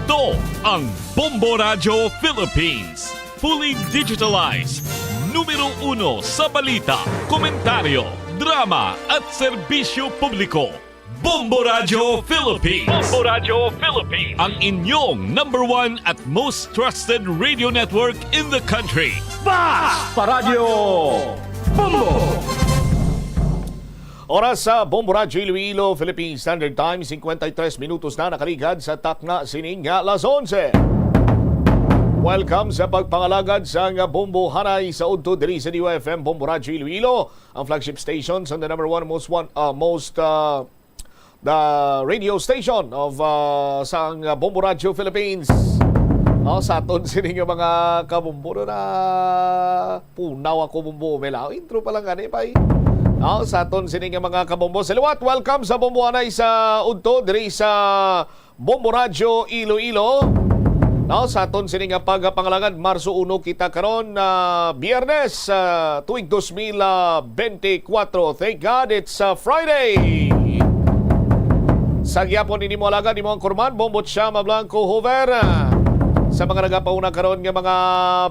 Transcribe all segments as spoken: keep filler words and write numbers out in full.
Ito ang Bombo Radyo Philippines. Fully digitalized. Numero uno sa balita, komentaryo, drama at serbisyo publiko. Bombo Radyo Philippines. Bombo Radyo Philippines. Ang inyong number one at most trusted radio network in the country. Basta Radyo Bombo! Oras sa Bombo Radyo Iloilo, Philippine Standard Time, cincuenta y tres minutos na nakaligad sa takna sining nga alas onse. Welcome sa pagpangalagad sa nga Bombo Hanay sa udto diri sa D Y F M Bombo Radyo Iloilo, ang flagship station sa the number one most one, uh, most uh, the radio station of uh, sang Bombo Radyo Philippines. No, sa aton sini nga mga kabombo, no, na punaw ako, bombo, may lao intro pa lang gani, bay. No, sa aton sini nga mga kabombo, sa liwat, welcome sa Bombo Hanay sa udto diri sa Bombo Radyo Iloilo. No, sa aton sini nga pagpangalagad, Marso uno kita karon, ah, Biyernes, ah, tuig dos mil bente kuwatro. Thank God it's, ah, Friday. Sa gyapon ini mo alagad, imo ang kurman, Bombo Chama Blanco Hoover. Sa mga nagapauna karon nga mga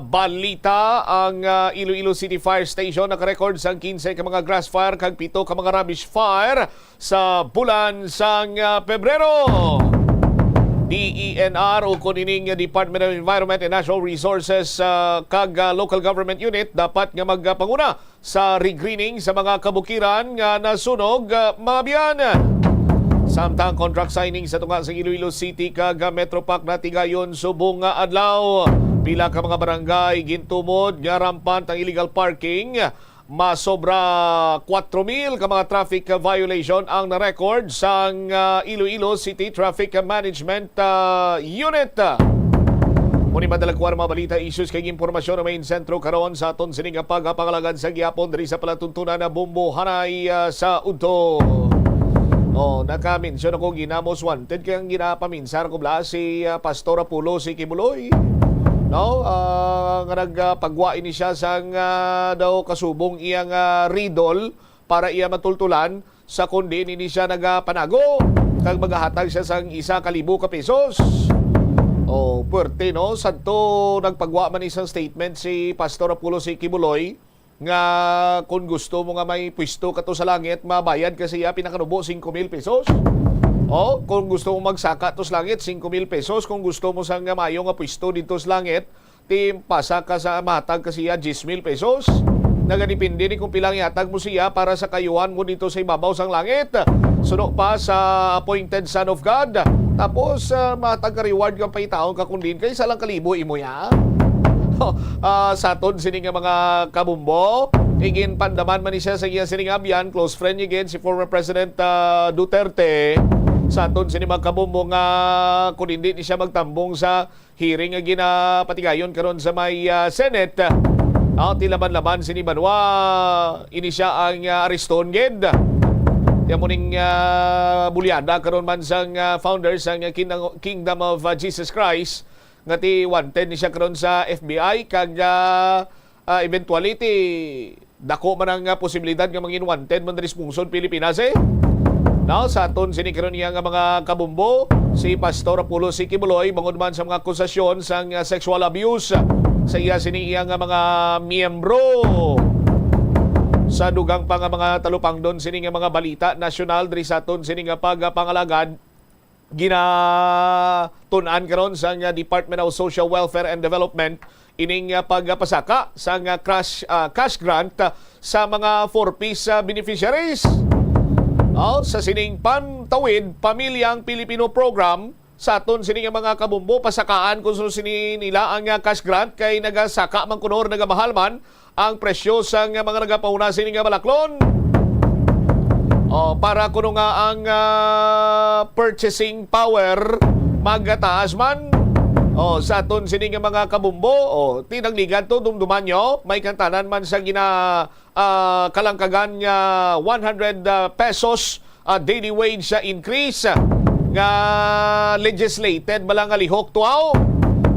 balita, ang, ah, Iloilo City Fire Station naka-record sang kinse ka mga grass fire kag pito ka mga rubbish fire sa bulan sang, ah, Pebrero. D E N R o kon ining Department of Environment and Natural Resources, ah, kag, ah, local government unit dapat nga magpanguna sa regreening sa mga kabukiran nga nasunog, ah, mga biyan. Samtang contract signing sa tunga sa Iloilo City kag, ah, Metro Park natigayon subong nga adlaw. Pila ka mga barangay gintumod nga rampant ang illegal parking. Masobra kwatro mil ka mga traffic violation ang na-record sang, ah, Iloilo City Traffic Management, ah, Unit. Muni madalagkuan ang mga balita, issues kag impormasyon na may sentro karon sa aton sining nga pagpangalagad sa gihapon diri sa palatuntunan na Bombo Hanay, ah, sa udto. Oh, nakamention ako ginamos wanted kay ang ginapaminsar ko bala si, ah, Pastor Apollo si Kibuloy. No? Ah, nga nagpagwa ini siya sang, ah, daw kasubong iyang, ah, riddle para iya matultulan sa kon diin ini siya nagapanago kag magahatag siya sang isa ka libo ka pesos. Oh, puwerte, no? Sadto nagpagwa man isang statement si Pastor Apollo si Kibuloy nga kon gusto mo nga may pwesto ka to sa langit, mabayad ka sa iya pinakanubo singko mil pesos. Oh, kung gusto mo magsaka to sa langit, singko mil pesos. Kung gusto mo sang maayo nga pwesto dito sa langit, ti pasa ka sa matag ka siya diyes mil pesos. Nagadepende ni kung pila ang ihatag mo siya para sa kayuhan mo dito sa ibabaw sang langit. Suno pa sa appointed Son of God. Tapos, ah, matag ka reward kang pangitaon ka kung diin kay isa lang kalibo imo ya. Ah, sa aton sini nga mga kabumbo, iginpandaman man ni siya sa iya sining abyan, close friend niya gid si former President, ah, Duterte. Sa aton sini mga kabumbo nga kung hindi ni siya magtambong sa hearing nga ginapatigayon karon sa may, ah, Senate. Ah, ti laban-laban sini banwa, ini siya ang, ah, areston gid. Ti amo ning, ah, bulyada karon man sang, ah, founder sang, ah, Kingdom, Kingdom of, ah, Jesus Christ, nga ti wanted ni siya karon sa F B I kag, ah, ah, eventually ti dako man ang, ah, posibilidad nga mangin wanted man diri sa pungsod Pilipinas, eh. Now, sa aton sini karon iya nga mga kabumbo, si Pastor Apollo C. Quiboloy, bangod man sa mga akusasyon sang, ah, sexual abuse sa iya sini iya nga mga miyembro. Sa dugang pa nga mga talupangdon sini nga mga balita nasyonal diri sa aton sini nga pagpangalagad, ginatun-an karon sang, ah, Department of Social Welfare and Development ining, ah, pagpasaka sang, ah, crash, ah, cash grant, ah, sa mga four Ps, ah, beneficiaries. Oh, sa sining Pantawid Pamilyang Pilipino Program, sa aton sini nga mga kabumbo, pasakaan kung sino sini nila ang, ah, cash grant kay nagasaka man kuno or nagamahal man ang presyo sang mga nagapauna sini nga balaklon. Oh, para kuno nga ang, ah, purchasing power magataas man. Oh, sa aton sini nga mga kabumbo, oh, tinagligad to, dumduman nyo, may kantanan man sa gina, ah, kalangkagan nga one hundred, ah, pesos, ah, daily wage, ah, increase, ah, nga legislated bala nga lihok to, aw.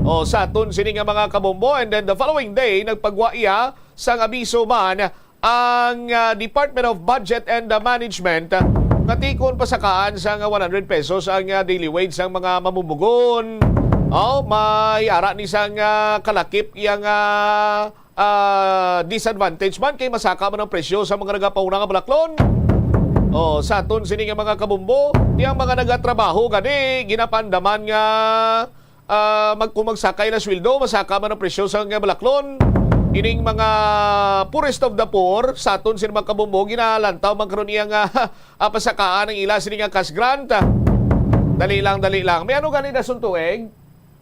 Oh, sa aton sini nga mga kabumbo, and then the following day, nagpagwa iya sang abiso man ang, ah, Department of Budget and, ah, Management, ah, Nga tikon pasakaan sang one hundred pesos ang, ah, daily wage sang mga mamumugon. Oh, may ara ni sang, ah, kalakip yang, ah, ah, disadvantage man kay masaka man ang presyo sa mga nagapauna nga balaklon. Oh, sa aton sini nga mga kabombo, ti ang mga nagatrabaho gani ginapandaman nga ah, mag-, kung magsakay na sweldo, masaka man ang presyo sa nga balaklon. Ining mga poorest of the poor, sa aton sila mga kabombo, ginalantaw man karon iya nga, ah, pasakaan ang ila sini nga cash grant. Dali lang, dali lang. May ano gani na suntuig?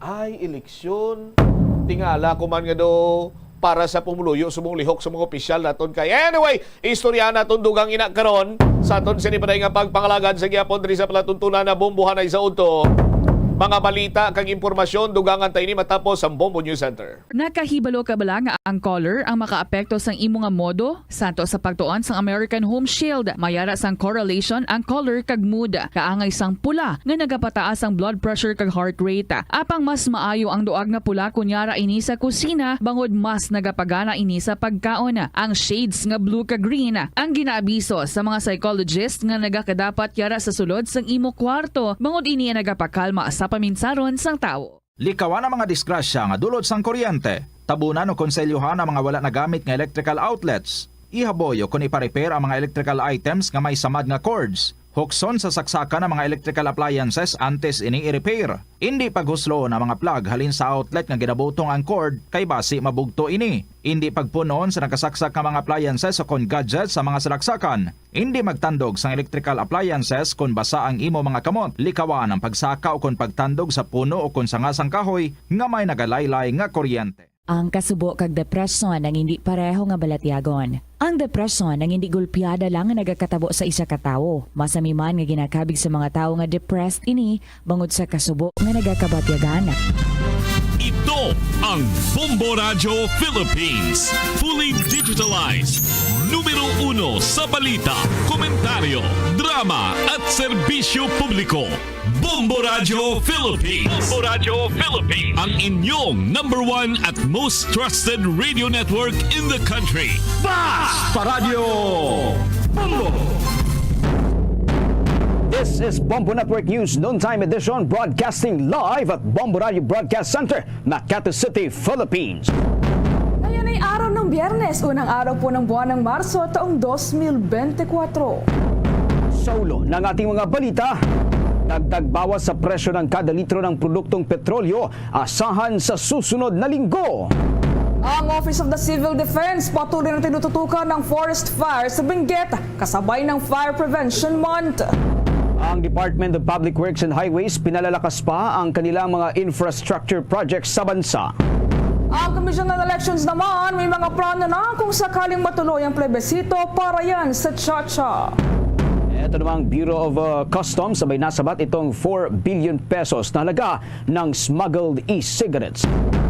Ay, eleksyon. Tingala ko man nga do para sa pumuluyo subong lihok sa mga opisyal naton kay. Anyway, istorya naton dugang ina karon sa aton sini pa nga pagpangalagad sa gihapon diri sa palatuntunan na bombohanay sa udto. Mga balita kag impormasyon dugangan ta ini matapos ang Bombo News Center. Nakahibalo ka bala nga ang color ang makaapekto sang imo nga modo? Santo sa pagtuon sang American Home Shield, mayara sang correlation ang color kag mood. Kaangay sang pula nga nagapataas ang blood pressure kag heart rate. Apang mas maayo ang duag nga pula kon yara ini sa kusina, bangod mas nagapagana ini sa pagkaon. Ang shades nga blue kag green ang ginaabiso sa mga psychologist nga nagakadapat yara sa sulod sang imo kwarto, bangod ini ang nagapakalma sa paminsaron sang tawo. Likawan ang mga disgrasya nga dulot sang kuryente. Tabunan o konselyohan ang mga wala nagamit nga electrical outlets. Ihaboy o kon ipa-repair ang mga electrical items nga may samad nga cords. Hukson sa saksakan ang mga electrical appliances antes ini i-repair. Indi paghusloon ang mga plug halin sa outlet nga ginabutong ang cord, kay basi mabugto ini. Indi pagpun-on sa nakasaksak nga mga appliances o kon gadgets sa mga salaksakan. Indi magtandog sang electrical appliances kon basa ang imo mga kamot. Likawan ang pagsaka o kon pagtandog sa puno o kon sanga sang kahoy nga may nagalaylay nga kuryente. Ang kasubo kag depresyon ang indi pareho nga balatyagon. Ang depresyon ang indi gulpiada lang nga nagakatabo sa isa ka tawo. Masami man nga ginakabig sa mga tawo nga depressed ini bangod sa kasubo nga nagakabatyagan. Ito ang Bombo Radyo Philippines, fully digitalized. Numero uno sa balita, komentaryo, drama, at serbisyo publiko. Bombo Radyo Philippines. Bombo Radyo Philippines. Ang inyong number one at most trusted radio network in the country. Basta Radyo Bombo! This is Bombo Network News Noontime Edition, broadcasting live at Bombo Radyo Broadcast Center, Makati City, Philippines. Ngayon ay araw ng Biyernes, unang araw po ng buwan ng Marso, taong dos mil bente kuwatro. Sa ulo ng ating mga balita, dagdag bawas sa presyo ng kada litro ng produktong petrolyo, asahan sa susunod na linggo. Ang Office of the Civil Defense patuloy na tinututukan ng forest fire sa Benguet, kasabay ng Fire Prevention Month. Ang Department of Public Works and Highways pinalalakas pa ang kanilang mga infrastructure projects sa bansa. Ang Commission on Elections naman may mga plano na kung sakaling matuloy ang plebisito para yan sa CHACHA. Ito namang Bureau of, uh, Customs sabay nasabat itong four billion pesos na halaga ng smuggled e-cigarettes.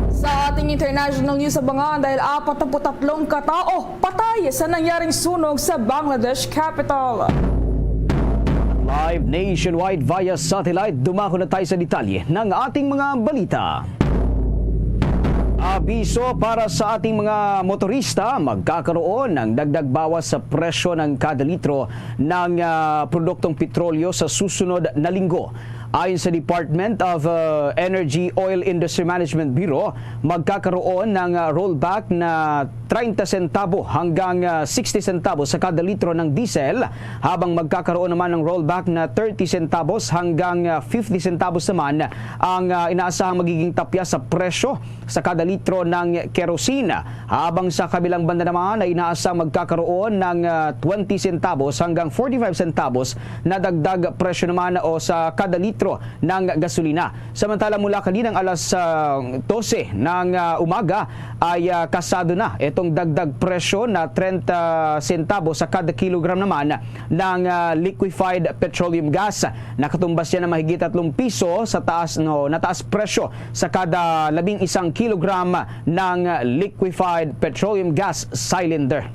Sa ating international news, abangan dahil apat na put tatlong katao patay sa nangyaring sunog sa Bangladesh capital. Live nationwide via satellite, dumako na tayo sa detalye ng ating mga balita. Abiso para sa ating mga motorista, magkakaroon ng dagdag bawas sa presyo ng kada litro ng, ah, produktong petrolyo sa susunod na linggo. Ayon sa Department of, uh, Energy Oil Industry Management Bureau, magkakaroon ng, uh, rollback na treinta sentabo hanggang, uh, sixty sentabo sa kada litro ng diesel, habang magkakaroon naman ng rollback na thirty centavos hanggang, uh, fifty centavos naman ang, uh, inaasahang magiging tapya sa presyo sa kada litro ng kerosene, habang sa kabilang banda naman ay inaasang magkakaroon ng, ah, twenty centavos hanggang forty-five centavos na dagdag presyo naman o sa kada litro ng gasolina. Samantala, mula kaninang alas, ah, dose ng, ah, umaga ay, ah, kasado na itong dagdag presyo na treinta centavos sa kada kilogram naman ng, ah, liquefied petroleum gas. Nakatumbas yan ng mahigit tatlong piso sa taas, no, na taas presyo sa kada labing isang kilogram ng liquefied petroleum gas cylinder.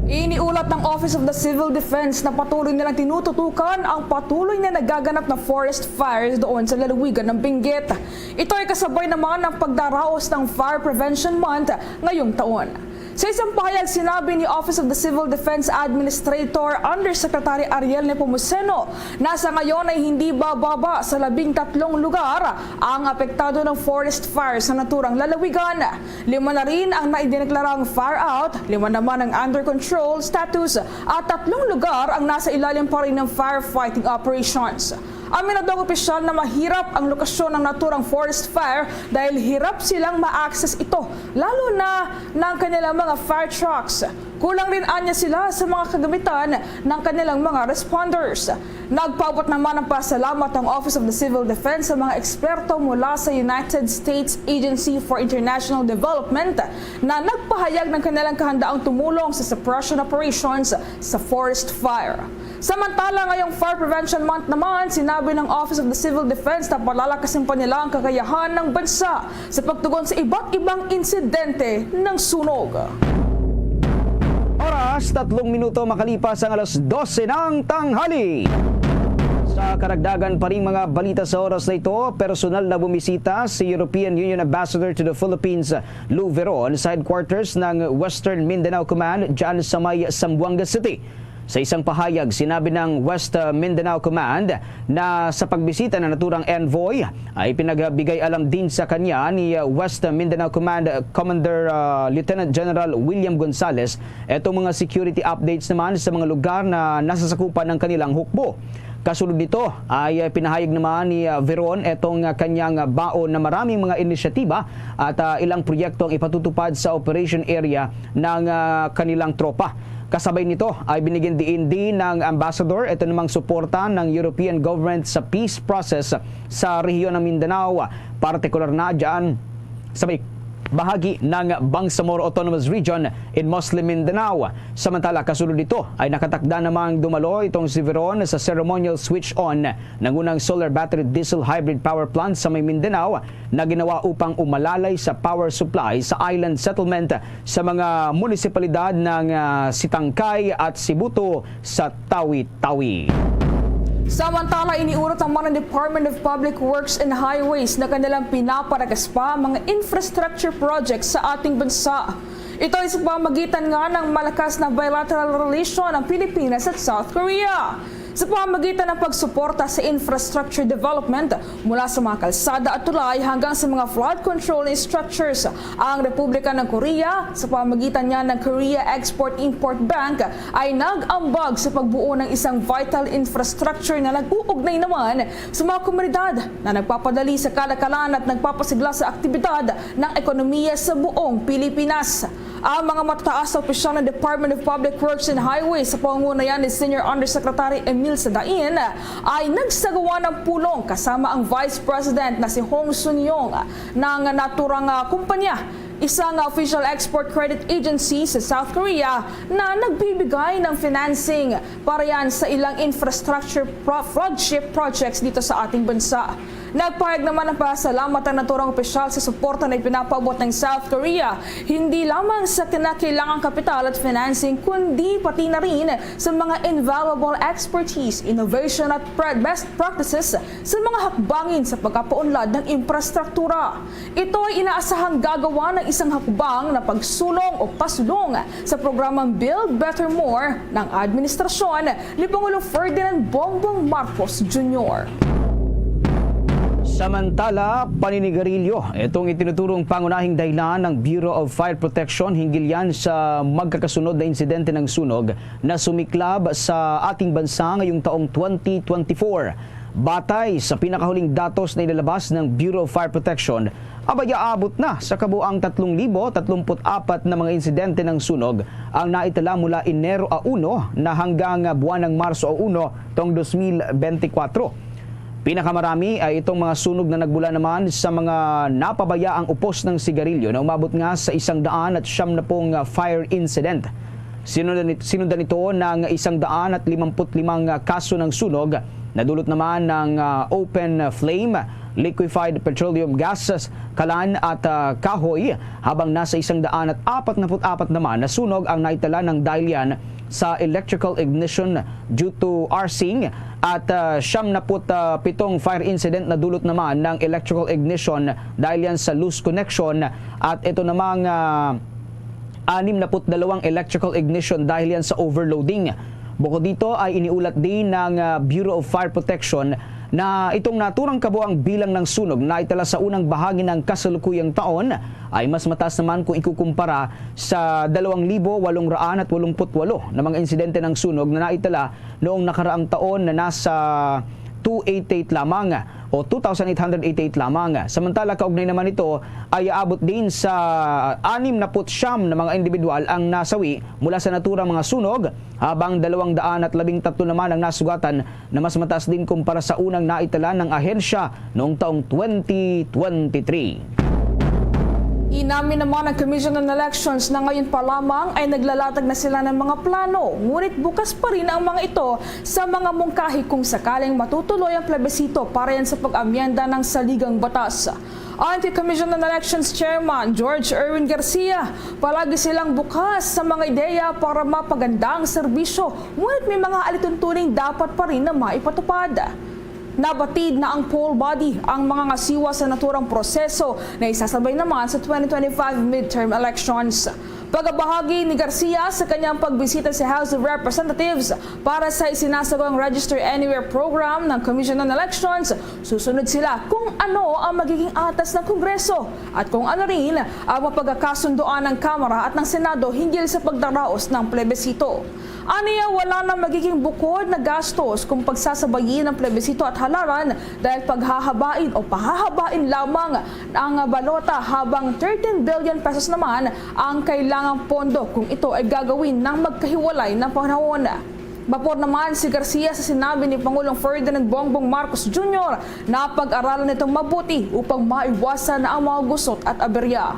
Iniulat ng Office of the Civil Defense na patuloy nilang tinututukan ang patuloy na nagaganap na forest fires doon sa lalawigan ng Benguet. Ito ay kasabay naman ng pagdaraos ng Fire Prevention Month ngayong taon. Sa isang pahayag, sinabi ni Office of the Civil Defense Administrator Undersecretary Ariel Nepomuceno na sa ngayon ay hindi bababa sa labing tatlong lugar ang apektado ng forest fire sa naturang lalawigan. Lima na rin ang naidineklarang fire out, lima naman ang under control status, at tatlong lugar ang nasa ilalim pa rin ng firefighting operations. Aminado ang opisyal na mahirap ang lokasyon ng naturang forest fire dahil hirap silang ma-access ito, lalo na ng kanilang mga fire trucks. Kulang rin anya sila sa mga kagamitan ng kanilang mga responders. Nagpaabot naman ng pasalamat ang Office of the Civil Defense sa mga eksperto mula sa United States Agency for International Development na nagpahayag ng kanilang kahandaang tumulong sa suppression operations sa forest fire. Samantala, ngayong Fire Prevention Month naman, sinabi ng Office of the Civil Defense na palalakasin pa nila ang kakayahan ng bansa sa pagtugon sa iba't ibang insidente ng sunog. Oras, tatlong minuto makalipas ang alas dose ng tanghali. Sa karagdagan pa ring mga balita sa oras na ito, personal na bumisita si European Union Ambassador to the Philippines, Lou Veron, sa headquarters ng Western Mindanao Command dyan sa may Zamboanga City. Sa isang pahayag, sinabi ng West, uh, Mindanao Command na sa pagbisita ng naturang envoy ay pinagbigay alam din sa kanya ni, uh, West Mindanao Command Commander, uh, Lieutenant General William Gonzales itong mga security updates naman sa mga lugar na nasasakupan ng kanilang hukbo. Kasunod nito ay, uh, pinahayag naman ni, uh, Veron itong, uh, kanyang, uh, baon na maraming mga inisyatiba at, uh, ilang proyekto ang ipatutupad sa operation area ng, uh, kanilang tropa. Kasabay nito ay binigyan diin din ng ambassador ito namang suporta ng European government sa peace process sa rehiyon ng Mindanao, partikular na dyan sa may bahagi ng Bangsamoro Autonomous Region in Muslim Mindanao. Samantala, kasunod nito ay nakatakda namang dumalo itong si Veron sa ceremonial switch on ng unang solar battery diesel hybrid power plant sa may Mindanao na ginawa upang umalalay sa power supply sa island settlement sa mga munisipalidad ng, ah, Sitangkay at Sibuto sa Tawi-Tawi. Samantala, iniurot naman ng Department of Public Works and Highways na kanilang pinaparagas pa ang mga infrastructure projects sa ating bansa. Ito ay sa pamagitan nga ng malakas na bilateral relasyon ng Pilipinas at South Korea. Sa pamagitan ng pagsuporta sa infrastructure development mula sa mga kalsada at tulay hanggang sa mga flood control structures, ang Republika ng Korea, sa pamagitan niya ng Korea Export-Import Bank, ay nag-ambag sa pagbuo ng isang vital infrastructure na nag-uugnay naman sa mga komunidad na nagpapadali sa kalakalan at nagpapasigla sa aktibidad ng ekonomiya sa buong Pilipinas. Ang mga matataas na opisyal ng Department of Public Works and Highways sa pangungunayan ni Senior Undersecretary Emil Sadain ay nagsagawa ng pulong kasama ang Vice President na si Hong Sun Yong ng naturang, ah, kumpanya, isang, ah, official export credit agency sa South Korea na nagbibigay ng financing para yan sa ilang infrastructure pro-, flagship projects dito sa ating bansa. Nagpahayag naman ng pasalamat ang naturang opisyal sa suporta na ipinapaabot ng South Korea, hindi lamang sa kinakailangang kapital at financing, kundi pati na rin sa mga invaluable expertise, innovation at pra-, best practices sa mga hakbangin sa pagpapaunlad ng infrastruktura. Ito ay inaasahang gagawa ng isang hakbang na pagsulong o pasulong sa programang Build Better More ng administrasyon ni Pangulong Ferdinand Bongbong Marcos Junior. Samantala, paninigarilyo, itong itinuturong pangunahing dahilan ng Bureau of Fire Protection hinggil yan sa magkakasunod na insidente ng sunog na sumiklab sa ating bansa ngayong taong twenty twenty-four. Batay sa pinakahuling datos na inilabas ng Bureau of Fire Protection, abay aabot na sa kabuang tatlong libo tatlumpu't apat na mga insidente ng sunog ang naitala mula Enero a uno na hanggang buwan ng Marso a uno tong dos mil benti kwatro. Pinakamarami ay itong mga sunog na nagmula naman sa mga napabayaang upos ng sigarilyo na umabot nga sa isang daan at siyam na pung, ah, fire incident. Sinundan nit-, sinundan nito ng isang daan at limampu't limang kaso ng sunog na dulot naman ng, ah, open flame, liquefied petroleum gases, kalan at, ah, kahoy, habang nasa isang daan at apat na put apat naman na sunog ang naitala ng dahil yan sa electrical ignition due to earthing at, ah, siyam na put, ah, pitong fire incident na dulot naman ng electrical ignition dahil yan sa loose connection at ito namang, ah, anim na put dalawang electrical ignition dahil yan sa overloading. Bukod dito ay iniulat din ng, ah, Bureau of Fire Protection na itong naturang kabuang bilang ng sunog na itala sa unang bahagi ng kasalukuyang taon ay mas mataas naman kung ikukumpara sa dalawang libo walong raan at walumput walo na mga insidente ng sunog na naitala noong nakaraang taon na nasa two eight eight lamang o two thousand eight hundred eighty-eight lamang. Samantala, kaugnay naman nito ay aabot din sa anim na put siyam na mga individual ang nasawi mula sa naturang mga sunog, habang dalawang daan at labing tatlo naman ang nasugatan na mas mataas din kumpara sa unang naitala ng ahensya noong taong twenty twenty-three. Inamin naman ng Commission on Elections na ngayon pa lamang ay naglalatag na sila ng mga plano, ngunit bukas pa rin ang mga ito sa mga mungkahi kung sakaling matutuloy ang plebisito para yan sa pag-amyenda ng saligang batas. Ayon kay Commission on Elections Chairman George Erwin Garcia, palagi silang bukas sa mga ideya para mapaganda ang serbisyo, ngunit may mga alituntuning dapat pa rin na maipatupad. Nabatid na ang poll body ang mga ngasiwa sa naturang proseso na isasabay naman sa twenty twenty-five midterm elections. Pagabahagi ni Garcia sa kanyang pagbisita sa House of Representatives para sa isinasagawang Register Anywhere program ng Commission on Elections, susunod sila kung ano ang magiging atas ng Kongreso at kung ano rin ang mapagkakasunduan ng Kamara at ng Senado hinggil sa pagdaraos ng plebisito. Aniya, wala na magiging bukod na gastos kung pagsasabayin ang plebisito at halalan dahil paghahabain o pahahabain lamang ang balota, habang thirteen billion pesos naman ang kailangang pondo kung ito ay gagawin ng magkahiwalay na panahon. Mapor naman si Garcia sa sinabi ni Pangulong Ferdinand Bongbong Marcos Junior na pag-aralan itong mabuti upang maiwasan ang mga gusot at aberya.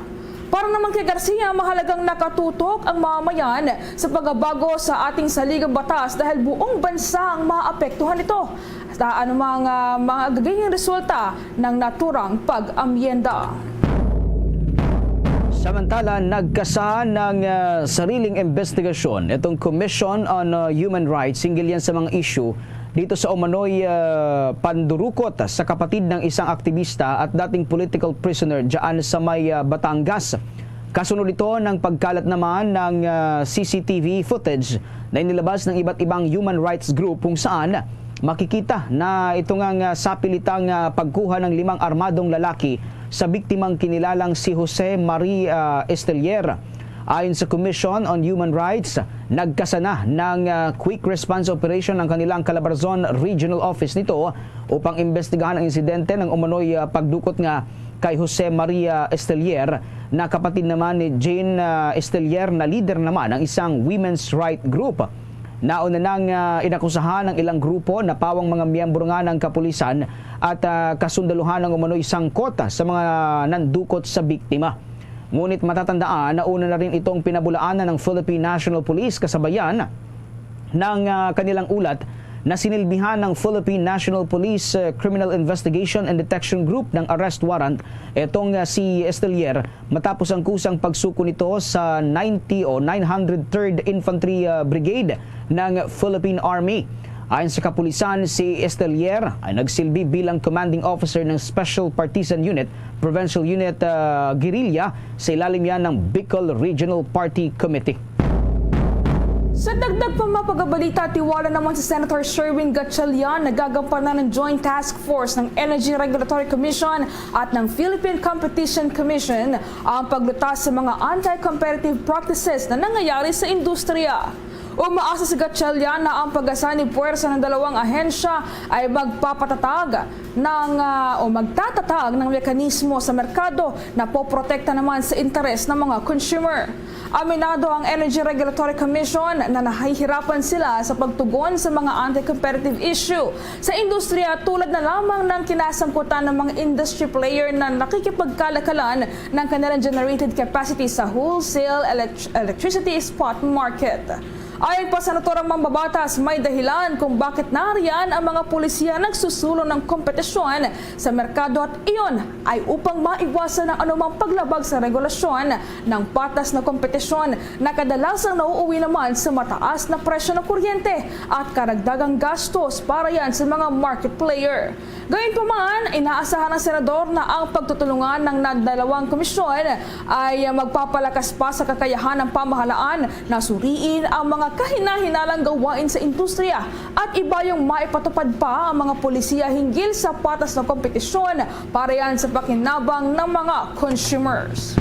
Para naman kay Garcia, mahalagang nakatutok ang mamamayan sa pagbabago sa ating saligang batas dahil buong bansa ang maapektuhan nito sa anumang, ah, magiging resulta ng naturang pag-amyenda. Samantala, nagkasa ng, ah, sariling investigasyon itong Commission on, ah, Human Rights hinggil yan sa mga issue dito sa umano'y, ah, pandurukot sa kapatid ng isang aktibista at dating political prisoner dyan sa may, ah, Batangas. Kasunod ito ng pagkalat naman ng, ah, C C T V footage na inilabas ng iba't ibang human rights group kung saan makikita na ito ngang, ah, sapilitang, ah, pagkuha ng limang armadong lalaki sa biktimang kinilalang si Jose Marie, ah, Estelier. Ayon sa Commission on Human Rights, nagkasana ng, ah, quick response operation ang kanilang Calabarzon Regional Office nito upang imbestigahan ang insidente ng umano'y, ah, pagdukot nga kay Jose Maria Estelier, na kapatid naman ni Jane, ah, Estelier, na leader naman ng isang women's right group. Nauna nang, ah, inakusahan ang ilang grupo na pawang mga miyembro nga ng kapulisan at, ah, kasundaluhan ng umano'y sangkot sa mga nandukot sa biktima. Ngunit matatandaan na una na rin itong pinabulaanan ng Philippine National Police kasabayan ng, ah, kanilang ulat na sinilbihan ng Philippine National Police, ah, Criminal Investigation and Detection Group ng arrest warrant itong, ah, si Estelier matapos ang kusang pagsuko nito sa ninety o nine hundred third Infantry, ah, Brigade ng Philippine Army. Ayon sa kapulisan, si Estelier ay nagsilbi bilang commanding officer ng Special Partisan Unit, Provincial Unit, ah, Guerrilla sa ilalim yan ng Bicol Regional Party Committee. Sa dagdag pa mapagabalita, tiwala naman si Senator Sherwin Gatchalian na gagampanan ng Joint Task Force ng Energy Regulatory Commission at ng Philippine Competition Commission ang paglutas sa mga anti-competitive practices na nangyayari sa industriya. Umaasa si Gatchalian na ang pag-asanib puwersa ng dalawang ahensya ay magpapatatag ng, ah, o magtatatag ng mekanismo sa merkado na poprotekta naman sa interes ng mga consumer. Aminado ang Energy Regulatory Commission na nahihirapan sila sa pagtugon sa mga anti-competitive issue sa industriya, tulad na lamang ng kinasangkutan ng mga industry player na nakikipagkalakalan ng kanilang generated capacity sa wholesale elect-, electricity spot market. Ayon pa sa naturang mambabatas, may dahilan kung bakit nariyan ang mga pulisiya nagsusulong ng kompetisyon sa merkado at iyon ay upang maiwasan ang anumang paglabag sa regulasyon. Ng patas na kompetisyon na kadalasang nauuwi naman sa mataas na presyo ng kuryente at karagdagang gastos para yan sa mga market player. Gayunpaman, inaasahan ng senador na ang pagtutulungan ng nagdalawang komisyon ay magpapalakas pa sa kakayahan ng pamahalaan na suriin ang mga kahinahinalang gawain sa industriya at ibayong maipatupad pa ang mga polisiya hinggil sa patas na kompetisyon para yan sa pakinabang ng mga consumers.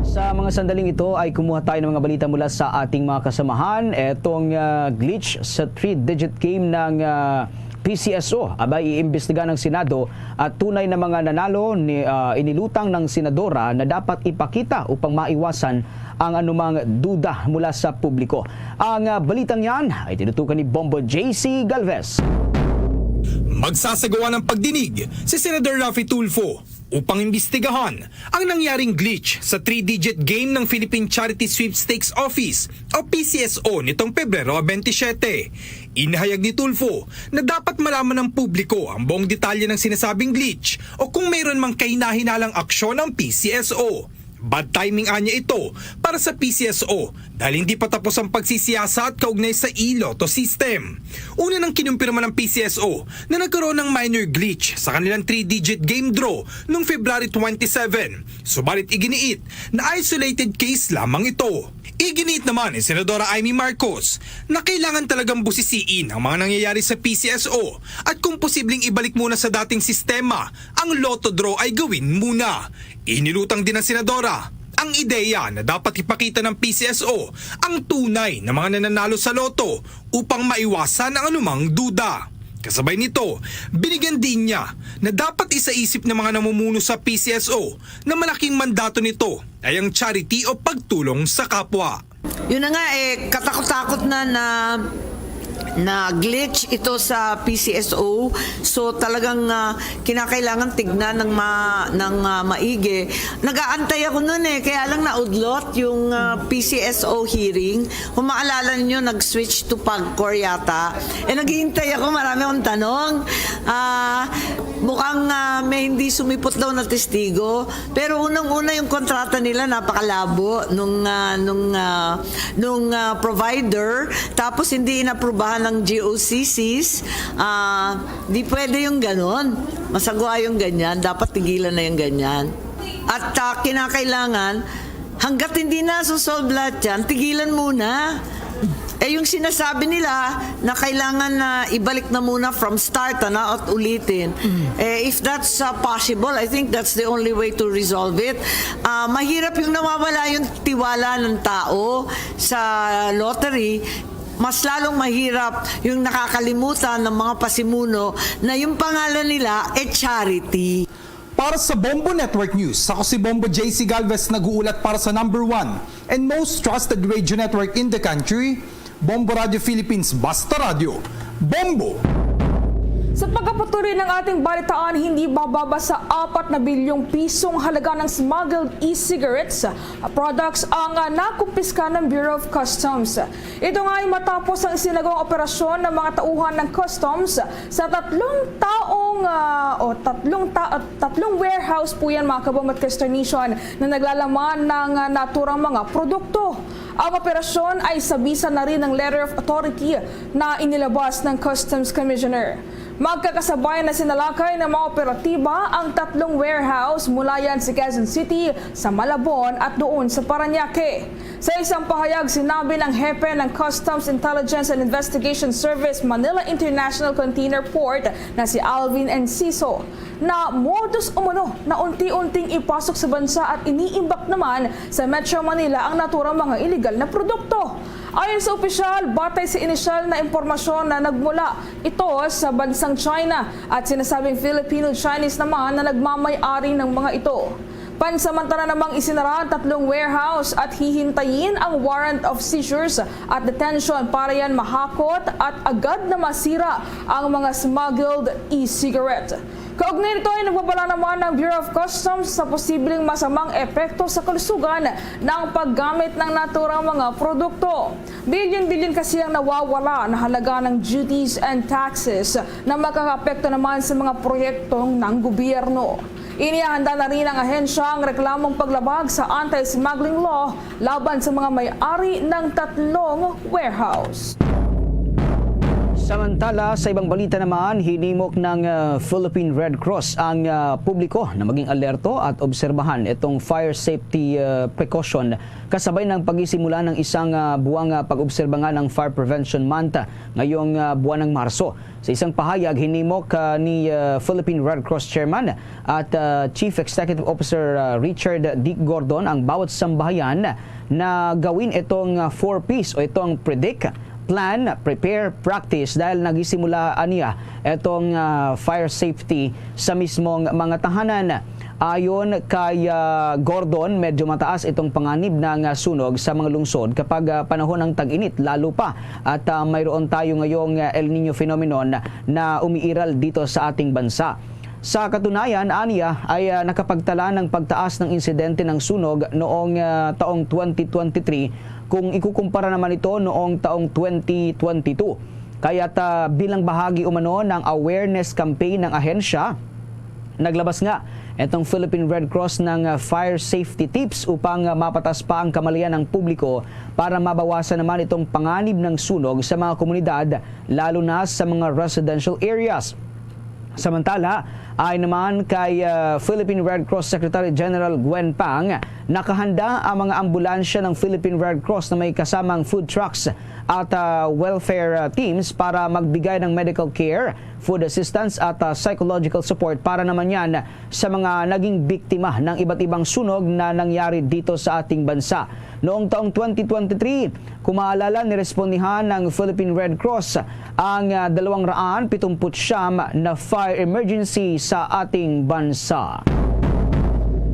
Sa mga sandaling ito ay kumuha tayo ng mga balita mula sa ating mga kasamahan. Etong ah, glitch sa three-digit game ng ah, P C S O, abay iimbestiga ng Senado at tunay na mga nanalo ni ah, inilutang ng senadora na dapat ipakita upang maiwasan ang anumang duda mula sa publiko. Ang ah, balitang yan ay tinutukan ni Bombo J C Galvez. Magsasagawa ng pagdinig si Senador Raffy Tulfo upang imbestigahan ang nangyaring glitch sa three-digit game ng Philippine Charity Sweepstakes Office o P C S O nitong Pebrero twenty-seven. Inihayag ni Tulfo na dapat malaman ng publiko ang buong detalye ng sinasabing glitch o kung mayroon mang kahinahinalang aksyon ang P C S O. Bad timing anya ito para sa P C S O dahil hindi pa tapos ang pagsisiyasat kaugnay sa e-lotto system. Una nang kinumpirma ng P C S O na nagkaroon ng minor glitch sa kanilang three-digit game draw noong February twenty-seven, subalit iginiit na isolated case lamang ito. Iginiit naman ni Senadora Imee Marcos na kailangan talagang busisiin ang mga nangyayari sa P C S O at kung posibleng ibalik muna sa dating sistema ang lotto draw ay gawin muna. Inilutang din ng senadora ang ideya na dapat ipakita ng P C S O ang tunay na mga nananalo sa lotto upang maiwasan ang anumang duda. Kasabay nito, binigyan din niya na dapat isaisip ng mga namumuno sa P C S O na malaking mandato nito ay ang charity o pagtulong sa kapwa. Yun na nga eh, katakot-takot na na na glitch ito sa P C S O. So talagang ah, kinakailangan tignan ng ma, ng ah, maigi. Nag-aantay ako noon eh, kaya lang naudlot yung ah, P C S O hearing. Kung maalala ninyo, nag-switch to PAGCOR yata. Eh naghihintay ako, marami akong tanong. Ah, mukhang ah, may hindi sumipot daw na testigo. Pero unang-una yung kontrata nila napakalabo nung ah, nung ah, nung ah, provider, tapos hindi inaprubahan ng G O C Cs. Ah, di pwede yung ganon. Masagwa yung ganyan. Dapat tigilan na yung ganyan. At ah, kinakailangan, hanggat hindi na solve lahat yan, tigilan muna. Eh yung sinasabi nila na kailangan na ibalik na muna from start, ano, at ulitin. Eh, if that's uh, possible, I think that's the only way to resolve it. Ah, mahirap yung nawawala yung tiwala ng tao sa lottery. Mas lalong mahirap yung nakakalimutan ng mga pasimuno na yung pangalan nila e charity. Para sa Bombo Network News, ako si Bombo J C Galvez, nag-uulat para sa number one and most trusted radio network in the country, Bombo Radio Philippines, Basta Radyo, Bombo! Sa pagkapatuloy ng ating balitaan, hindi bababa sa apat na bilyong pisong halaga ng smuggled e-cigarettes products ang ah, nakumpiska ng Bureau of Customs. Ito nga ay matapos ang isinagawang operasyon ng mga tauhan ng Customs sa tatlong taong ah, o tatlong ta- tatlong warehouse po yan, mga kabombo at Kester Nation, na naglalaman ng ah, naturang mga produkto. Ang operasyon ay sabisan na rin ng letter of authority na inilabas ng Customs Commissioner. Magkakasabay na sinalakay ng mga operatiba ang tatlong warehouse mula yan sa Quezon City, sa Malabon at doon sa Parañaque. Sa isang pahayag, sinabi ng hepe ng Customs Intelligence and Investigation Service Manila International Container Port na si Alvin Enciso na modus umano na unti-unting ipasok sa bansa at iniimbak naman sa Metro Manila ang naturang mga iligal na produkto. Ayon sa opisyal, batay sa inisyal na impormasyon na nagmula ito sa bansang China at sinasabing Filipino-Chinese naman na nagmamay-ari ng mga ito. Pansamantala namang isinara ang tatlong warehouse at hihintayin ang warrant of seizures at detention para yan mahakot at agad na masira ang mga smuggled e-cigarette. Kaugnay nito ay nagbabala naman ang Bureau of Customs sa posibleng masamang epekto sa kalusugan ng paggamit ng naturang mga produkto. Bilyon-bilyon kasi ang nawawala na halaga ng duties and taxes na makakaapekto naman sa mga proyektong ng gobyerno. Inihanda na rin ang ahensya ang reklamong paglabag sa anti-smuggling law laban sa mga may-ari ng tatlong warehouse. Samantala, sa ibang balita naman, hinimok ng, ah, Philippine Red Cross ang, ah, publiko na maging alerto at obserbahan itong fire safety, ah, precaution kasabay ng pagsisimula ng isang, ah, buwang, ah, pag-obserba nga ng Fire Prevention Month ngayong, ah, buwan ng Marso. Sa isang pahayag, hinimok, ah, ni, ah, Philippine Red Cross Chairman at, ah, Chief Executive Officer, ah, Richard Dick Gordon ang bawat sambahayan na gawin itong, ah, four Ps o itong predict, plan, prepare, practice dahil nagsisimula niya itong, ah, fire safety sa mismong mga tahanan. Ayon kay, ah, Gordon, medyo mataas itong panganib ng, ah, sunog sa mga lungsod kapag, ah, panahon ng tag-init, lalo pa at, ah, mayroon tayo ngayong, ah, El Niño phenomenon na umiiral dito sa ating bansa. Sa katunayan, aniya ay, ah, nakapagtala ng pagtaas ng insidente ng sunog noong, ah, taong twenty twenty-three kung ikukumpara naman ito noong taong twenty twenty-two. Kaya't, ah, bilang bahagi umano ng awareness campaign ng ahensya, naglabas nga itong Philippine Red Cross ng, ah, fire safety tips upang, ah, mapatas pa ang kamalayan ng publiko para mabawasan naman itong panganib ng sunog sa mga komunidad, lalo na sa mga residential areas. Samantala, ay naman kay, ah, Philippine Red Cross Secretary General Gwen Pang, nakahanda ang mga ambulansya ng Philippine Red Cross na may kasamang food trucks at, ah, welfare, ah, teams para magbigay ng medical care, food assistance at, ah, psychological support para naman yan sa mga naging biktima ng iba't ibang sunog na nangyari dito sa ating bansa. Noong taong twenty twenty-three, kung maalala, nirespondihan ng Philippine Red Cross ang, ah, dalawang raan pitumput siyam na fire emergency sa ating bansa.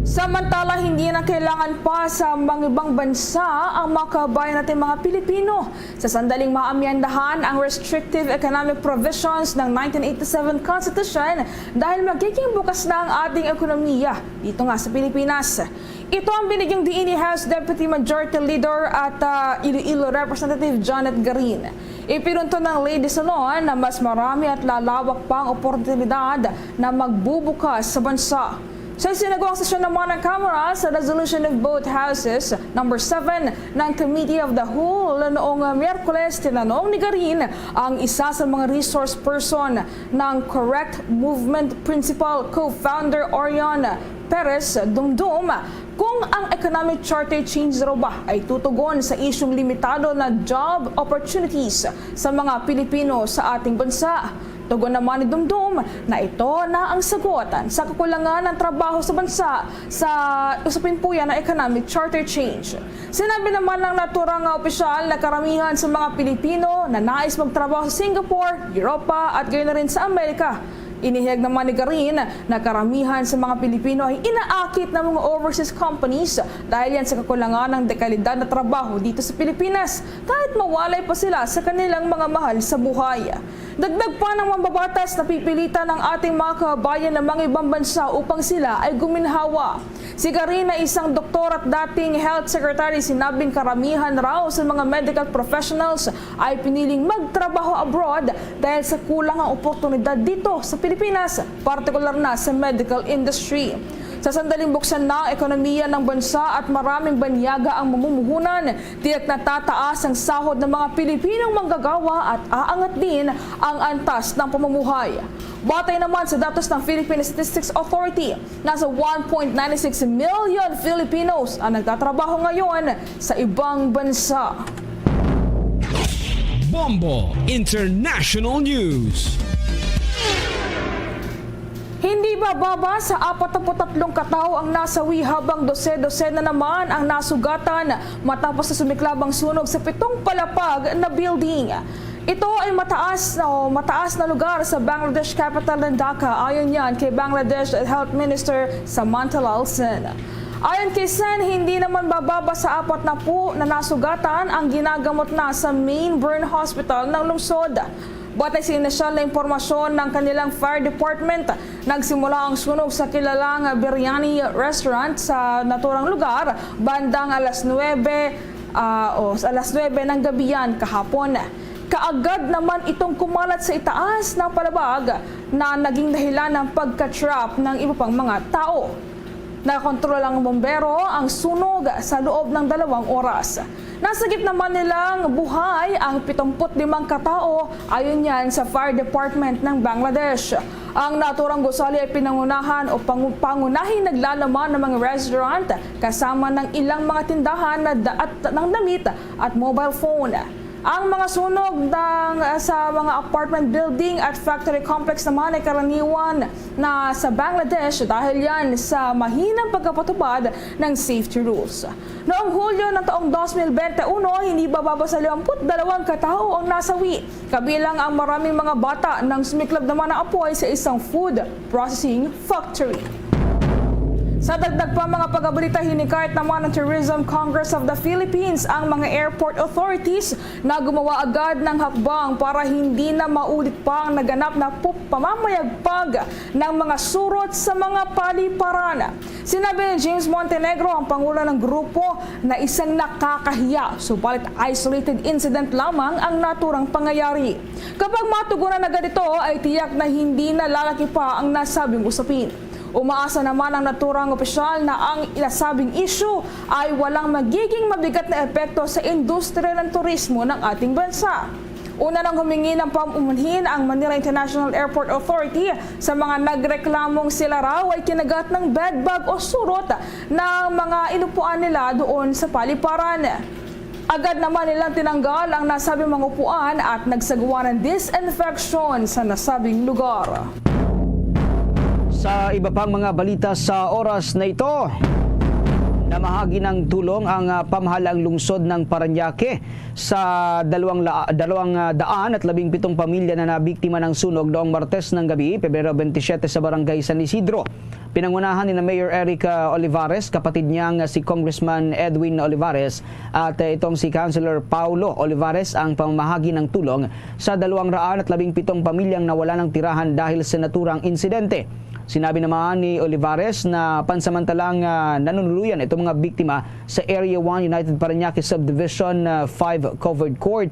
Samantala, hindi na kailangan pa sa mga ibang bansa ang mga kabayan natin mga Pilipino sa sandaling maamyandahan ang restrictive economic provisions ng nineteen eighty-seven Constitution dahil magiging bukas na ang ating ekonomiya dito nga sa Pilipinas. Ito ang binigyang diin ni House Deputy Majority Leader at, ah, Iloilo Representative Janet Garin. Ipinunto ng Lady Salon na mas marami at lalawak pa ang oportunidad na magbubukas sa bansa. Sa isinagawang sesyon naman ng Kamara sa resolution of both houses, number seven, ng Committee of the Whole noong Miyerkules, tinanong ni Garin ang isa sa mga resource person ng Correct Movement Principal co-founder Orion Perez Dumdum kung ang economic charter change raw ba ay tutugon sa isyung limitado na job opportunities sa mga Pilipino sa ating bansa. Tugon naman ni Dumdum na ito na ang sagot sa kakulangan ng trabaho sa bansa sa usapin po yan na economic charter change. Sinabi naman ng naturang nga opisyal na karamihan sa mga Pilipino na nais magtrabaho sa Singapore, Europa at gayon na rin sa Amerika. Inihayag naman ni Garin na karamihan sa mga Pilipino ay inaakit ng mga overseas companies dahil yan sa kakulangan ng dekalidad na trabaho dito sa Pilipinas, kahit mawalay pa sila sa kanilang mga mahal sa buhay. Dagdag pa ng mambabatas, napipilitan ang ating mga kababayan ng mga ibang bansa upang sila ay guminhawa. Si Garin na isang doktor at dating health secretary, sinabing karamihan raw sa mga medical professionals ay piniling magtrabaho abroad dahil sa kulang ang oportunidad dito sa Pilipinas, partikular na sa medical industry. Sa sandaling buksan na ang ekonomiya ng bansa at maraming banyaga ang mamumuhunan, tiyak na tataas ang sahod ng mga Pilipinong manggagawa at aangat din ang antas ng pamumuhay. Batay naman sa datos ng Philippine Statistics Authority, nasa one point nine six million Filipinos ang nagtatrabaho ngayon sa ibang bansa. Bombo International News. Hindi bababa sa apat na put tatlong katawo ang nasawi, habang dose-dose na naman ang nasugatan matapos na sumiklab ang sunog sa pitong palapag na building. Ito ay mataas o mataas na lugar sa Bangladesh capital ng Dhaka, ayon yan kay Bangladesh Health Minister Samantha Lalson. Ayon kay Sen, hindi naman bababa sa apat na put na nasugatan ang ginagamot na sa main burn hospital ng lungsod. Batay sa inisyal na impormasyon ng kanilang fire department, nagsimula ang sunog sa kilalang biryani restaurant sa naturang lugar bandang alas nuwebe, ah, o sa alas nuwebe ng gabi yan kahapon. Kaagad naman itong kumalat sa itaas na palabag na naging dahilan ng pagka-trap ng iba pang mga tao. Nakontrol ng bombero ang sunog sa loob ng dalawang oras. Nasagip naman nilang buhay ang pitungput limang katao, ayon yan sa Fire Department ng Bangladesh. Ang naturang gusali ay pinangunahan o pangu-, pangunahing naglalaman ng mga restaurant kasama ng ilang mga tindahan na da-, at ng damit at mobile phone. Ang mga sunog ng, sa mga apartment building at factory complex naman ay karaniwan na sa Bangladesh dahil yan sa mahinang pagkapatupad ng safety rules. Noong Hulyo ng taong dos mil bente uno, hindi bababa sa limamput dalawang katao ang nasawi, kabilang ang maraming mga bata, nang sumiklab naman ang apoy sa isang food processing factory. Sa dagdag pa mga pagabalita, hinikayat naman ng Tourism Congress of the Philippines ang mga airport authorities na gumawa agad ng hakbang para hindi na maulit pa ang naganap na pu-, pamamayagpag ng mga surot sa mga paliparan. Sinabi ni James Montenegro, ang pangulo ng grupo, na isang nakakahiya, subalit isolated incident lamang ang naturang pangyayari. Kapag matugunan agad ito, ay tiyak na hindi na lalaki pa ang nasabing usapin. Umaasa naman ang naturang opisyal na ang nasabing issue ay walang magiging mabigat na epekto sa industriya ng turismo ng ating bansa. Una nang humingi ng pamumunhin ang Manila International Airport Authority sa mga nagreklamong sila raw ay kinagat ng bedbug o surot ng mga inupuan nila doon sa paliparan. Agad naman nilang tinanggal ang nasabing mga upuan at nagsagawa ng disinfection sa nasabing lugar. Sa iba pang mga balita sa oras na ito, namahagi ng tulong ang, ah, pamahalaang lungsod ng Parañaque sa dalawang la-, dalawang, ah, daan at labing pitong pamilya na nabiktima ng sunog noong Martes ng gabi, Pebrero twenty-seven, sa Barangay San Isidro. Pinangunahan ni na Mayor Eric, ah, Olivares, kapatid niya nga si Congressman Edwin Olivares, at, ah, itong si Councilor Paulo Olivares ang pamamahagi ng tulong sa dalawang raan at labing pitong pamilyang nawala ng tirahan dahil sa naturang insidente. Sinabi naman ni Olivares na pansamantalang, ah, nanunuluyan itong mga biktima sa Area one United Parañaque Subdivision, ah, five Covered Court.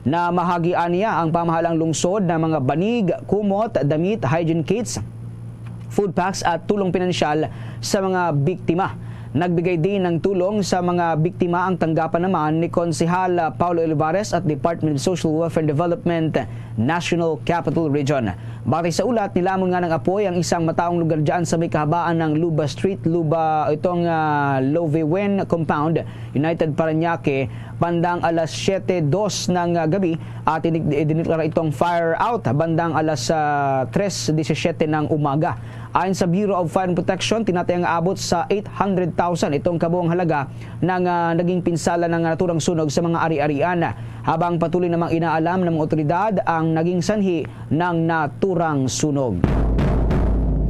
Namahagi niya ang pamahalang lungsod ng mga banig, kumot, damit, hygiene kits, food packs at tulong pinansyal sa mga biktima. Nagbigay din ng tulong sa mga biktima ang tanggapan naman ni Konsehal, ah, Paulo Olivares at Department of Social Welfare and Development National Capital Region. Batay sa ulat, nilamon nga ng apoy ang isang mataong lugar dyan sa may kahabaan ng Luba Street, Luba, itong, ah, Lovewin Compound, United Parañaque, bandang alas siyete dos ng, ah, gabi at inik-, idineklara itong fire out bandang alas, ah, tres disisiyete ng umaga. Ayon sa Bureau of Fire and Protection, tinatayang aabot sa eight hundred thousand itong kabuang halaga ng, ah, naging pinsala ng naturang sunog sa mga ari-arian, habang patuloy namang inaalam ng mga otoridad ang naging sanhi ng naturang sunog.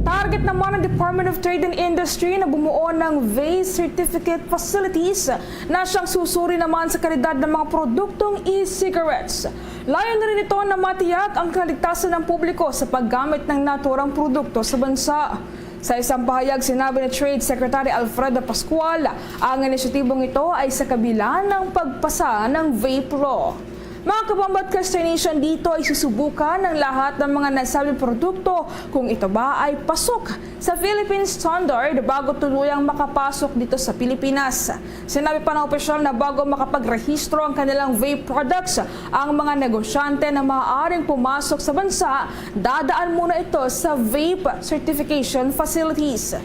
Target naman ng Department of Trade and Industry na bumuo ng vape certificate facilities na siyang susuri naman sa kalidad ng mga produktong e-cigarettes. Layunin nito na matiyak ang kaligtasan ng publiko sa paggamit ng naturang produkto sa bansa. Sa isang pahayag, sinabi ni Trade Secretary Alfredo Pascual, ang inisyatibong ito ay sa kabila ng pagpasa ng vape law. Mga kabombo at Kastrenation, dito ay susubukan ng lahat ng mga nasabing produkto kung ito ba ay pasok sa Philippine standard bago tuluyang makapasok dito sa Pilipinas. Sinabi pa ng opisyal na bago makapagrehistro ang kanilang vape products, ang mga negosyante na maaaring pumasok sa bansa, dadaan muna ito sa vape certification facilities.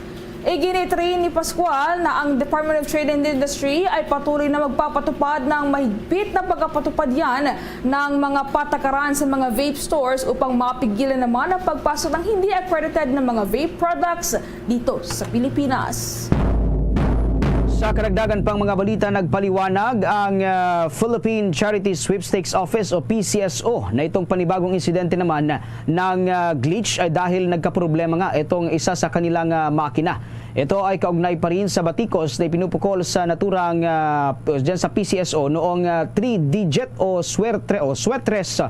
Iginitrain ni Pascual na ang Department of Trade and Industry ay patuloy na magpapatupad ng mahigpit na pagpapatupad yan ng mga patakaran sa mga vape stores upang mapigilan naman ang pagpasok ng hindi accredited na mga vape products dito sa Pilipinas. Sa karagdagan pang mga balita, nagpaliwanag ang, ah, Philippine Charity Sweepstakes Office o P C S O na itong panibagong insidente naman ng, ah, glitch ay dahil nagkaproblema nga itong isa sa kanilang, ah, makina. Ito ay kaugnay pa rin sa batikos na ipinupukol sa naturang, ah, dyan sa P C S O noong, ah, three digit o swerte o swetres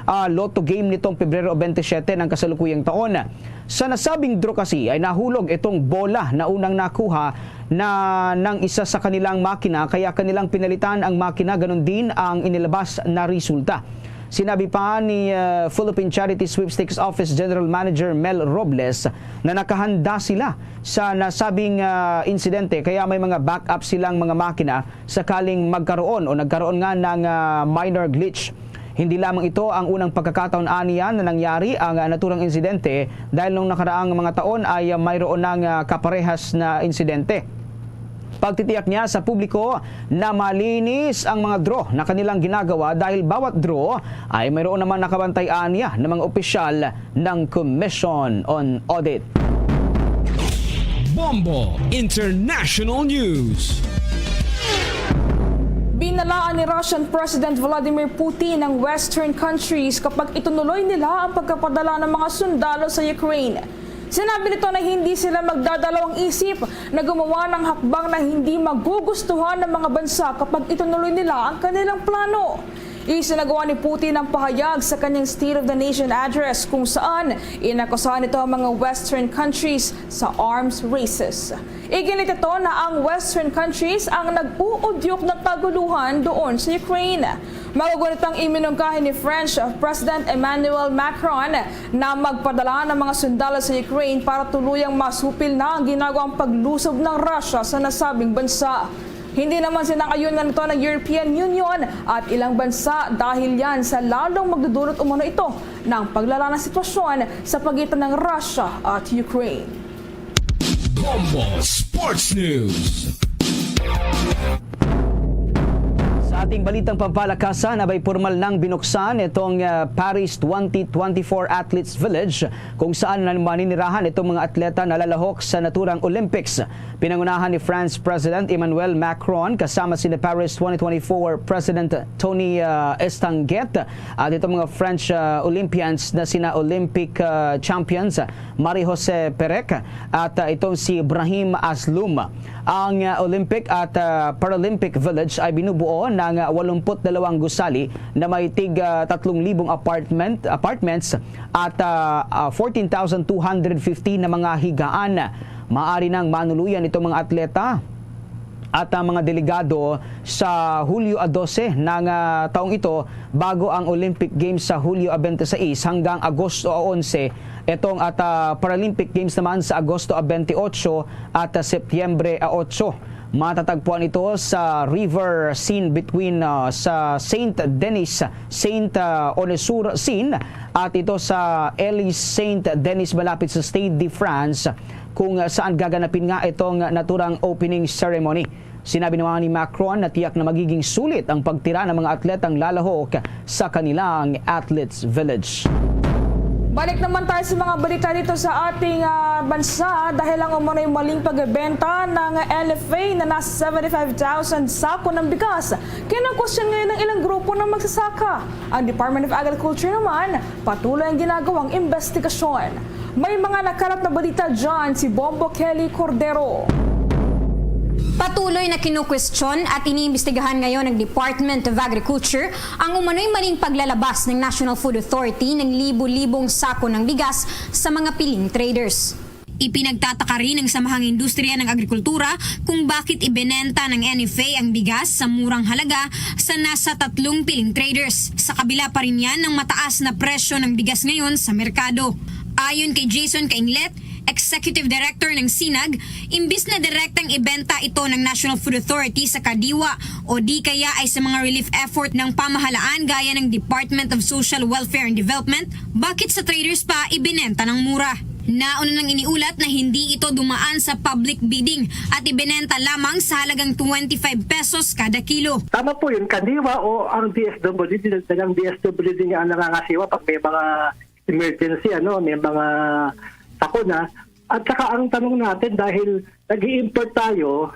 ah, lotto game nitong Pebrero twenty-seven ng kasalukuyang taon. Sa nasabing draw kasi ay nahulog itong bola na unang nakuha na ng isa sa kanilang makina, kaya kanilang pinalitan ang makina, ganun din ang inilabas na resulta. Sinabi pa ni, ah, Philippine Charity Sweepstakes Office General Manager Mel Robles na nakahanda sila sa nasabing, ah, insidente, kaya may mga backup silang mga makina sakaling magkaroon o nagkaroon nga ng, ah, minor glitch. Hindi lamang ito ang unang pagkakataon aniya na nangyari ang, ah, naturang insidente, dahil nung nakaraang mga taon ay, ah, mayroon ng, ah, kaparehas na insidente. Pagtitiyak niya sa publiko na malinis ang mga draw na kanilang ginagawa, dahil bawat draw ay mayroon naman nakabantay aniya ng mga opisyal ng Commission on Audit. Bombo International News. Binalaan ni Russian President Vladimir Putin ang Western countries kapag itunuloy nila ang pagkapadala ng mga sundalo sa Ukraine. Sinabi nito na hindi sila magdadalawang isip na gumawa ng hakbang na hindi magugustuhan ng mga bansa kapag itunuloy nila ang kanilang plano. Isinagawa ni Putin ang pahayag sa kanyang State of the Nation Address, kung saan inakusahan nito ang mga Western countries sa arms races. Iginit ito na ang Western countries ang nag-uudyok ng kaguluhan doon sa Ukraine. Magugunit ang iminungkahi ni French President Emmanuel Macron na magpadala ng mga sundalo sa Ukraine para tuluyang masupil na ang ginagawang paglusob ng Russia sa nasabing bansa. Hindi naman sinang-ayunan ito ng European Union at ilang bansa, dahil yan sa lalong magdudulot umano ito ng paglala ng sitwasyon sa pagitan ng Russia at Ukraine. Bombo Sports News. Sa ating balitang pampalakasan, abay, pormal nang binuksan itong, ah, Paris twenty twenty-four Athletes Village, kung saan na maninirahan itong mga atleta na lalahok sa naturang Olympics. Pinangunahan ni France President Emmanuel Macron kasama sina Paris twenty twenty-four President Tony, ah, Estanguet at itong mga French, ah, Olympians na sina Olympic, ah, champions Marie Jose Perec at, ah, itong si Brahim Aslum. Ang, ah, Olympic at, ah, Paralympic Village ay binubuo ng, ah, walumput dalawang gusali na may tig, ah, tatlong libong apartment, apartments at, ah, ah, fourteen thousand two hundred fifty na mga higaan. Maaari nang manuluyan itong mga atleta at ang mga delegado sa Hulyo a dose ng, ah, taong ito, bago ang Olympic Games sa Hulyo a twenty-six hanggang Agosto a onse, itong at, ah, Paralympic Games naman sa Agosto a twenty-eight at, ah, Setyembre a otso. Matatagpuan ito sa river Seine between, ah, sa Saint Denis, Saint, ah, Onesur Seine, at ito sa Ely Saint Denis malapit sa Stade de France, kung saan gaganapin nga itong naturang opening ceremony. Sinabi naman ni Macron na tiyak na magiging sulit ang pagtira ng mga atletang lalahok sa kanilang Athletes Village. Balik naman tayo sa mga balita dito sa ating, ah, bansa, dahil ang umano'y maling pagbenta ng N F A na nasa seventy-five thousand sako ng bigas, kinakwestiyon ngayon ng ilang grupo ng magsasaka. Ang Department of Agriculture naman, patuloy ang ginagawang investigasyon. May mga nakalap na balita dyan si Bombo Kelly Cordero. Patuloy na kinukwestiyon at iniimbestigahan ngayon ng Department of Agriculture ang umano'y maling paglalabas ng National Food Authority ng libo-libong sako ng bigas sa mga piling traders. Ipinagtataka rin ng Samahang Industriya ng Agrikultura kung bakit ibinenta ng N F A ang bigas sa murang halaga sa nasa tatlong piling traders, sa kabila pa rin yan ng mataas na presyo ng bigas ngayon sa merkado. Ayon kay Jason Cainglet, Executive Director ng sinag, imbis na direktang ibenta ito ng National Food Authority sa kadiwa o di kaya ay sa mga relief effort ng pamahalaan gaya ng Department of Social Welfare and Development, bakit sa traders pa ibinenta ng mura? Nauna nang iniulat na hindi ito dumaan sa public bidding at ibinenta lamang sa halagang twenty-five pesos kada kilo. Tama po yun, kadiwa o ang D S W D, talagang D S W D nga ang nangangasiwa pag may mga emergency, ano, may mga sakuna. At saka ang tanong natin, dahil nag-i-import tayo,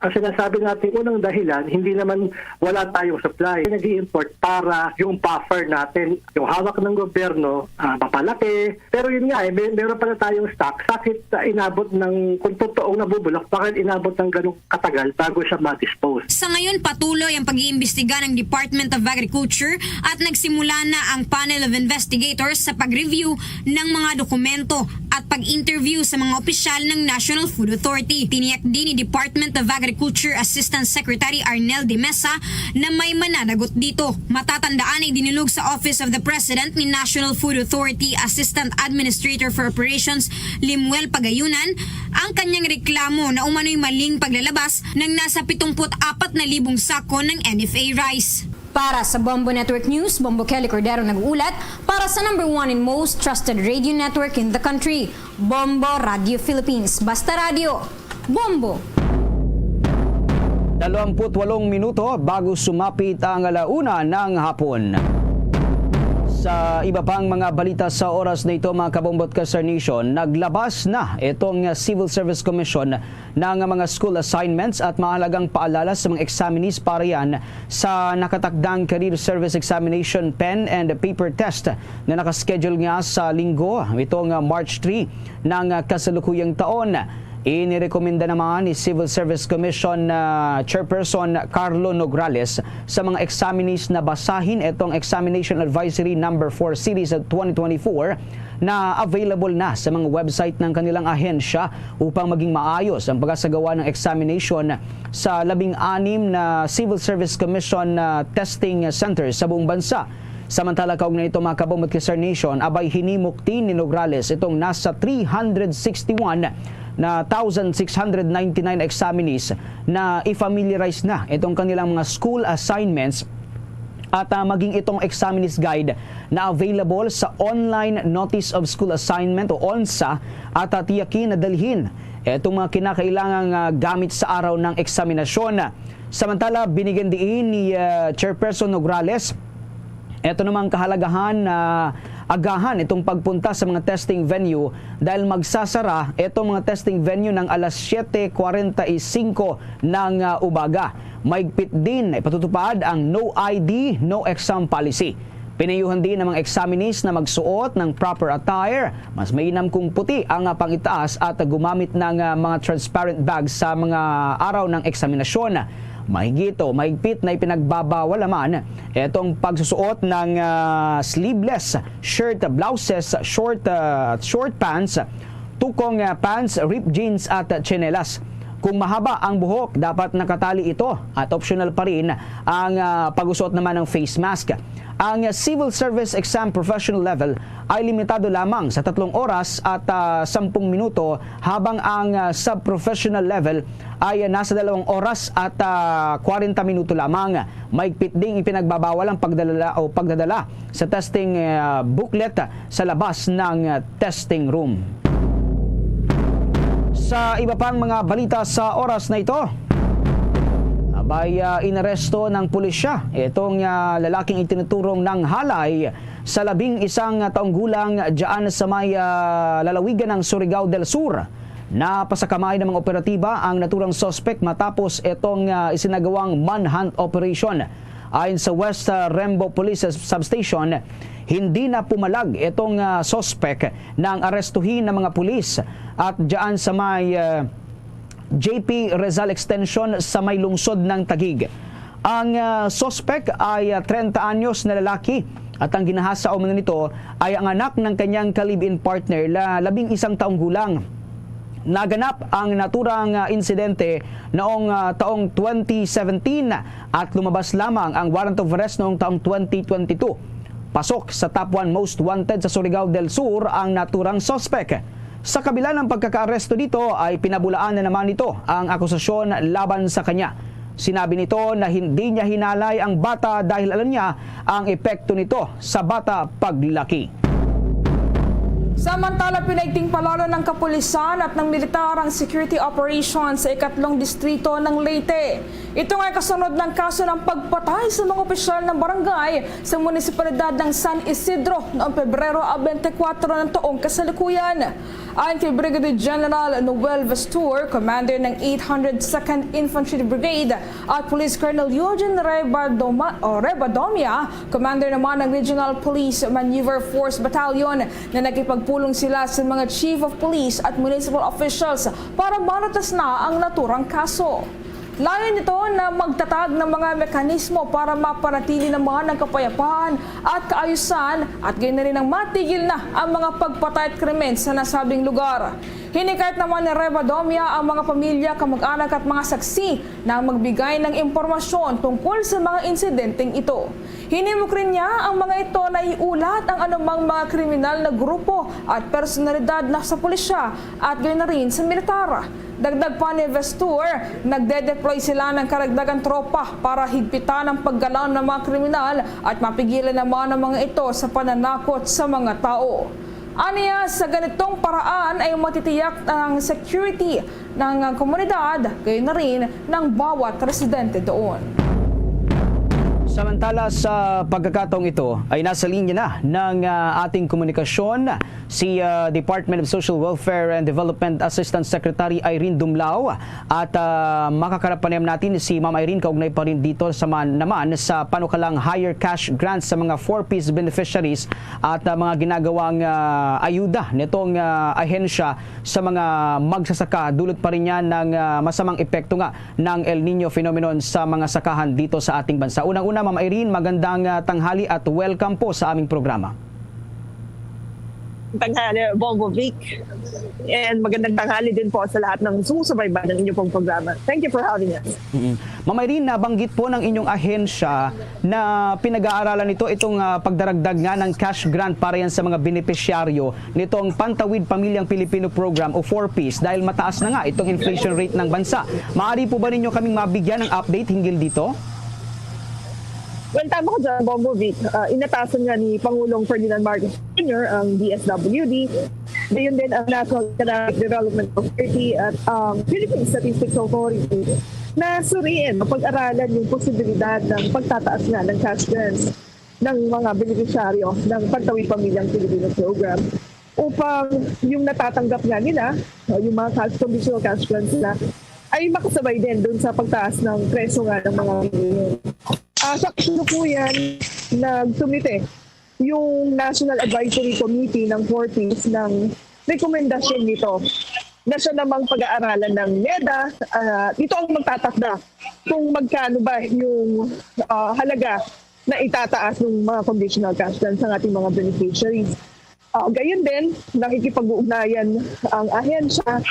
Ang sinasabi natin, unang dahilan, hindi naman wala tayong supply. Nag-i-import para yung buffer natin, yung hawak ng gobyerno, ah, mapalaki. Pero yun nga, eh, may, meron pala tayong stock. Bakit, ah, inabot ng, kung totoong nabubulok, bakit inabot ng ganong katagal bago siya ma-dispose? Sa ngayon, patuloy ang pag-iimbestiga ng Department of Agriculture at nagsimula na ang panel of investigators sa pag-review ng mga dokumento at pag-interview sa mga opisyal ng National Food Authority. Tiniyak din ni Department of Agriculture Assistant Secretary Arnel de Mesa na may mananagot dito. Matatandaan, ay dinulog sa Office of the President ni National Food Authority Assistant Administrator for Operations Limuel Pagayunan ang kanyang reklamo na umano'y maling paglalabas ng nasa pitungput apat na libong sako ng N F A rice. Para sa Bombo Network News, Bombo Kelly Cordero nag-uulat para sa number one and most trusted radio network in the country, Bombo Radio Philippines. Basta radyo, Bombo! Dalawampu't walong minuto bago sumapit ang ala una ng hapon. Sa iba pang mga balita sa oras na ito, mga Kabombo at Ka-Star Nation, naglabas na itong Civil Service Commission ng mga school assignments at mahalagang paalala sa mga examinees para yan sa nakatakdang Career Service Examination pen and paper test na nakaschedule nga sa Linggo, itong March three ng kasalukuyang taon. Inirekomenda naman ni Civil Service Commission, ah, Chairperson Carlo Nograles sa mga examinees na basahin itong Examination Advisory Number four Series of twenty twenty-four na available na sa mga website ng kanilang ahensya upang maging maayos ang pagkasagawa ng examination sa labing anim na Civil Service Commission, ah, testing centers sa buong bansa. Samantala, kaugnay nito, mga Kabombo at Ka-Star Nation, abay, hinimok din ni Nograles itong nasa three hundred sixty-one na thousand six hundred ninety-nine examinees na i-familiarize na itong kanilang mga school assignments at, ah, maging itong examinees guide na available sa Online Notice of School Assignment o ONSA at, ah, tiyakin na dalhin itong mga kinakailangang, ah, gamit sa araw ng eksaminasyon. Samantala, binigyan diin ni, ah, Chairperson Nograles ito namang kahalagahan na agahan itong pagpunta sa mga testing venue dahil magsasara itong mga testing venue ng alas siete kwarenta y cinco ng, ah, umaga. Maigpit din na ipatutupad ang no I D, no exam policy. Pinayuhan din ang mga examinees na magsuot ng proper attire, mas mainam kung puti ang, ah, pangitaas at gumamit ng, ah, mga transparent bags sa mga araw ng eksaminasyon. Mahigit o mahigpit na ipinagbabawal naman itong pagsusuot ng, ah, sleeveless shirt, blouses, short, ah, short pants, tukong, ah, pants, ripped jeans at tsinelas. Kung mahaba ang buhok, dapat nakatali ito at optional pa rin ang, ah, pagsusuot naman ng face mask. Ang Civil Service Exam Professional Level ay limitado lamang sa tatlong oras at, ah, sampung minuto, habang ang, ah, Sub-Professional Level ay, ah, nasa dalawang oras at, ah, kwarenta minuto lamang. Maigpit ding ipinagbabawal ang pagdala o pagdadala sa testing, ah, booklet sa labas ng, ah, testing room. Sa iba pang mga balita sa oras na ito, abay, ah, inaresto ng pulisya itong, ah, lalaking itinuturong nanghalay sa labing isang taong gulang dyan sa may, ah, lalawigan ng Surigao del Sur. Napasakamay ng mga operatiba ang naturang suspek matapos itong, ah, isinagawang manhunt operation. Ayon sa West, ah, Rembo Police Substation, hindi na pumalag itong, ah, suspek nang arestuhin ng mga pulis at dyan sa may, ah, J P Rizal Extension sa may lungsod ng Taguig. Ang, ah, suspek ay, ah, treinta anyos na lalaki at ang ginahasa umano nito ay ang anak ng kanyang ka-live-in partner na labing isang taong gulang. Naganap ang naturang, ah, insidente noong, ah, taong twenty seventeen at lumabas lamang ang warrant of arrest noong taong twenty twenty-two. Pasok sa top one most wanted sa Surigao del Sur ang naturang suspek. Sa kabila ng pagkakaaresto dito, ay pinabulaan na naman nito ang akusasyon laban sa kanya. Sinabi nito na hindi niya hinalay ang bata dahil alam niya ang epekto nito sa bata paglaki. Samantala, pinaigting pa lalo ng kapulisan at ng militar ang security operation sa ikatlong distrito ng Leyte. Ito nga ay kasunod ng kaso ng pagpatay sa mga opisyal ng barangay sa munisipalidad ng San Isidro noong Pebrero twenty-four ng taong kasalukuyan. Ayon kay Brigadier General Noel Vestur, commander ng eight hundred second Infantry Brigade, at Police Colonel Eugene Rebadoma, o Rebadomia, commander naman ng Regional Police Maneuver Force Battalion, na nakipagpulong sila sa mga chief of police at municipal officials para malutas na ang naturang kaso. Layo nito na magtatag ng mga mekanismo para mapanatili naman ang kapayapaan at kaayusan at gayon na rin ang matigil na ang mga pagpatay at krimen sa nasabing lugar. Hinikayat naman ni Reva Domia ang mga pamilya, kamag-anak at mga saksi na magbigay ng impormasyon tungkol sa mga insidenteng ito. Hinimok rin niya ang mga ito na iulat ang anumang mga kriminal na grupo at personalidad na sa pulisya at gayon na rin sa militar. Dagdag pa ni Vestur, nagde-deploy sila ng karagdagang tropa para higpitan ang paggalaw ng mga kriminal at mapigilan naman ang mga ito sa pananakot sa mga tao. Aniya, sa ganitong paraan ay matitiyak ang security ng komunidad, gayon na rin ng bawat residente doon. Samantala, sa pagkakataong ito ay nasa linya na ng ah, ating komunikasyon si ah, Department of Social Welfare and Development Assistant Secretary Irene Dumlao at ah, makakarap pa naman natin si Ma'am Irene kaugnay pa rin dito sa man, naman sa panukalang higher cash grants sa mga four Ps beneficiaries at ah, mga ginagawang ah, ayuda nitong ah, ahensya sa mga magsasaka. Dulot pa rin yan ng ah, masamang epekto nga ng El Nino phenomenon sa mga sakahan dito sa ating bansa. Unang-una, Ma'am Irene, magandang ah, tanghali at welcome po sa aming programa. Tanghali, Bongo Vic. And magandang tanghali din po sa lahat ng sumusubaybay ng inyo pong programa. Thank you for having us. Mm. Ma'am Irene, nabanggit po ng inyong ahensya na pinag-aaralan nito itong ah, pagdaragdag nga ng cash grant para yan sa mga benepisyaryo nitong Pantawid Pamilyang Pilipino Program o four Ps dahil mataas na nga itong inflation rate ng bansa. Maaari po ba ninyo kaming mabigyan ng update hinggil dito? Well, tama ka dyan, Bongo Vic. Ah, inatasan nga ni Pangulong Ferdinand Marcos Junior ang D S W D, gayon din ang National Economic Development Authority at ang Philippine Statistics Authority na suriin o pag-aralan yung posibilidad ng pagtataas nga ng cash grants ng mga benepisyaryo ng Pantawid Pamilyang Pilipino Program upang yung natatanggap nga nila, uh, yung mga cash, conditional cash grants nila, ay makasabay din dun sa pagtaas ng presyo nga ng mga bilihin. Ah, sa kasalukuyan, nagsumite yung National Advisory Committee ng four Ps ng rekomendasyon nito na siya namang pag-aaralan ng NEDA. Ah, ito ang magtatakda kung magkano ba yung ah, halaga na itataas ng mga conditional cash grants sa ating mga beneficiaries. Ah, gayon din, nakikipag-ugnayan ang ahensya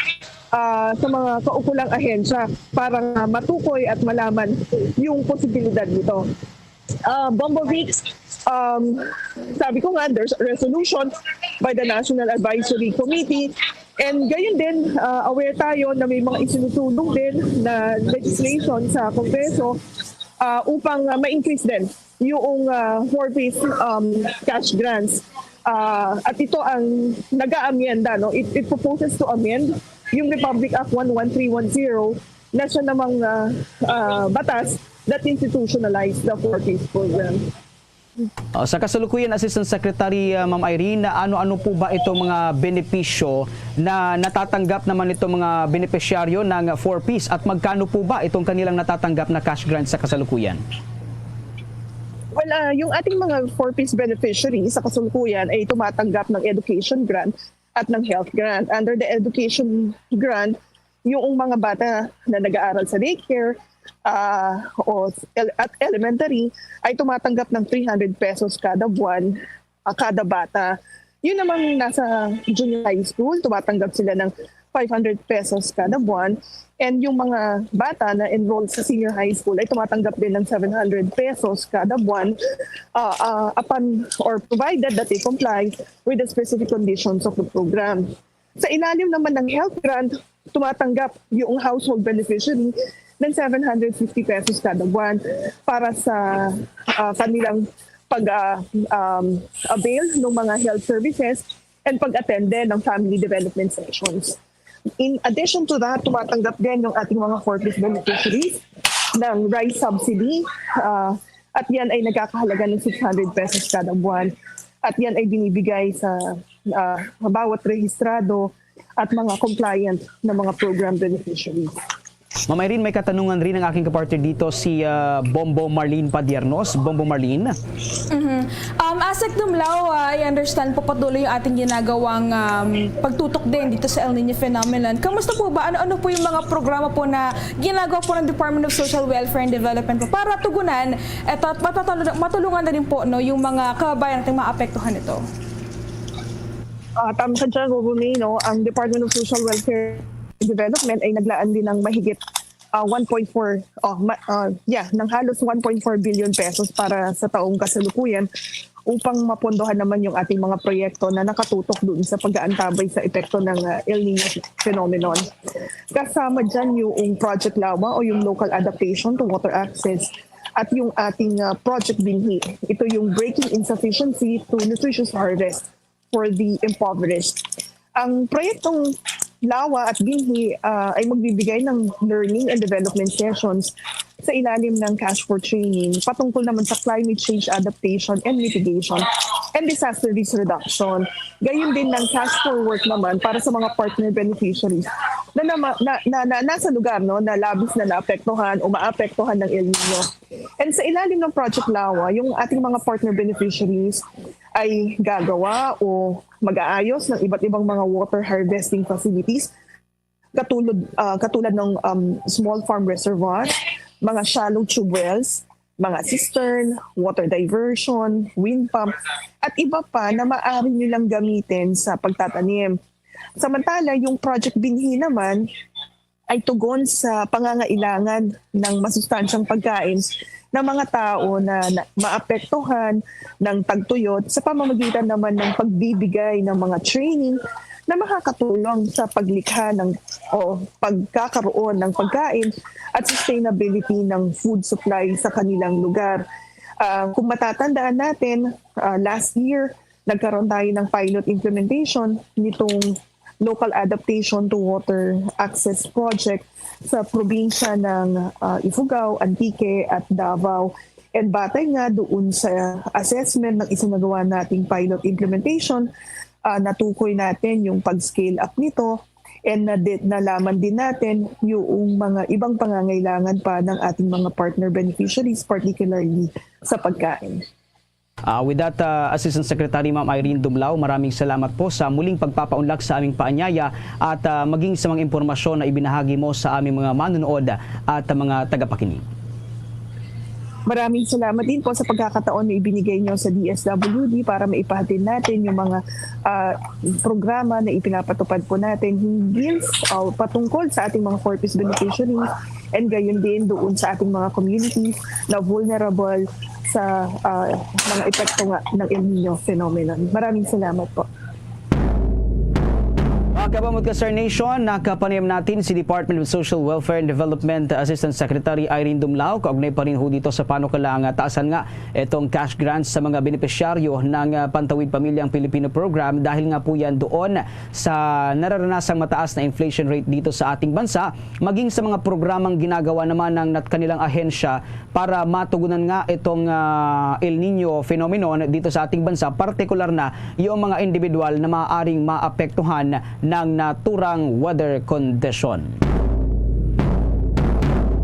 ah, sa mga kaukulang ahensya para nga matukoy at malaman yung posibilidad nito. Uh, Bombovic, um, sabi ko nga, there's a resolution by the National Advisory Committee. And gayon din, uh, aware tayo na may mga isinusulong din na legislation sa Kongreso uh, upang uh, ma-increase din yung uh, four-phase um, cash grants. Uh, at ito ang nag-aamyenda, no? It, it proposes to amend yung Republic Act one one three one zero na siya namang uh, uh, batas that institutionalized the four-phase program. Uh, sa kasalukuyan, Assistant Secretary uh, Ma'am Irene, ano-ano po ba itong mga benepisyo na natatanggap naman itong mga benepisyaryo ng four Ps at magkano po ba itong kanilang natatanggap na cash grant sa kasalukuyan? Well, uh, yung ating mga four Ps beneficiaries sa kasalukuyan ay tumatanggap ng education grant at ng health grant. Under the education grant, yung mga bata na nag-aaral sa daycare uh, o at elementary ay tumatanggap ng three hundred pesos kada buwan, uh, kada bata. Yun namang nasa junior high school, tumatanggap sila ng five hundred pesos kada buwan. And yung mga bata na enrolled sa senior high school ay tumatanggap din ng seven hundred pesos kada buwan uh, uh, upon or provided that they comply with the specific conditions of the program. Sa ilalim naman ng health grant, tumatanggap yung household beneficiary ng seven hundred fifty pesos kada buwan para sa uh, kanilang pag uh, um, avail ng mga health services and pag-attend ng family development sessions. In addition to that, tumatanggap din yung ating mga four Ps beneficiaries ng rice subsidy uh, at yan ay nagkakahalaga ng six hundred pesos kada buwan. At yan ay binibigay sa uh, bawat rehistrado at mga compliant na mga program beneficiaries. Ma'am Irene, may katanungan rin ang aking kapartner dito, si ah, Bombo Marlene Padiernos. Bombo Marlene. Mhm. Um, Asek Dumlao, ah, I understand po patuloy yung ating ginagawang um, pagtutok din dito sa El Nino phenomenon. Kamusta po ba? Ano-ano po yung mga programa po na ginagawa po ng Department of Social Welfare and Development po para tugunan at at matatalu- matulungan na rin po no, yung mga kababayan nating maapektuhan nito? Uh, tama ka dyan, Ruby May, no? Ang Department of Social Welfare and Development ay naglaan din ng mahigit uh, one point four, oh, ma- uh, yeah, ng halos one point four billion pesos para sa taong kasalukuyan upang mapondohan naman yung ating mga proyekto na nakatutok doon sa pag-aantabay sa epekto ng uh, El Nino phenomenon. Kasama dyan yung Project Lawa o yung Local Adaptation to Water Access at yung ating uh, Project Binhi. Ito yung Breaking Insufficiency to Nutritious Harvest for the Impoverished. Ang proyektong Lawa at Binhi uh, ay magbibigay ng learning and development sessions sa ilalim ng Cash for Training patungkol naman sa climate change adaptation and mitigation and disaster risk reduction. Gayon din ng Cash for Work naman para sa mga partner beneficiaries na, na, na, na, na nasa lugar no, na labis na naapektuhan o maapektuhan ng El Nino. And sa ilalim ng Project Lawa, yung ating mga partner beneficiaries ay gagawa o mag-aayos ng iba't ibang mga water harvesting facilities katulad, uh, katulad ng um, small farm reservoir, mga shallow tube wells, mga cistern, water diversion, wind pump, at iba pa na maaari nilang gamitin sa pagtatanim. Samantala, yung Project Binhi naman ay tugon sa pangangailangan ng masustansyang pagkain ng mga tao na, na maapektuhan ng tagtuyot sa pamamagitan naman ng pagbibigay ng mga training na makakatulong sa paglikha ng o pagkakaroon ng pagkain at sustainability ng food supply sa kanilang lugar. Uh, kung matatandaan natin, uh, last year, nagkaroon tayo ng pilot implementation nitong Local Adaptation to Water Access Project sa probinsya ng uh, Ifugao, Antique at Davao. And batay nga doon sa assessment ng isinagawa nating pilot implementation, uh, natukoy natin yung pag-scale up nito and na nalaman din natin yung mga ibang pangangailangan pa ng ating mga partner beneficiaries, particularly sa pagkain. Uh, with that, uh, Assistant Secretary Ma'am Irene Dumlao, maraming salamat po sa muling pagpapaunlak sa aming paanyaya at uh, maging sa mga impormasyon na ibinahagi mo sa aming mga manonood at uh, mga tagapakinig. Maraming salamat din po sa pagkakataon na ibinigay nyo sa D S W D para maipahatid natin yung mga uh, programa na ipinapatupad po natin hinggil uh, patungkol sa ating mga corpus beneficiaries and gayon din doon sa ating mga communities na vulnerable sa uh, mga epekto nga ng El Nino phenomenon. Maraming salamat po. Mga kabamot ka Star Nation, nakapanayam natin si Department of Social Welfare and Development Assistant Secretary Irene Dumlao kaugnay pa rin ho dito sa panukalang taasan nga itong cash grants sa mga benepisyaryo ng Pantawid Pamilyang Pilipino Program dahil nga po yan doon sa nararanasang mataas na inflation rate dito sa ating bansa, maging sa mga programang ginagawa naman ng nat kanilang ahensya para matugunan nga itong uh, El Nino phenomenon dito sa ating bansa, partikular na yung mga individual na maaaring maapektuhan ng naturang weather condition.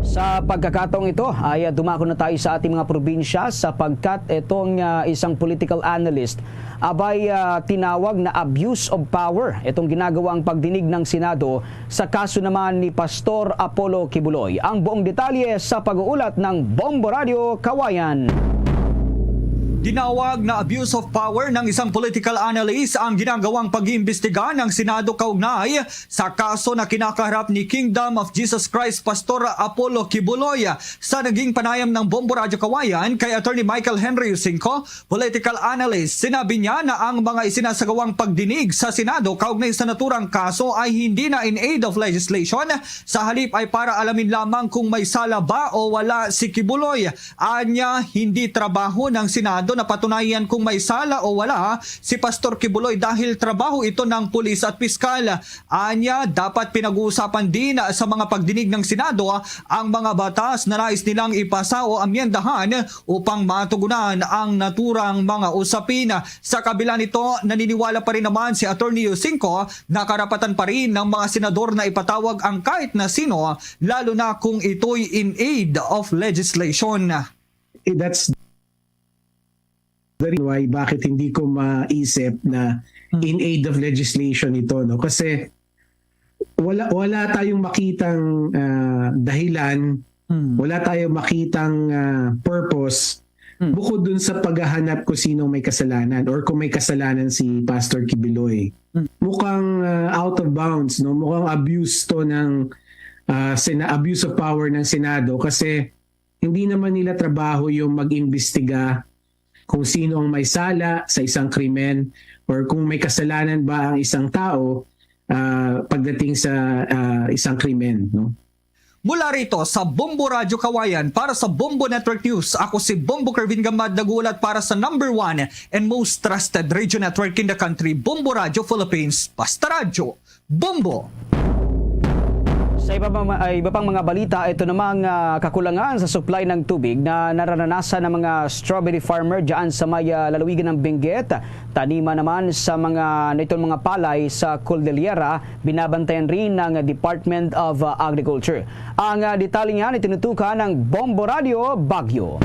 Sa pagkakataong ito ay dumako na tayo sa ating mga probinsya sapagkat itong uh, isang political analyst abay uh, tinawag na abuse of power itong ginagawang pagdinig ng Senado sa kaso naman ni Pastor Apollo Kibuloy. Ang buong detalye sa pag-uulat ng Bombo Radio Kawayan. Dinawag na abuse of power ng isang political analyst ang ginagawang pag-iimbestiga ng Senado kaugnay sa kaso na kinakaharap ni Kingdom of Jesus Christ Pastor Apollo Kibuloy. Sa naging panayam ng Bombo Radyo Kawayan kay Attorney Michael Henry Usinco, political analyst, sinabi niya na ang mga isinasagawang pagdinig sa Senado kaugnay sa naturang kaso ay hindi na in aid of legislation. Sa halip ay para alamin lamang kung may sala ba o wala si Kibuloy. Anya, hindi trabaho ng Senado napatunayan kung may sala o wala si Pastor Kibuloy dahil trabaho ito ng pulis at piskal. Anya, dapat pinag-uusapan din sa mga pagdinig ng Senado ang mga batas na nais nilang ipasa o amyendahan upang matugunan ang naturang mga usapin. Sa kabila nito, naniniwala pa rin naman si Attorney Yusinco na karapatan pa rin ng mga senador na ipatawag ang kahit na sino, lalo na kung ito'y in aid of legislation. Eh, that's the reason why bakit hindi ko maisip na Hmm. in aid of legislation ito, no? Kasi wala wala tayong makitang ah, dahilan, Hmm. wala tayong makitang ah, purpose Hmm. bukod dun sa paghahanap kung sino may kasalanan or kung may kasalanan si Pastor Kibiloy. Hmm. Mukhang ah, out of bounds, no? Mukhang abuse to ng ah, sena- abuse of power ng Senado kasi hindi naman nila trabaho yung mag-imbestiga kung sino ang may sala sa isang krimen or kung may kasalanan ba ang isang tao ah, pagdating sa ah, isang krimen, no? Mula rito sa Bombo Radyo Kawayan para sa Bombo Network News, ako si Bombo Kervin Gamad, nag-uulat para sa number one and most trusted radio network in the country, Bombo Radyo Philippines. Basta radyo, Bombo! Sa iba, pa, ay, iba pang mga balita, ito namang ah, kakulangan sa supply ng tubig na nararanasan ng mga strawberry farmer dyan sa may ah, lalawigan ng Benguet. Taniman naman sa mga nitong mga palay sa Cordillera, binabantayan rin ng Department of ah, Agriculture. Ang ah, detalye niyan itinutukan ng Bombo Radio Baguio.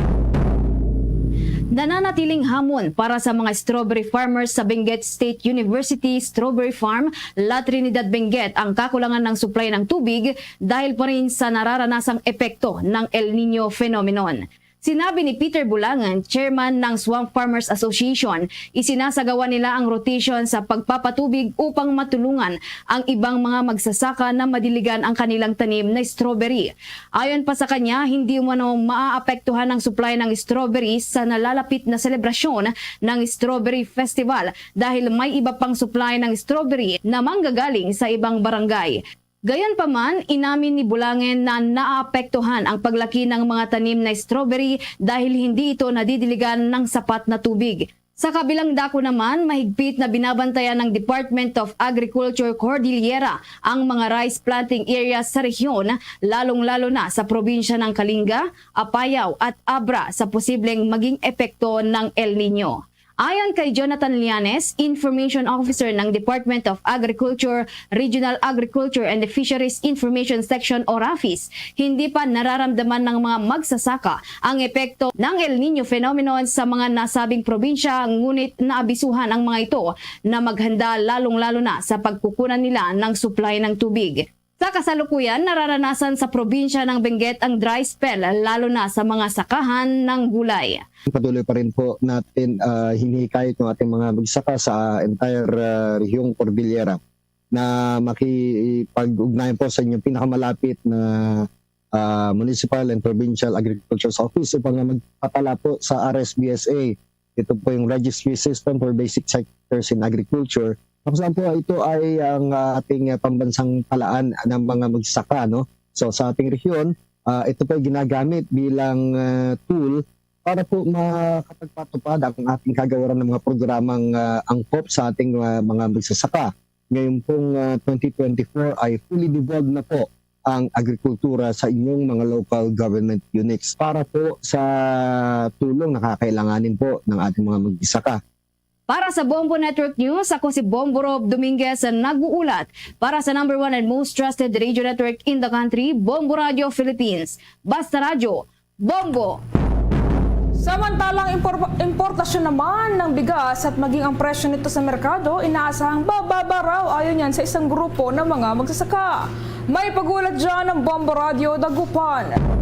Nananatiling hamon para sa mga strawberry farmers sa Benguet State University Strawberry Farm, La Trinidad, Benguet ang kakulangan ng supply ng tubig dahil pa rin sa nararanasang epekto ng El Nino phenomenon. Sinabi ni Peter Bulangan, chairman ng Swamp Farmers Association, isinasagawa nila ang rotation sa pagpapatubig upang matulungan ang ibang mga magsasaka na madiligan ang kanilang tanim na strawberry. Ayon pa sa kanya, hindi umano maaapektuhan ang supply ng strawberry sa nalalapit na selebrasyon ng Strawberry Festival dahil may iba pang supply ng strawberry na manggagaling sa ibang barangay. Gayunpaman, inamin ni Bulangen na naapektuhan ang paglaki ng mga tanim na strawberry dahil hindi ito nadidiligan ng sapat na tubig. Sa kabilang dako naman, mahigpit na binabantayan ng Department of Agriculture Cordillera ang mga rice planting areas sa rehiyon, lalong-lalo na sa probinsya ng Kalinga, Apayao at Abra sa posibleng maging epekto ng El Nino. Ayon kay Jonathan Lianes, Information Officer ng Department of Agriculture, Regional Agriculture and Fisheries Information Section o RAFIS, hindi pa nararamdaman ng mga magsasaka ang epekto ng El Nino phenomenon sa mga nasabing probinsya, ngunit naabisuhan ang mga ito na maghanda, lalong-lalo na sa pagkukunan nila ng supply ng tubig. Sa kasalukuyan, nararanasan sa probinsya ng Benguet ang dry spell, lalo na sa mga sakahan ng gulay. Patuloy pa rin po natin uh, hinihikayat ng ating mga magsaka sa entire uh, rehiyong Cordillera na makipag-ugnayan po sa inyong pinakamalapit na uh, Municipal and Provincial Agriculture's Office upang magpatala po sa R S B S A. Ito po yung Registry System for Basic Sectors in Agriculture. Tapos lang po, ito ay ang uh, ating uh, pambansang talaan ng mga magsaka. No? So sa ating rehiyon, uh, ito po ay ginagamit bilang uh, tool para po makapagpatupad ang ating kagawaran ng mga programang uh, angkop sa ating uh, mga magsasaka. Ngayon pong uh, twenty twenty-four ay fully devolved na po ang agrikultura sa inyong mga local government units para po sa tulong na kakailanganin po ng ating mga magsasaka. Para sa Bombo Network News, ako si Bombo Rob Dominguez na nag-uulat para sa number one and most trusted radio network in the country, Bombo Radio Philippines. Basta Radyo, Bombo! Samantalang impor- importasyon naman ng bigas at maging ang presyo nito sa merkado, inaasahang bababa raw ayon yan sa isang grupo ng mga magsasaka. May pag-ulat dyan ng Bombo Radio Dagupan.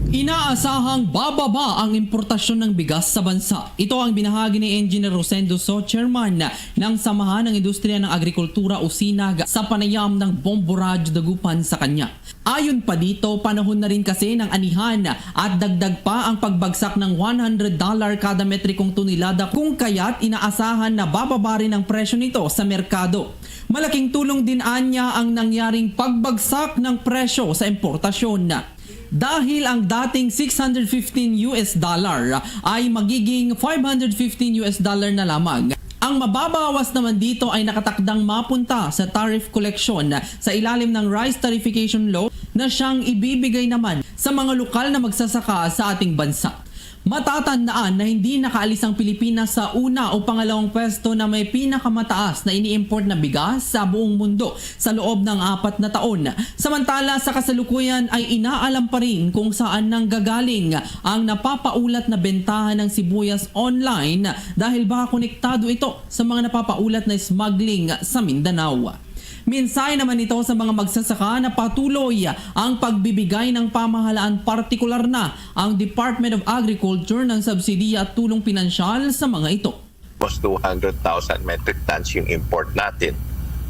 Inaasahang bababa ang importasyon ng bigas sa bansa. Ito ang binahagi ni Engineer Rosendo So, chairman ng Samahan ng Industriya ng Agrikultura o sinag, sa panayam ng Bombo Radyo Dagupan sa kanya. Ayon pa dito, panahon na rin kasi ng anihan at dagdag pa ang pagbagsak ng one hundred dollar kada metrikong tonelada, kung kaya't inaasahan na bababa rin ang presyo nito sa merkado. Malaking tulong din anya ang nangyaring pagbagsak ng presyo sa importasyon. Dahil ang dating six hundred fifteen U S dollar ay magiging five hundred fifteen U S dollar na lamang. Ang mababawas naman dito ay nakatakdang mapunta sa tariff collection sa ilalim ng Rice Tariffication Law na siyang ibibigay naman sa mga lokal na magsasaka sa ating bansa. Matatandaan na hindi nakaalis ang Pilipinas sa una o pangalawang pwesto na may pinakamataas na ini-import na bigas sa buong mundo sa loob ng apat na taon. Samantala, sa kasalukuyan ay inaalam pa rin kung saan nanggagaling ang napapaulat na bentahan ng sibuyas online dahil baka konektado ito sa mga napapaulat na smuggling sa Mindanao. Mensahe naman ito sa mga magsasaka na patuloy ang pagbibigay ng pamahalaan, partikular na ang Department of Agriculture, ng subsidiya at tulong pinansyal sa mga ito. Almost two hundred thousand metric tons yung import natin.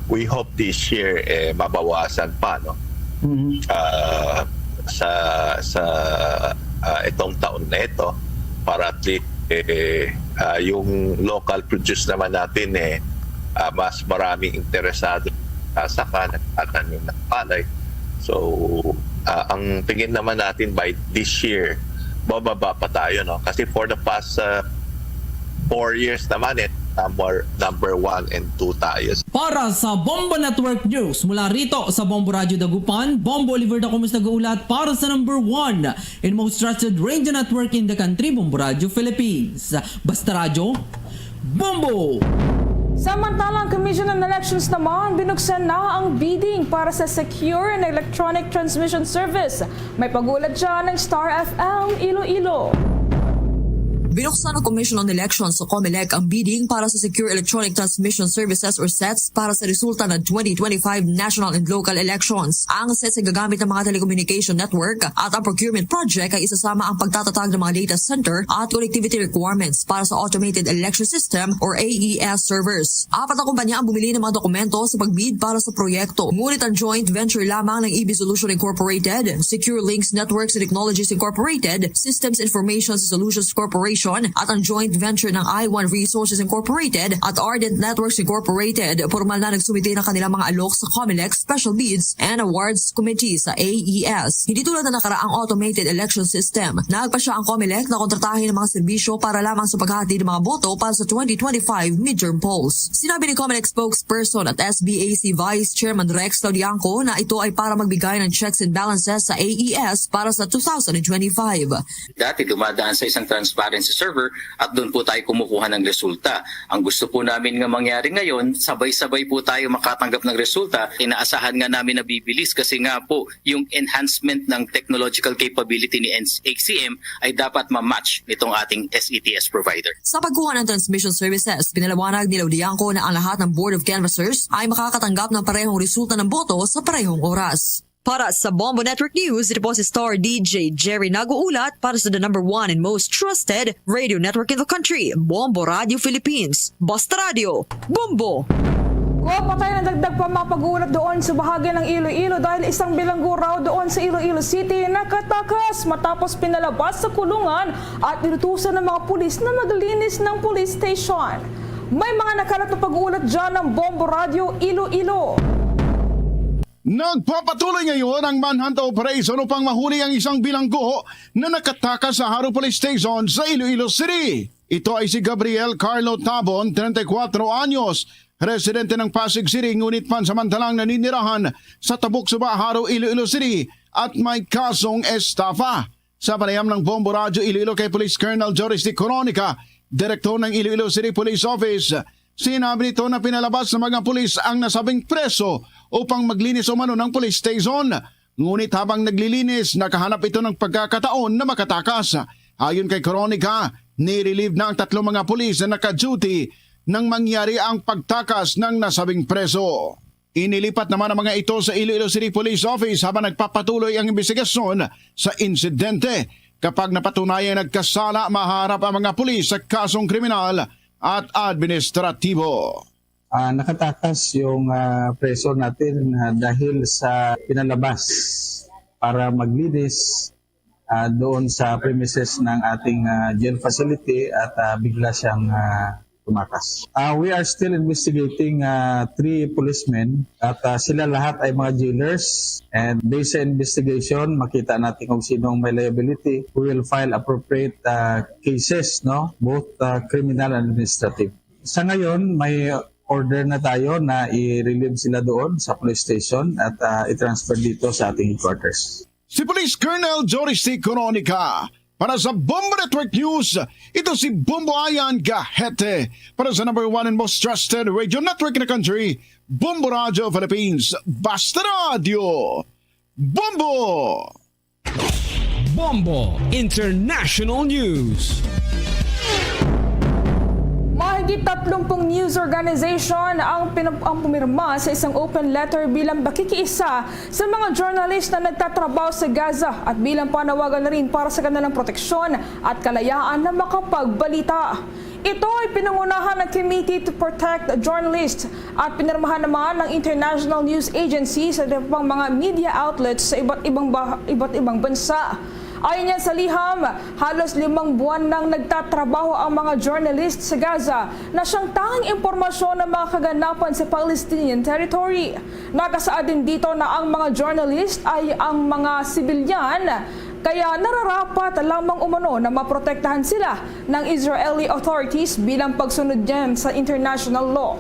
We hope this year, eh, mabawasan pa, no? Mhm. Ah, sa sa ah, itong taon na ito, para at least, eh, ah, yung local produce naman natin, eh, ah, mas maraming interesado sa saka, nagtatanim ng palay. So, ah, ang tingin naman natin, by this year, bababa pa tayo, no? Kasi for the past ah, four years naman, eh, number number one and two tayo. Para sa Bombo Network News, mula rito sa Bombo Radyo Dagupan, Bombo Oliver Dacumes nag-uulat para sa number one and most trusted radio network in the country, Bombo Radyo Philippines. Basta Radyo, Bombo! Samantala, ang Commission on Elections naman binuksan na ang bidding para sa Secure and Electronic Transmission Service. May pag-ulat dyan ng Star F M Iloilo. Binuksan ng Commission on Elections o COMELEC ang bidding para sa Secure Electronic Transmission Services or sets para sa resulta ng twenty twenty-five national and local elections. Ang sets ay gagamit ng mga telecommunication network at ang procurement project ay isasama ang pagtatatag ng mga data center at connectivity requirements para sa automated election system or A E S servers. Apat na kumpanya ang bumili ng mga dokumento sa pag-bid para sa proyekto. Ngunit ang joint venture lamang ng E B Solution Incorporated, Secure Links Networks and Technologies Incorporated, Systems Information Solutions Corporation at ang joint venture ng I one Resources Incorporated at Ardent Networks Incorporated, formal na nagsumite ng kanilang mga alok sa COMELEC Special Bids and Awards Committee sa A E S. Hindi tulad ng nakaraang automated election system, nagpasya ang COMELEC na kontratahin ang mga serbisyo para lamang sa paghatid ng mga boto para sa twenty twenty-five midterm polls. Sinabi ni COMELEC spokesperson at S B A C Vice Chairman Rex Laudiangco na ito ay para magbigay ng checks and balances sa A E S para sa two thousand twenty-five. Dati dumadaan sa isang transparency server at doon po tayo kumukuha ng resulta. Ang gusto po namin nga mangyari ngayon, sabay-sabay po tayo makatanggap ng resulta. Inaasahan nga namin na bibilis kasi nga po yung enhancement ng technological capability ni H C M ay dapat ma-match nitong ating S E T S provider. Sa pagkuha ng transmission services, pinalawanag ni Laudiangco na ang lahat ng Board of Canvassers ay makakatanggap ng parehong resulta ng boto sa parehong oras. Para sa Bombo Network News, ito po si Star D J Jerry nag-uulat para sa the number one and most trusted radio network in the country, Bombo Radio Philippines. Basta Radio, Bombo! Kuha pa tayo ng dagdag pa mga pag-uulat doon sa bahagi ng Iloilo dahil isang bilanggo raw doon sa Iloilo City nakatakas matapos pinalabas sa kulungan at inutusan ng mga pulis na maglinis ng police station. May mga nakalap na pag-uulat dyan ng Bombo Radio Iloilo. Nagpapatuloy ngayon ang manhunt operation upang mahuli ang isang bilanggo na nakatakas sa Jaro Police Station sa Iloilo City. Ito ay si Gabriel Carlo Tabon, treinta y cuatro anyos, residente ng Pasig City ngunit pansamantalang naninirahan sa Tabuk Suba, Jaro, Iloilo City at may kasong estafa. Sa panayam ng Bombo Radyo Iloilo kay Police Colonel Joris de Coronica, direktor ng Iloilo City Police Office, sinabi nito na pinalabas ng mga pulis ang nasabing preso upang maglinis umano ng police station. Ngunit habang naglilinis, nakahanap ito ng pagkakataon na makatakas. Ayon kay Coronica, nirelieve na ang tatlong mga pulis na naka-duty nang mangyari ang pagtakas ng nasabing preso. Inilipat naman ang mga ito sa Iloilo City Police Office habang nagpapatuloy ang imbestigasyon sa insidente. Kapag napatunayang nagkasala, maharap ang mga pulis sa kasong kriminal at administratibo. Ah, nakatakas yung ah, preso natin ah, dahil sa pinalabas para maglinis ah, doon sa premises ng ating ah, jail facility at ah, bigla siyang ah, tumakas. Ah, we are still investigating, ah, three policemen at, ah, sila lahat ay mga jailers. And based sa investigation, makita natin kung sino ang may liability. We will file appropriate, ah, cases, no? Both, ah, criminal and administrative. Sa ngayon, may order na tayo na i-relieve sila doon sa police station at, ah, i-transfer dito sa ating headquarters. Si Police Colonel Joris T. Coronica. Para sa Bombo Network News, ito si Bombo Ayan Gahete. Para sa number one and most trusted radio network in the country, Bombo Radio Philippines. Basta Radio Bombo! Bombo International News. Mahigit tatlumpung news organization ang pinap-, ang pumirma sa isang open letter bilang pakikiisa sa mga journalist na nagtatrabaho sa Gaza at bilang panawagan na rin para sa kanilang proteksyon at kalayaan na makapagbalita. Ito ay pinangunahan ng Committee to Protect Journalists at pinirmahan naman ng International News Agency sa iba pang mga media outlets sa iba't ibang bah-, iba't ibang bansa. Ayon niya sa liham, halos limang buwan nang nagtatrabaho ang mga journalist sa Gaza na siyang tanging impormasyon ng mga kaganapan sa Palestinian territory. Nakasaad din dito na ang mga journalist ay ang mga sibilyan, kaya nararapat lamang umano na maprotektahan sila ng Israeli authorities bilang pagsunod niyan sa international law.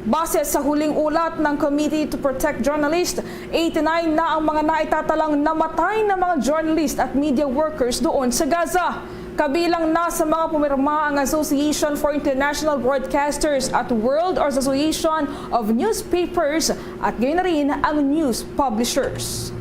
Base sa huling ulat ng Committee to Protect Journalists, eighty-nine na ang mga naitatalang namatay na mga journalist at media workers doon sa Gaza. Kabilang na sa mga pumirma ang Association for International Broadcasters at World Association of Newspapers at gayon na rin ang news publishers.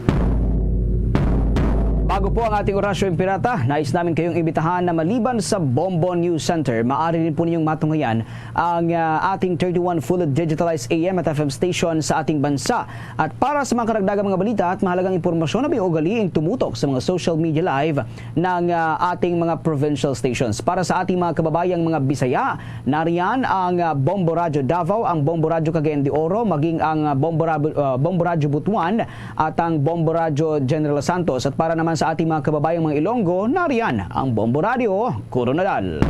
Bago po ang ating Orasyo Imperata, nais namin kayong imbitahan na maliban sa Bombo News Center, maaari rin po ninyong matunghayan ang, ah, ating thirty-one fully digitalized A M at F M station sa ating bansa. At para sa mga karagdagang mga balita at mahalagang impormasyon, abi ugaliing tumutok sa mga social media live ng, ah, ating mga provincial stations. Para sa ating mga kababayang mga Bisaya, nariyan ang, ah, Bombo Radyo Davao, ang Bombo Radyo Cagayan de Oro, maging ang, ah, Bombo Rab-, ah, Bombo Radyo Butuan at ang Bombo Radyo General Santos. At para naman sa ating mga kababayang mga Ilonggo, nariyan ang Bombo Radyo Koronadal.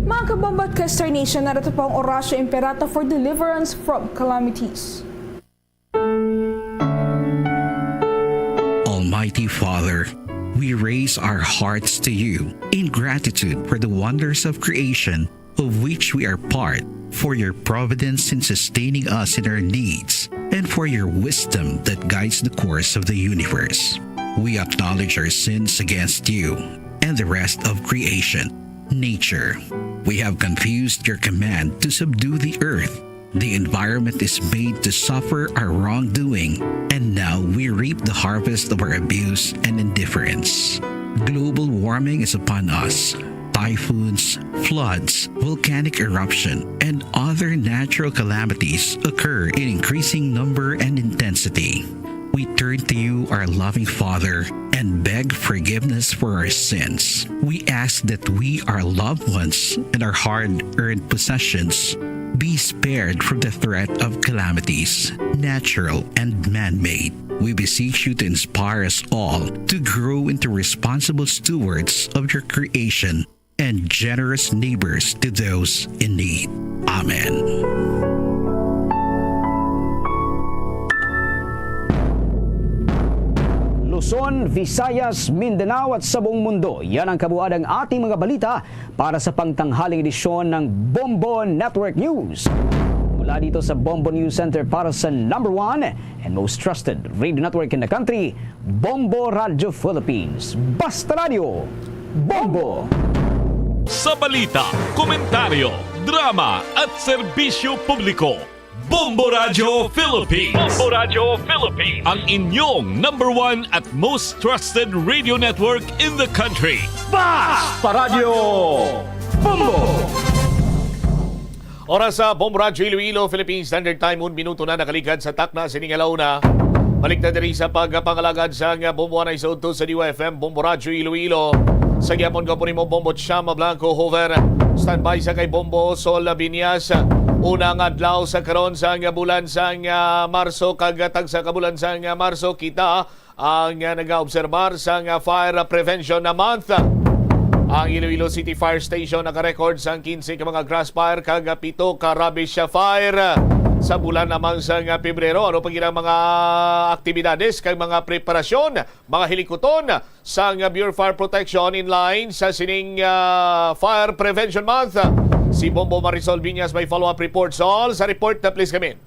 Mga kabombo at Kester Nation, narito po ang Orasyo Imperata for deliverance from calamities. Almighty Father, we raise our hearts to you in gratitude for the wonders of creation of which we are part, for your providence in sustaining us in our needs, and for your wisdom that guides the course of the universe. We acknowledge our sins against you and the rest of creation, nature. We have confused your command to subdue the earth. The environment is made to suffer our wrongdoing, and now we reap the harvest of our abuse and indifference. Global warming is upon us. Typhoons, floods, volcanic eruption, and other natural calamities occur in increasing number and intensity. We turn to you, our loving Father, and beg forgiveness for our sins. We ask that we, our loved ones, and our hard-earned possessions be spared from the threat of calamities, natural and man-made. We beseech you to inspire us all to grow into responsible stewards of your creation and generous neighbors to those in need. Amen. Luzon, Visayas, Mindanao at sa buong mundo, yan ang kabuuan ng ating mga balita para sa pangtanghaling edisyon ng Bombo Network News. Mula dito sa Bombo News Center para sa number one and most trusted radio network in the country, Bombo Radyo Philippines. Basta Radyo, Bombo! Sa balita, komentaryo, drama at serbisyo publiko, Bombo Radyo Philippines. Bombo Radyo Philippines. Ang inyong number one at most trusted radio network in the country. Basta Radyo Bombo! Oras sa Bombo Radyo Iloilo, Philippine Standard Time, un minuto na nakaligad sa takna sining alauna. Balik na diri sa pagpangalagad sang Bombo Anay sa udto sa D Y F M, Bombo Radyo Iloilo. Sa gihapon ko po nimo, Bombo Chama Blanco Hoover. Standby sa kay Bombo Sol Binyas. Unang adlaw sa karon sang bulan sang, ah, Marso, kag tagsa ka bulan sang, ah, Marso, kita ang, ah, nagaobserbar sang, ah, Fire Prevention Month. Ang Iloilo City Fire Station naka-record sang kinse ka mga grass fire kag pito ka rubbish fire sa bulan lamang sang Pebrero. Ano pa gid ang mga aktibidades kag mga preparasyon, mga hilikuton sang Bureau of Fire Protection in line sa sining, ah, Fire Prevention Month? Si Bombo Marisol Viñas may follow-up report. Sol, sa report na please come in.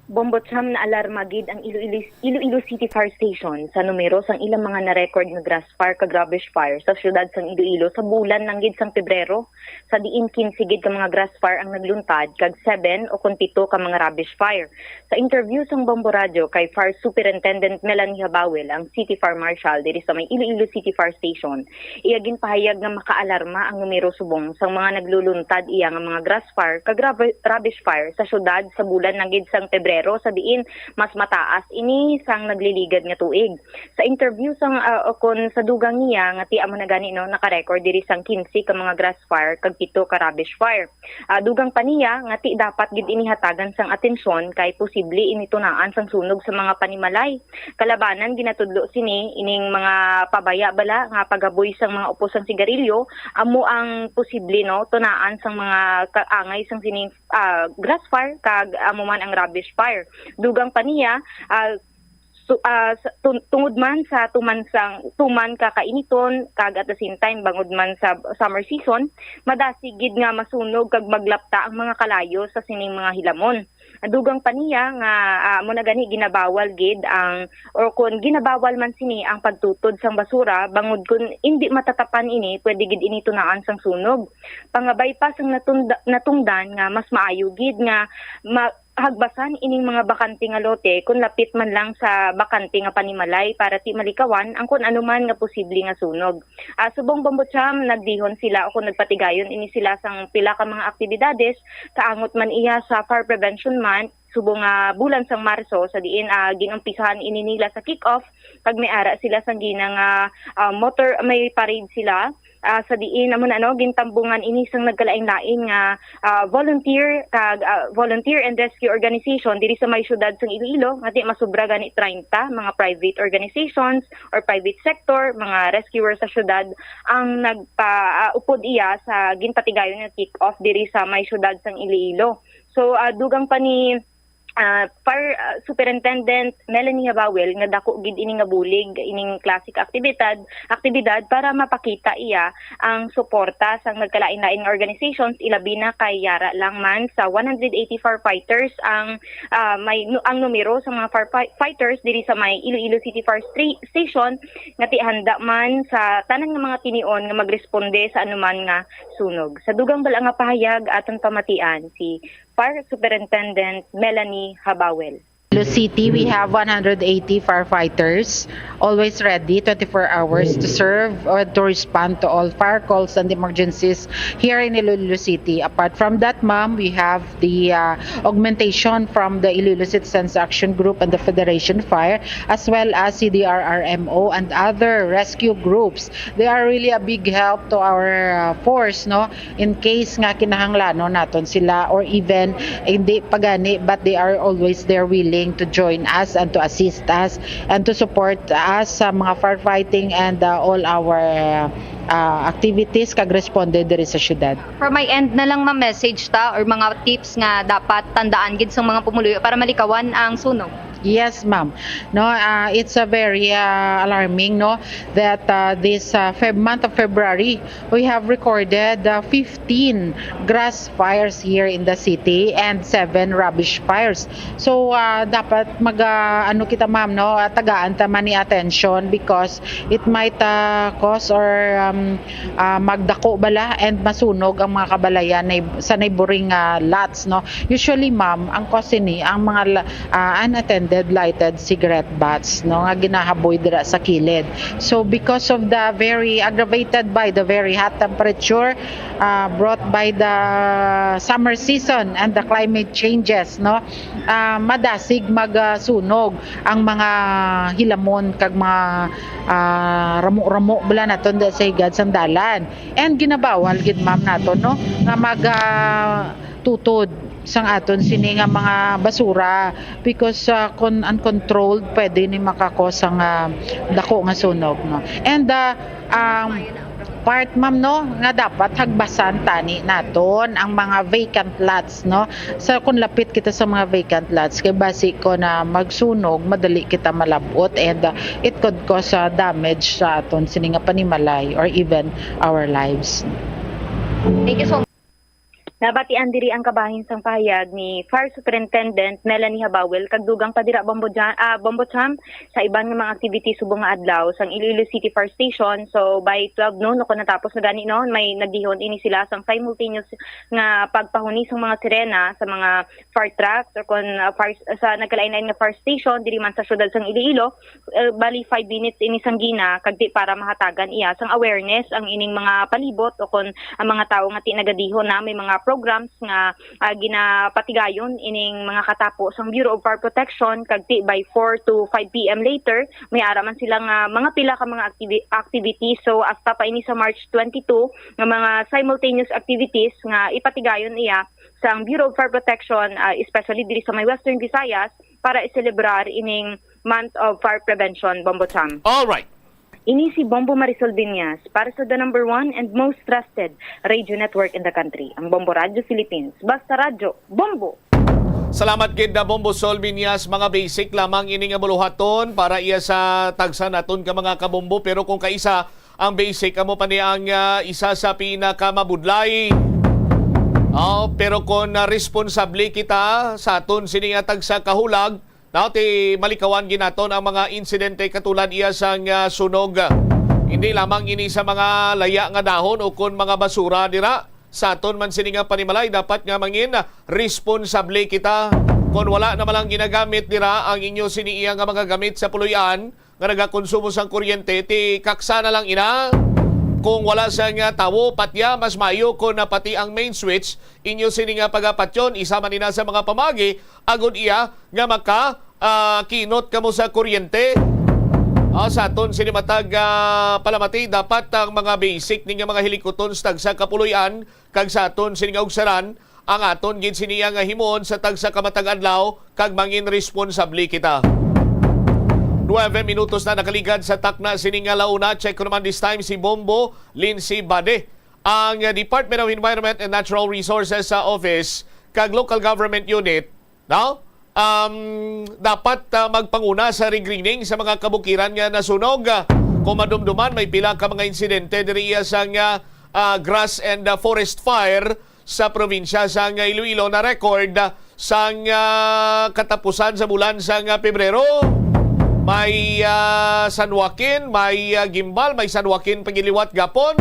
Bombo Cham, naalarma gid ang Iloilo, Iloilo City Fire Station sa numero sang ilang mga na-record nga grass fire kag rubbish fire sa siyudad sang Iloilo sa bulan lang gid sang Pebrero, sa diin kinse gid ka mga grass fire ang nagluntad kag seven o kon pito ka mga rubbish fire. Sa interview sang Bombo Radyo kay Fire Superintendent Melanie Habawel, ang City Fire Marshal diri sa may Iloilo City Fire Station, iya ginpahayag nga makaalarma ang numero subong sang mga nagluluntad iya nga mga grass fire kag rubbi-, rubbish fire sa siyudad sa bulan na gid sang Pebrero, sa diin mas mataas ini sang nagliligad nga tuig. Sa interview sang, ah, o kon sa dugang niya nga ti amo na gani, no, naka-record diri sang kinse ka mga grass fire kag pito ka rubbish fire. Ah, dugang pa niya nga ti dapat gid ini hatagan sang atensyon kay posible ini tunaan sang sunog sa mga panimalay. Kalabanan, ginatudlo sini ining mga pabaya bala nga pagaboy sang mga upos sang sigarilyo amo ang posible, no, tunaan sang mga kaangay sang sining, ah, grass fire kag amo man ang rubbish fire. Dugang pa niya, ah, su-, ah, sa, tun-, tungod man sa tuman sang, tuman ka kainiton kag at the same time bangod man sa summer season, madasig gid nga masunog kag maglapta ang mga kalayo sa sining mga hilamon. Dugang pa niya nga, ah, amo na gani ginabawal gid ang, or kon ginabawal man sini ang pagtutod sang basura, bangod kon indi matatapan ini, pwede gid ini tunaan sang sunog. Pangabay pa sang natunda-, natungdan nga mas maayo gid nga ma-, hagbasan ining mga bakante nga lote kon lapit man lang sa bakante nga panimalay para ti malikawan ang kon ano man nga posible nga sunog. Ah, subong Bombo Cham, nagdihon sila o kon nagpatigayon ini sila sang pila ka mga aktibidades, kaangot man iya sa Fire Prevention Month, subong nga bulan sang Marso, sa diin, ah, ginumpisahan ini nila sa kick-off, kag may ara sila sang gina nga, ah, motor, may parade sila, ah, sa diin amo na, no, gintambungan ini sang nagkalain-lain nga, ah, volunteer kag, ah, volunteer and rescue organization diri sa may siyudad sang Iloilo, nga di masubra gani treinta mga private organizations or private sector, mga rescuer sa siyudad ang nagpa-, ah, upod iya sa ginpatigayon nga kick-off diri sa may siyudad sang Iloilo. So, ah, dugang pa ni, ah, Fire, ah, Superintendent Melanie Habawel nga dako gid ini nga bulig, ining klase ka aktibidad, aktibidad para mapakita iya ang suporta sang nagkalain-lain nga organizations, ilabi na kay yara lang man sa one hundred eighty firefighters ang, ah, may nu-, ang numero sa mga firefighters diri sa may Iloilo City Fire Stra-, Station, nga ti handa man sa tanan nga mga tinion nga magresponde sa anuman nga sunog. Sa dugang bala nga pahayag, aton pamatian si Fire Superintendent Melanie Habawel. Iloilo City, we have one hundred eighty firefighters, always ready, twenty-four hours to serve or to respond to all fire calls and emergencies here in Iloilo City. Apart from that, ma'am, we have the, uh, augmentation from the Iloilo Citizens Action Group and the Federation Fire, as well as C D R R M O and other rescue groups. They are really a big help to our, uh, force, no? In case nga kinahanglanon naton sila, or even hindi pa gani, but they are always there willing to join us and to assist us and to support us sa mga firefighting and, uh, all our, uh, activities kag responde diri sa syudad. From my end na lang, ma-message ta or mga tips nga dapat tandaan gid sa mga pumuluyo para malikawan ang sunog. Yes, ma'am. No, uh, it's a very, uh, alarming, no, that, uh, this, uh, Feb-, month of February, we have recorded, uh, fifteen grass fires here in the city and seven rubbish fires. So, uh, dapat mag, uh, ano kita, ma'am, no, uh, tagaan ta man ni attention because it might, uh, cause or, um, uh, magdako bala and masunog ang mga kabalayan na, sa neighboring, uh, lots, no. Usually, ma'am, ang cause ini ang mga la-, ah, unattended lighted cigarette butts, no, nga ginahaboy dira sa kilid. So, because of the very aggravated by the very hot temperature, ah, brought by the summer season and the climate changes, no, ah, madasig mag, ah, sunog ang mga hilamon kag mga, ah, ramo-ramo bala naton da sa higad sang dalan. And ginabawal gid, ma'am, naton, no, nga mag, ah, tutod sang aton sini nga mga basura because, ah, kon uncontrolled, pwede ni makakos ang, ah, dako nga sunog, no? And, ah, um, Part, ma'am, no, nga dapat hagbasan tani naton ang mga vacant lots, no? Sa, kung lapit kita sa mga vacant lots, kay basi ko na magsunog, madali kita malabot, and, uh, it could cause, uh, damage sa aton sini nga panimalay or even our lives. Thank you so much. Nabatian diri ang kabahin sang pahayag ni Fire Superintendent Melanie Habawel kag dugang pa dira, Bombo Ja-, ah, Bombo Cham, sa iban nga mga activities subong nga adlaw sang Iloilo City Fire Station. So, by twelve noon, o kung natapos na gani, no, may nagdihon ini sila sang simultaneous nga pagpahuni sang mga sirena sa mga fire trucks or kon, ah, fire, sa nagkalain-lain nga fire station diri man sa siyudad sang Iloilo. Eh, bali five minutes ini sang gina kag ti para mahatagan iya sang awareness ang ining mga palibot o kon ang mga tawo nga ti nagadihon na may mga programs nga, ah, ginapatigayon ining mga katapo sang Bureau of Fire Protection kag ti by four to five P M later, may ara man sila nga mga pila ka mga activi-, activities. So, hasta pa ini sa March twenty-two nga mga simultaneous activities nga ipatigayon iya sang Bureau of Fire Protection, ah, especially diri sa may Western Visayas, para i-celebrar ining Month of Fire Prevention, Bombo Cham. All right. Ini si Bombo Marisol Viñas para sa the number one and most trusted radio network in the country, ang Bombo Radyo Philippines. Basta radyo, Bombo! Salamat gid na Bombo Sol Viñas. Mga basic lamang ini nga buluhaton para iya sa tagsa naton ka mga kabombo. Pero kung kaisa ang basic, amo pa ni ang, ah, isa sa pinakamabudlay. Oh, pero kung, ah, responsable kita sa aton sini nga tagsa ka hulag, now, ti malikawan gid naton ang mga insidente katulad iya sang, ah, sunog. Hindi lamang ini sa mga laya nga dahon o kon mga basura dira. Sa aton man sini nga panimalay, dapat nga mangin responsable kita. Kon wala na man lang ginagamit dira ang inyo sini iya nga mga gamit sa puloy-an nga nagakonsumo sang kuryente, ti kaksa na lang ina. Kung wala sang, ah, tawo, patya, mas maayo kon na pati ang main switch inyo sini nga pagapatyon, isa man ina sa mga pamagi agod iya nga maka, ah, kinot kamo sa kuryente. Ah, sa aton sini matag, ah, palamati, dapat ang mga basic ni nga mga hilikuton sa tagsa ka puloy-an kag sa aton sini nga ugsaran, ang aton gid sini nga himuon sa tagsa ka matag adlaw kag mangin responsable kita. Nuebe minutos na nakaligad sa takna sini nga launa. Check ko naman this time si Bombo Lindsay Bade. Ang Department of Environment and Natural Resources sa office kag local government unit, no? Um, dapat, ah, magpanguna sa regreening sa mga kabukiran nga nasunog. Ah, kung madumduman, may pila ka mga insidente diri iya sang, ah, ah, grass and, ah, forest fire sa probinsya sang Iloilo na record, ah, sang, ah, katapusan sa bulan sang, ah, Pebrero. May, ah, San Joaquin, may, ah, Guimbal, may San Joaquin pagiliwat gapon.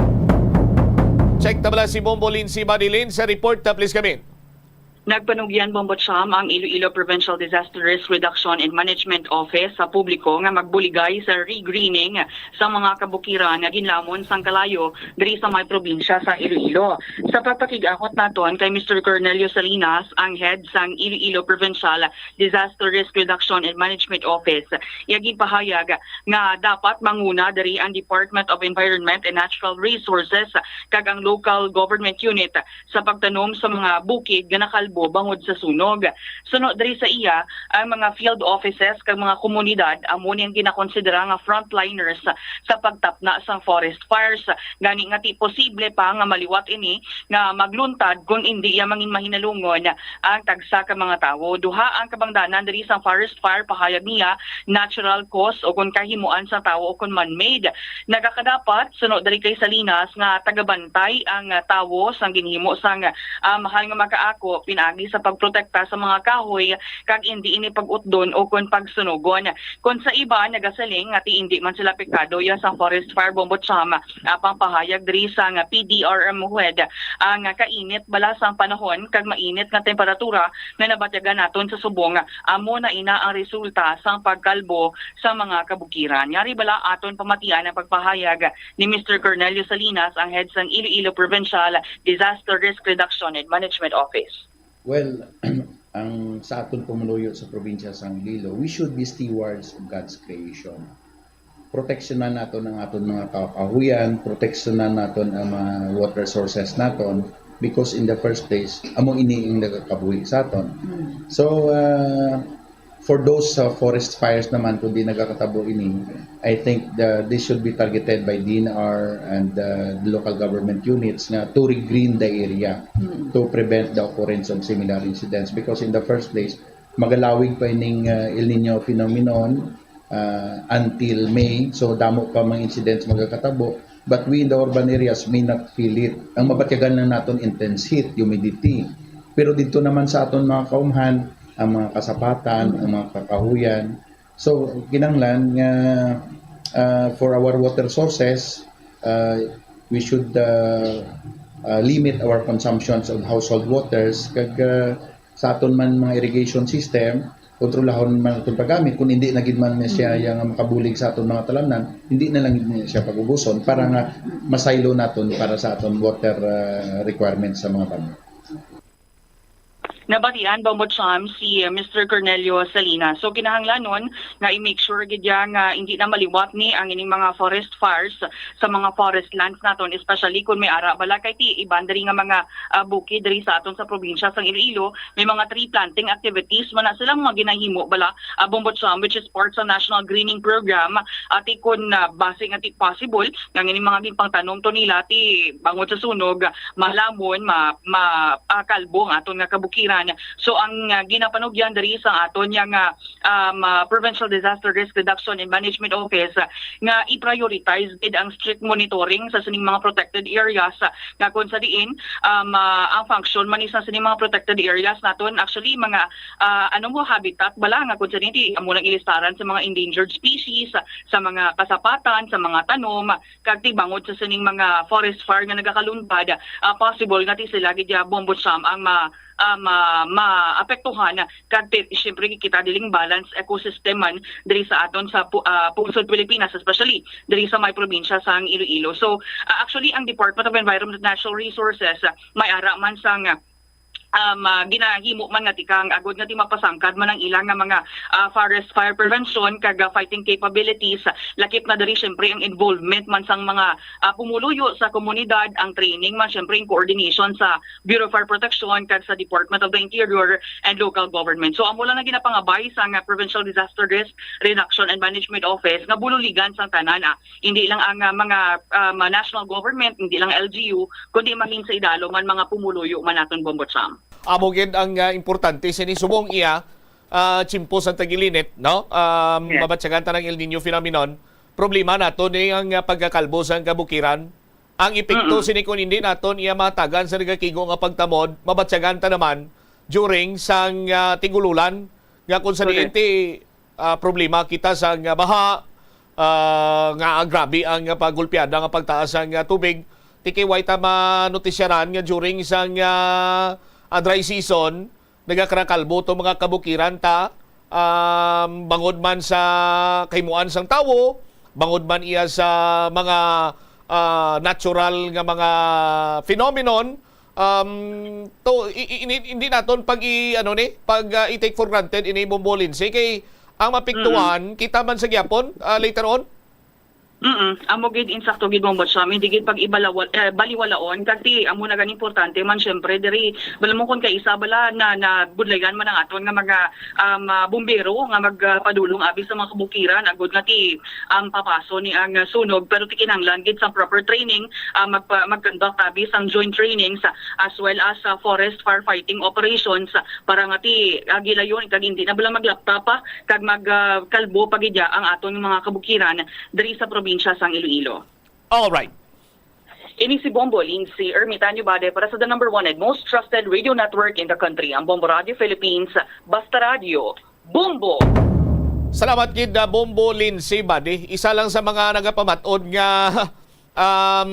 Check ta bala si Bombo Lindsay Badilin sa report, ah, please, kami. Nagpanugyan, Bombo Cham, ang Iloilo Provincial Disaster Risk Reduction and Management Office sa publiko nga magbuligay sa regreening sa mga kabukiran nga ginlamon sang kalayo diri sa may probinsya sa Iloilo. Sa pagpakig-angot naton kay Mister Cornelio Salinas, ang head sang Iloilo Provincial Disaster Risk Reduction and Management Office, iya ginpahayag nga dapat manguna diri ang Department of Environment and Natural Resources kag ang local government unit sa pagtanom sa mga bukid nga nakalbo bangod sa sunog. Suno diri sa iya, ang mga field offices kag mga komunidad amo ni ang ginakonsidera nga frontliners sa pagtapna sang forest fires. Gani nga ti posible pa nga maliwat ini nga magluntad kung indi iya mangin mahinalungon ang tagsa ka mga tawo. Duha ang kabangdanan diri sa forest fire, pahayag niya, natural cause o kon kahimuan sa tawo o kon man-made. Nagakadapat, suno diri kay Salinas, nga tagabantay ang, ah, tawo sang ginhimo sang, ah, mahal nga makaako pinaagi sa pagprotekta sa mga kahoy kag indi ini pag-utdon o kon pagsunugon. Kon sa iba, nagasiling nga ti indi man sila apektado iya sang forest fire, Bombo Cham, apang pahayag diri sang P D R M head, ang kainit bala sang panahon kag mainit nga temperatura nga nabatyagan naton sa subong, amo na ina ang resulta sang pagkalbo sa mga kabukiran. Yari bala aton pamatian ang pagpahayag ni Mister Cornelio Salinas, ang head sang Iloilo Provincial Disaster Risk Reduction and Management Office. Well, ang sa aton pumuluyo sa probinsya sang Iloilo, we should be stewards of God's creation. Proteksyonan naton ang aton mga kakahuyan, proteksyonan naton ang mga water sources naton, because in the first place, amo ini ang nagakabuhi sa aton. Mm. So, ah, For those uh, forest fires naman, kung di nagakatabo ini, I think the, this should be targeted by D N R and uh, the local government units nga to regreen the area to prevent the occurrence of similar incidents, because in the first place, magalawig pa ining uh, El Nino phenomenon uh, until May. So damo pa mga incidents magakatabo. But we in the urban areas may not feel it. Ang mabatyagan lang naton intense heat, humidity. Pero dito naman sa aton mga kaumhan, ang mga kasapatan, ang mga kakahuyan. So kinahanglan nga uh, for our water sources, uh, we should uh, uh, limit our consumptions of household waters, kag uh, sa aton man mga irrigation system, kontrolahon man aton paggamit. Kung hindi na gid man siya Mm. yang makabulig sa aton mga talamnan, hindi na lang gid siya pagubuson para nga masaylo naton para sa aton water uh, requirements sa mga banwa. Nabatian, Bombo Cham, si uh, Mister Cornelio Salinas. So kinahanglanon nga i-make sure gid ya nga hindi na maliwat ni ang ining mga forest fires sa mga forest lands naton, especially kung may ara bala kay ti iban diri nga mga uh, bukid diri sa aton sa probinsya sang Iloilo, may mga tree planting activities man na sila mga ginahimo bala, uh, Bombo Cham, which is part sa National Greening Program. Ati kun uh, base nga ti possible nga ining mga ginpangtanom to nila ti bangod sa sunog, malamon, ma, ma ah, kalbo ang aton nga kabukiran. So ang uh, ginapanugyan diri sa aton nga nga um, uh, Provincial Disaster Risk Reduction and Management Office uh, nga i-prioritize gid ang strict monitoring sa sining mga protected areas uh, nga kung sa diin um, uh, ang function man sa sining mga protected areas naton actually mga uh, ano mo habitat bala nga kung sa diin amo nang ilistaran sa mga endangered species uh, sa mga kasapatan sa mga tanom kag ti bangod sa sining mga forest fire nga nagakalunbad uh, possible nga ti sila gid ya Bombo Cham ang ma, uh, ma, maapektuhan kag ti, siyempre kita diling balance ecosystem man diri sa aton sa pu- ah, pungsod Pilipinas, especially diri sa may probinsya sang Iloilo. So, ah, actually ang Department of Environment and Natural Resources ah, may ara man sang ah, um, ah, ginahimo man nga tikang agod nga ti mapasangkad man ang ilang nga mga ah, forest fire prevention kag ah, fighting capabilities, lakip na diri siyempre ang involvement man sang mga ah, pumuluyo sa komunidad, ang training man siyempre in coordination sa Bureau of Fire Protection kag sa Department of the Interior and Local Government. So amo lang na ginapangabay sa nga Provincial Disaster Risk Reduction and Management Office nga bululigan sang tanan ah. Hindi lang ang ah, mga um, national government, hindi lang L G U, kundi maging sa idalo man mga pumuluyo man naton Bombo Cham. Amo gid ang ah, importante sini subong iya ah, tiyempo sa tag-ilinit, no? Um, Yes. Mabatyagan ta ng El Nino phenomenon. Problema nato ni ang ah, pagkakalbo sa kabukiran. Ang epekto Mm-mm. sini kung hindi naton iya matagan sa nagakigo nga pagtamod, mabatyagan ta naman during sang ah, tigululan nga kung sa Correct. diin ti ah, problema kita sa nga baha, ah, nga grabe ang ah, paggulpiada nga pagtaas ang ah, tubig. Ti kay way ta manotisyaran nga during sang ah, ah, dry season, nagakarakalbo to mga kabukiran ta, um, bangod man sa kahimuan sang tawo, bangod man iya sa mga ah, natural nga mga phenomenon, um, to i- i- ini- hindi naton pag i ano ni pag ah, i-take for granted ini Bombo Lindsay kay ang mapiktuhan kita man sa gyapon ah, later on. Mm, amo gid insakto gid mo Cham, hindi gid pag ibalawal eh, baliwalaon kag ti amo na gani importante man syempre diri bala mo kun kay isa bala na nabudlayan man ang aton nga mga um, ah, bumbero nga magpadulong abi sa mga kabukiran agud nga ti ang papaso ni ang ah, sunog pero ti kinahanglan gid sa proper training ah, magpa, mag-conduct abi sang joint trainings ah, as well as sa forest firefighting operations ah, para nga ti ah, gilayon kag hindi na bala maglapta pa kag mag ah, kalbo pa gid ya ang aton mga kabukiran diri sa probinsya sang Iloilo. Alright. Ini si Bombo Lindsay Ermitanio Bade para sa the number one and most trusted radio network in the country, ang Bombo Radio Philippines. Basta Radio, Bombo! Salamat gid na Bombo Lindsay Bade. Isa lang sa mga nagapamat-on nga um,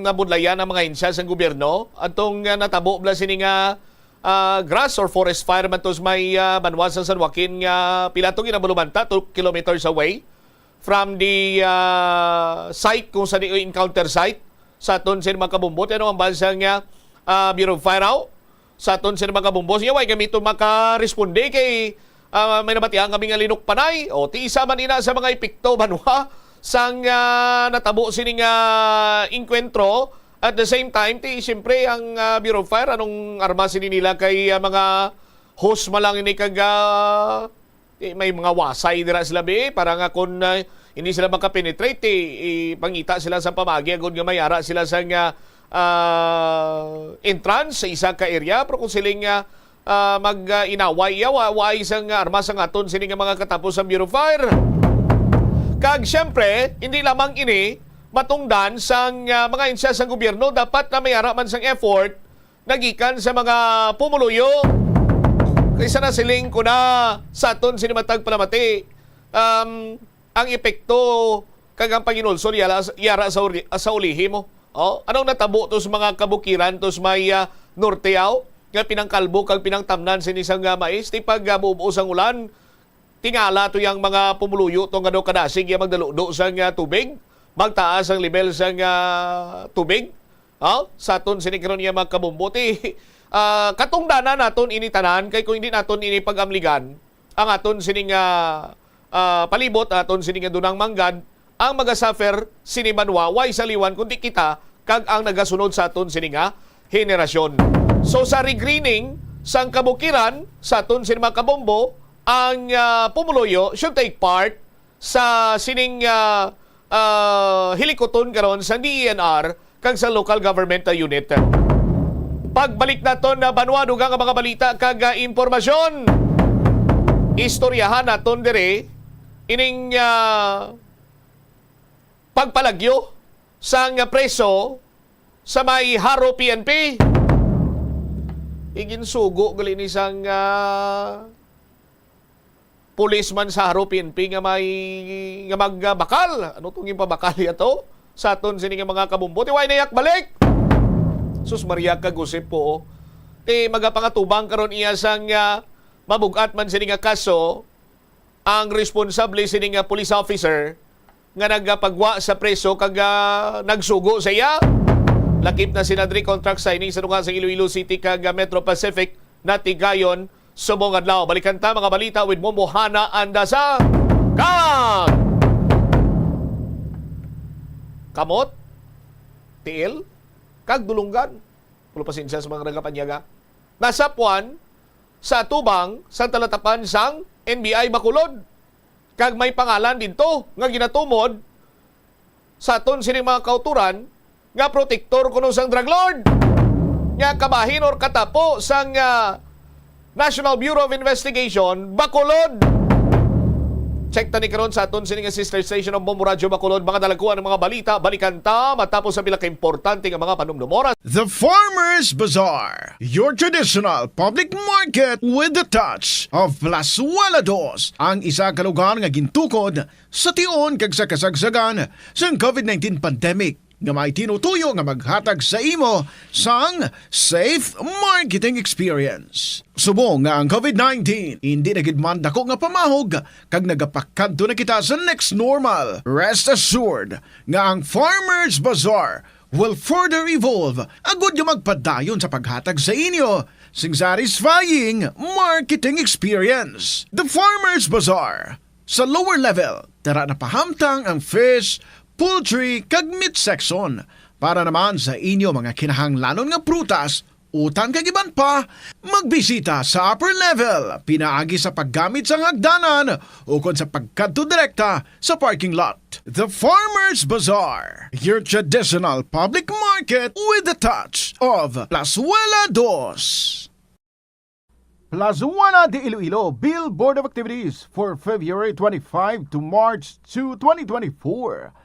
nabudlayan ang mga ahensya sa gobyerno. Atong uh, natabo bala sini nga uh, grass or forest fire man to sa may uh, banwa sa San Joaquin nga pila to ginabalumanta, two kilometers away from the uh, site kung sa encounter site sa aton sa mga kabumbot. Ano ang bansa nga uh, Bureau of Fire out? Sa aton sa mga kabumbot. Siya, way kami ito makaresponde kay uh, may nabatian kami nga linukpanay. O, ti isa man ina sa mga epekto, banwa, sang uh, natabo sini nga uh, inkwentro. At the same time, ti siyempre ang uh, Bureau of Fire, anong armas sini nila kay uh, mga host malang ini kag uh, Eh, may mga wasay dira sila, bi, para nga kung, ah, hindi sila makapenetrate, eh, ipangita sila sa pamagi agud nga may ara sila sa nga, ah, entrance sa isa ka area. Pero kung siling, ah, ah, mag, ah, inaway iya, wa-, waay sang armas ang aton sini nga mga katapo sa Bureau of Fire. Kag siyempre, hindi lamang ini matungdan sang, ah, mga ahensya sang gobyerno, dapat na may ara man sang effort nagikan sa mga pumuluyo. Kaysa na siling ko na sa aton sini matag palamati, um, ang epekto kag ang panginulsol yara, yara sa, uri- sa ulihi mo. Oh, anong natabo to sa mga kabukiran to sa may, ah, norte, aw? Nga pinangkalbo kag pinangtamnan sini sang, ah, mais, ti pag, ah, bubo sang ulan, tingala to yang mga pumuluyo to nga daw kadasig ya magdaludo sang, ah, tubig, magtaas ang level sang, ah, tubig. Ha? Sa aton sini karon nga mga kabombo, ti, ah, katungdanan naton ini tanan, kay kung hindi naton ini pag-amligan, ang aton sini nga, ah, palibot, ang aton sini nga dunang manggad, ang magasuffer sini banwa, way sa liwan kundi kita kag ang nagasunod sa aton sini nga henerasyon. So, sa regreening sang kabukiran sa aton sini mga kabombo, ang, ah, pumuluyo should take part sa sining, ah, ah, hilikuton karon sa D E N R kag sa local government unit. Pagbalik naton na banwa, dugang ang mga balita kag, ah, impormasyon. Istoryahan naton diri ining, ah, pagpalagyo sang preso sa may Jaro P N P. Iginsugo gali ni sang, ah, policeman sa Jaro P N P nga may, nga magbakal. Ano tong ginpabakal niya to? Sa aton sini nga mga kabombo. Ti way na yak balik! Sus Maria, kagusip po, oh. Ti magapangatubang karon iya sang, ah, mabug-at man sini nga kaso ang responsable sini nga police officer nga nagapagwa sa preso kag, ah, nagsugo sa iya. Lakip na si Nadri Contract Signing sa tunga sa Iloilo City kag, ah, Metro Pacific, Natigayon, subong adlaw. Balikan ta mga balita with Momo Hana Andasa. Kag kamot, tiil, kag dulunggan. Pulo pasensya sa mga nagapanyaga. Nasapwan sa atubang sa talatapan sang N B I Bacolod. Kag may pangalan didto nga ginatumod sa aton sining mga kauturan nga protektor kuno sang drug lord, nga kabahin or katapo sang, ah, National Bureau of Investigation, Bacolod. Check tani karon sa aton sini nga sister station of Momo Radyo Bacolod, mga dalagkuan nga mga balita. Balikan ta matapos sa pila ka importante nga mga panumdum. Oras. The Farmers Bazaar, your traditional public market with the touch of Plazuela Dos, ang isa ka lugar nga gintukod sa tion kag sa kasagsagan sang COVID nineteen pandemic, nga may tinutuyo nga maghatag sa imo sang safe marketing experience. Subong nga ang COVID nineteen hindi na gid man dako nga pamahog kag nagapakadto na kita sa next normal, rest assured nga ang Farmers Bazaar will further evolve agud nga magpadayon sa paghatag sa inyo sing satisfying marketing experience. The Farmers Bazaar, sa lower level, tara na pahamtang ang fish, poultry, kag meat section. Para naman sa inyo mga kinahanglanon nga prutas, utan kag iban pa, magbisita sa upper level pinaagi sa paggamit sang hagdanan ukon sa pagkadto direkta sa parking lot. The Farmers Bazaar, your traditional public market with the touch of Plazuela Dos. Plazuela de Iloilo, Bill Board of Activities for February twenty-five to March two, twenty twenty-four.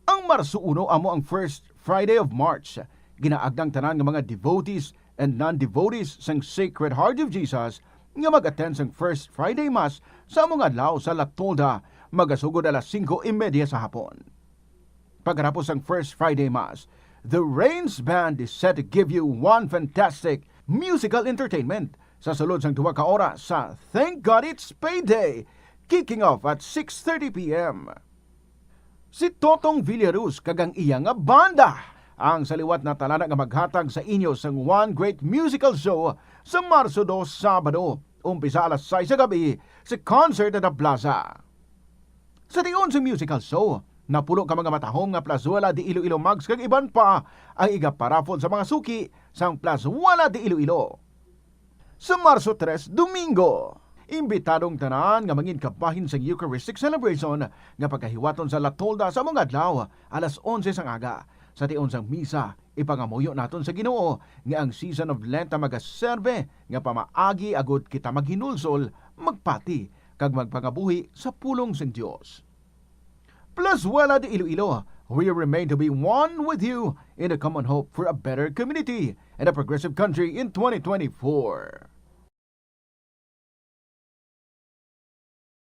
Ang Marso uno amo ang first Friday of March. Ginaagda ang tanan nga mga devotees and non-devotees sang Sacred Heart of Jesus nga mag-attend sang First Friday Mass sa among adlaw sa La Tolda, magasugod alas singko y media sa hapon. Pagkatapos sang First Friday Mass, the Rains Band is set to give you one fantastic musical entertainment sa sulod sang duha ka oras sa Thank God It's Payday, kicking off at six thirty p m. Si Totong Villaruz kag ang iya nga banda ang sa liwat na talana nga maghatag sa inyo sang one great musical show sa Marso dos, Sabado, umpisa alas sais sa gabi sa Concert at the Plaza. Sa tion sa musical show, napulo ka mga matahom nga Plazuela de Iloilo mugs kag iban pa ang iga-paraffle sa mga suki sang Plazuela de Iloilo. Sa Marso tres, Domingo, Imbitadong tanan nga mangin kabahin sa Eucharistic celebration nga pagahiwaton sa La Tolda sa mga adlaw, alas onse sang aga. Sa tion sang misa, ipangamuyo naton sa Ginoo nga ang season of Lent ang magaserbe nga pamaagi agud kita maghinulsol, magpati, kag magpangabuhi sa pulong sang Dios. Plus Wala de Iloilo, we remain to be one with you in a common hope for a better community and a progressive country in twenty twenty-four.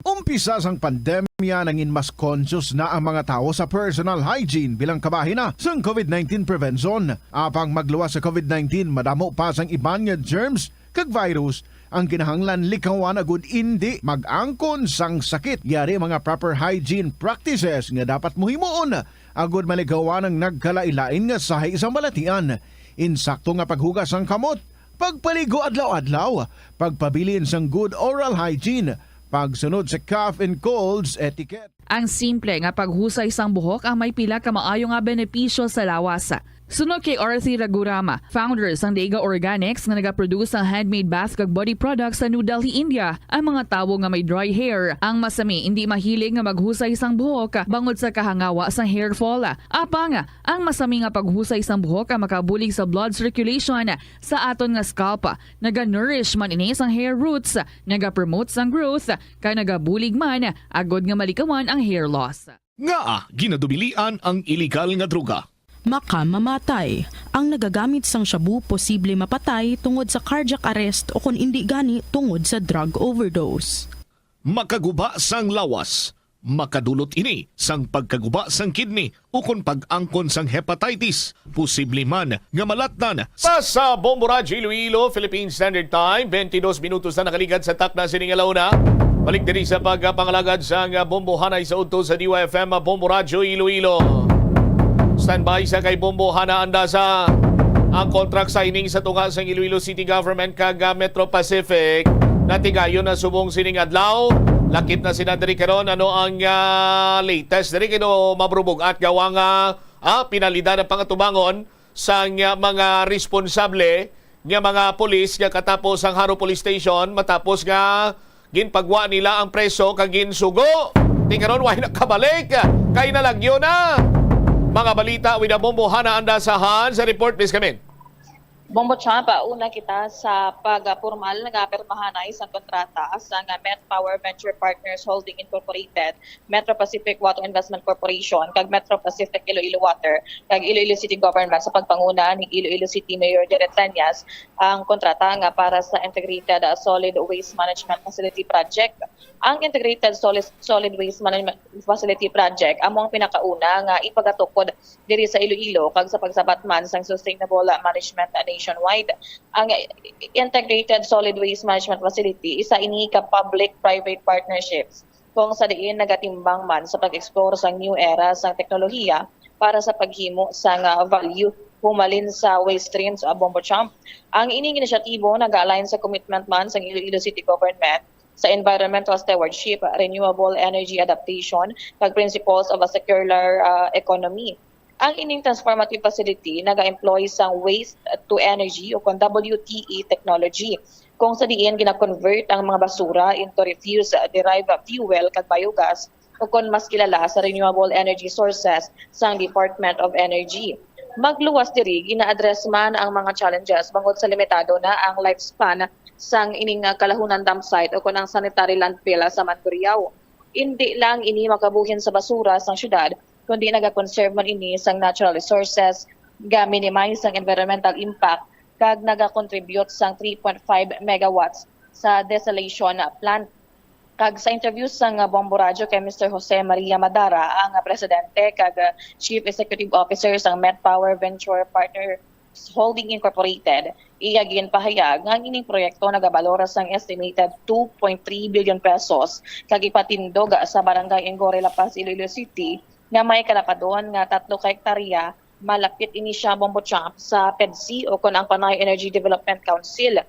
Umpisa sang pandemya, nangin mas conscious na ang mga tawo sa personal hygiene bilang kabahin na sang COVID nineteen prevention. Apang magluwas sa COVID nineteen, madamo pa sang iban nga germs kag virus ang kinahanglan likawan agud indi mag-angkon sang sakit. Yari mga proper hygiene practices nga dapat mo himuon agud malikawan ang nagkalain-lain nga sahi sang balatian. Insakto nga paghugas sang kamot, pagpaligo adlaw-adlaw, pagpabilin sang good oral hygiene, pagsunod sa cough and colds etiquette. Ang simple nga paghusay sang buhok ang may pila ka maayo nga benepisyo sa lawas. Suno kay Arthi Raghuram, founder sang Dega Organics nga nagaproduce sang handmade bath kag body products sa New Delhi, India, ang mga tawo nga may dry hair, ang masami indi mahilig nga maghusay sang buhok bangod sa kahangawa sang hair fall. Apang, ang masami nga paghusay sang buhok ang makabulig sa blood circulation sa aton nga scalp. Naga-nourish man ini sang hair roots, naga-promote sang growth, kag nagabulig man agud nga malikawan ang hair loss. Ngaa ginadubilian ang iligal nga droga? Makamamatay. Ang nagagamit sang shabu posible mapatay tungod sa cardiac arrest o kon indi gani tungod sa drug overdose. Makaguba sang lawas. Makadulot ini sang pagkaguba sang kidney ukon pag-angkon sang hepatitis. Posible man nga malatnan. Sa, sa Bombo Radyo Iloilo, Philippine Standard Time, twenty-dos minutos na nakaligad sa takna sining alauna. Balik diri sa pagpangalagad sang Bombo Hanay sa udto sa D Y F M Bombo Radyo Iloilo. Standby sa kay Bombo Hana Andasa. Ang contract signing sa tunga sang Iloilo City Government kag, ah, Metro Pacific natigayon na subong sining adlaw. Lakip na sila diri karon. Ano ang, ah, latest diri kay no mabrubog at gawa nga, ah, pinalidan ang pangatubangon sang, ah, mga responsable nga mga pulis nga katapos ang Jaro Police Station matapos nga ginpagwa nila ang preso kag ginsugo. Ti karon way nakabalik kay nalagyo na. Mga balita with a Bombo Hana Andasahan sa report, please, Kamin. Bombo Champ, una kita sa pagpormal nga pirmahanay sang kontrata sang Met Power Venture Partners Holding Incorporated, Metro Pacific Water Investment Corporation, kag Metro Pacific Iloilo Water, kag Iloilo City Government sa pagpanguna ni Iloilo City Mayor Jared Tañas. Ang kontrata nga para sa Integrated, uh, Solid Waste Management Facility Project. Ang Integrated Solid, Solid Waste Management Facility Project amo ang pinakauna nga ipagatukod diri sa Iloilo kag sa pagsabat man sang Sustainable Management nationwide. Ang Integrated Solid Waste Management Facility, isa ini ka public-private partnerships kung sa diin nagatimbang man sa pag-explore sang new era sang teknolohiya para sa paghimo sang, ah, value humalin sa waste streams, ah, Bombo Champ. Ang ining inisyatibo naga-align sa commitment man sang Iloilo City Government sa environmental stewardship, renewable energy adaptation, kag principles of a circular, ah, economy. Ang ining transformative facility naga-employ sang waste to energy o kon W T E technology, kung sa diin gina-convert ang mga basura into refuse, ah, derived fuel kag biogas, o kon mas kilala sa renewable energy sources sang Department of Energy. Magluwas diri, gina-address man ang mga challenges bangod sa limitado na ang lifespan sang ining, ah, kalahunan dump site o kon ang sanitary landfill, ah, sa Mandurriao. Indi lang ini makabuhin sa basura sang syudad, kundi naga-conserve man ini sang natural resources, ga-minimize ang environmental impact, kag naga-contribute sang three point five megawatts sa desalination plant. Kag sa interview sang Bombo Radyo kay Mister Jose Maria Madara, ang presidente kag Chief Executive Officer sang Met Power Venture Partners Holding Incorporated, iya ginpahayag nga ang ining proyekto nagabalor sang estimated two point three billion pesos kag ipatindog sa Barangay Engore, La Paz, Iloilo City, nga may kalapadon nga tatlo ka hektarya. Malapit ini siya, Bombo Champ, sa PEDC o kon ang Panay Energy Development Council.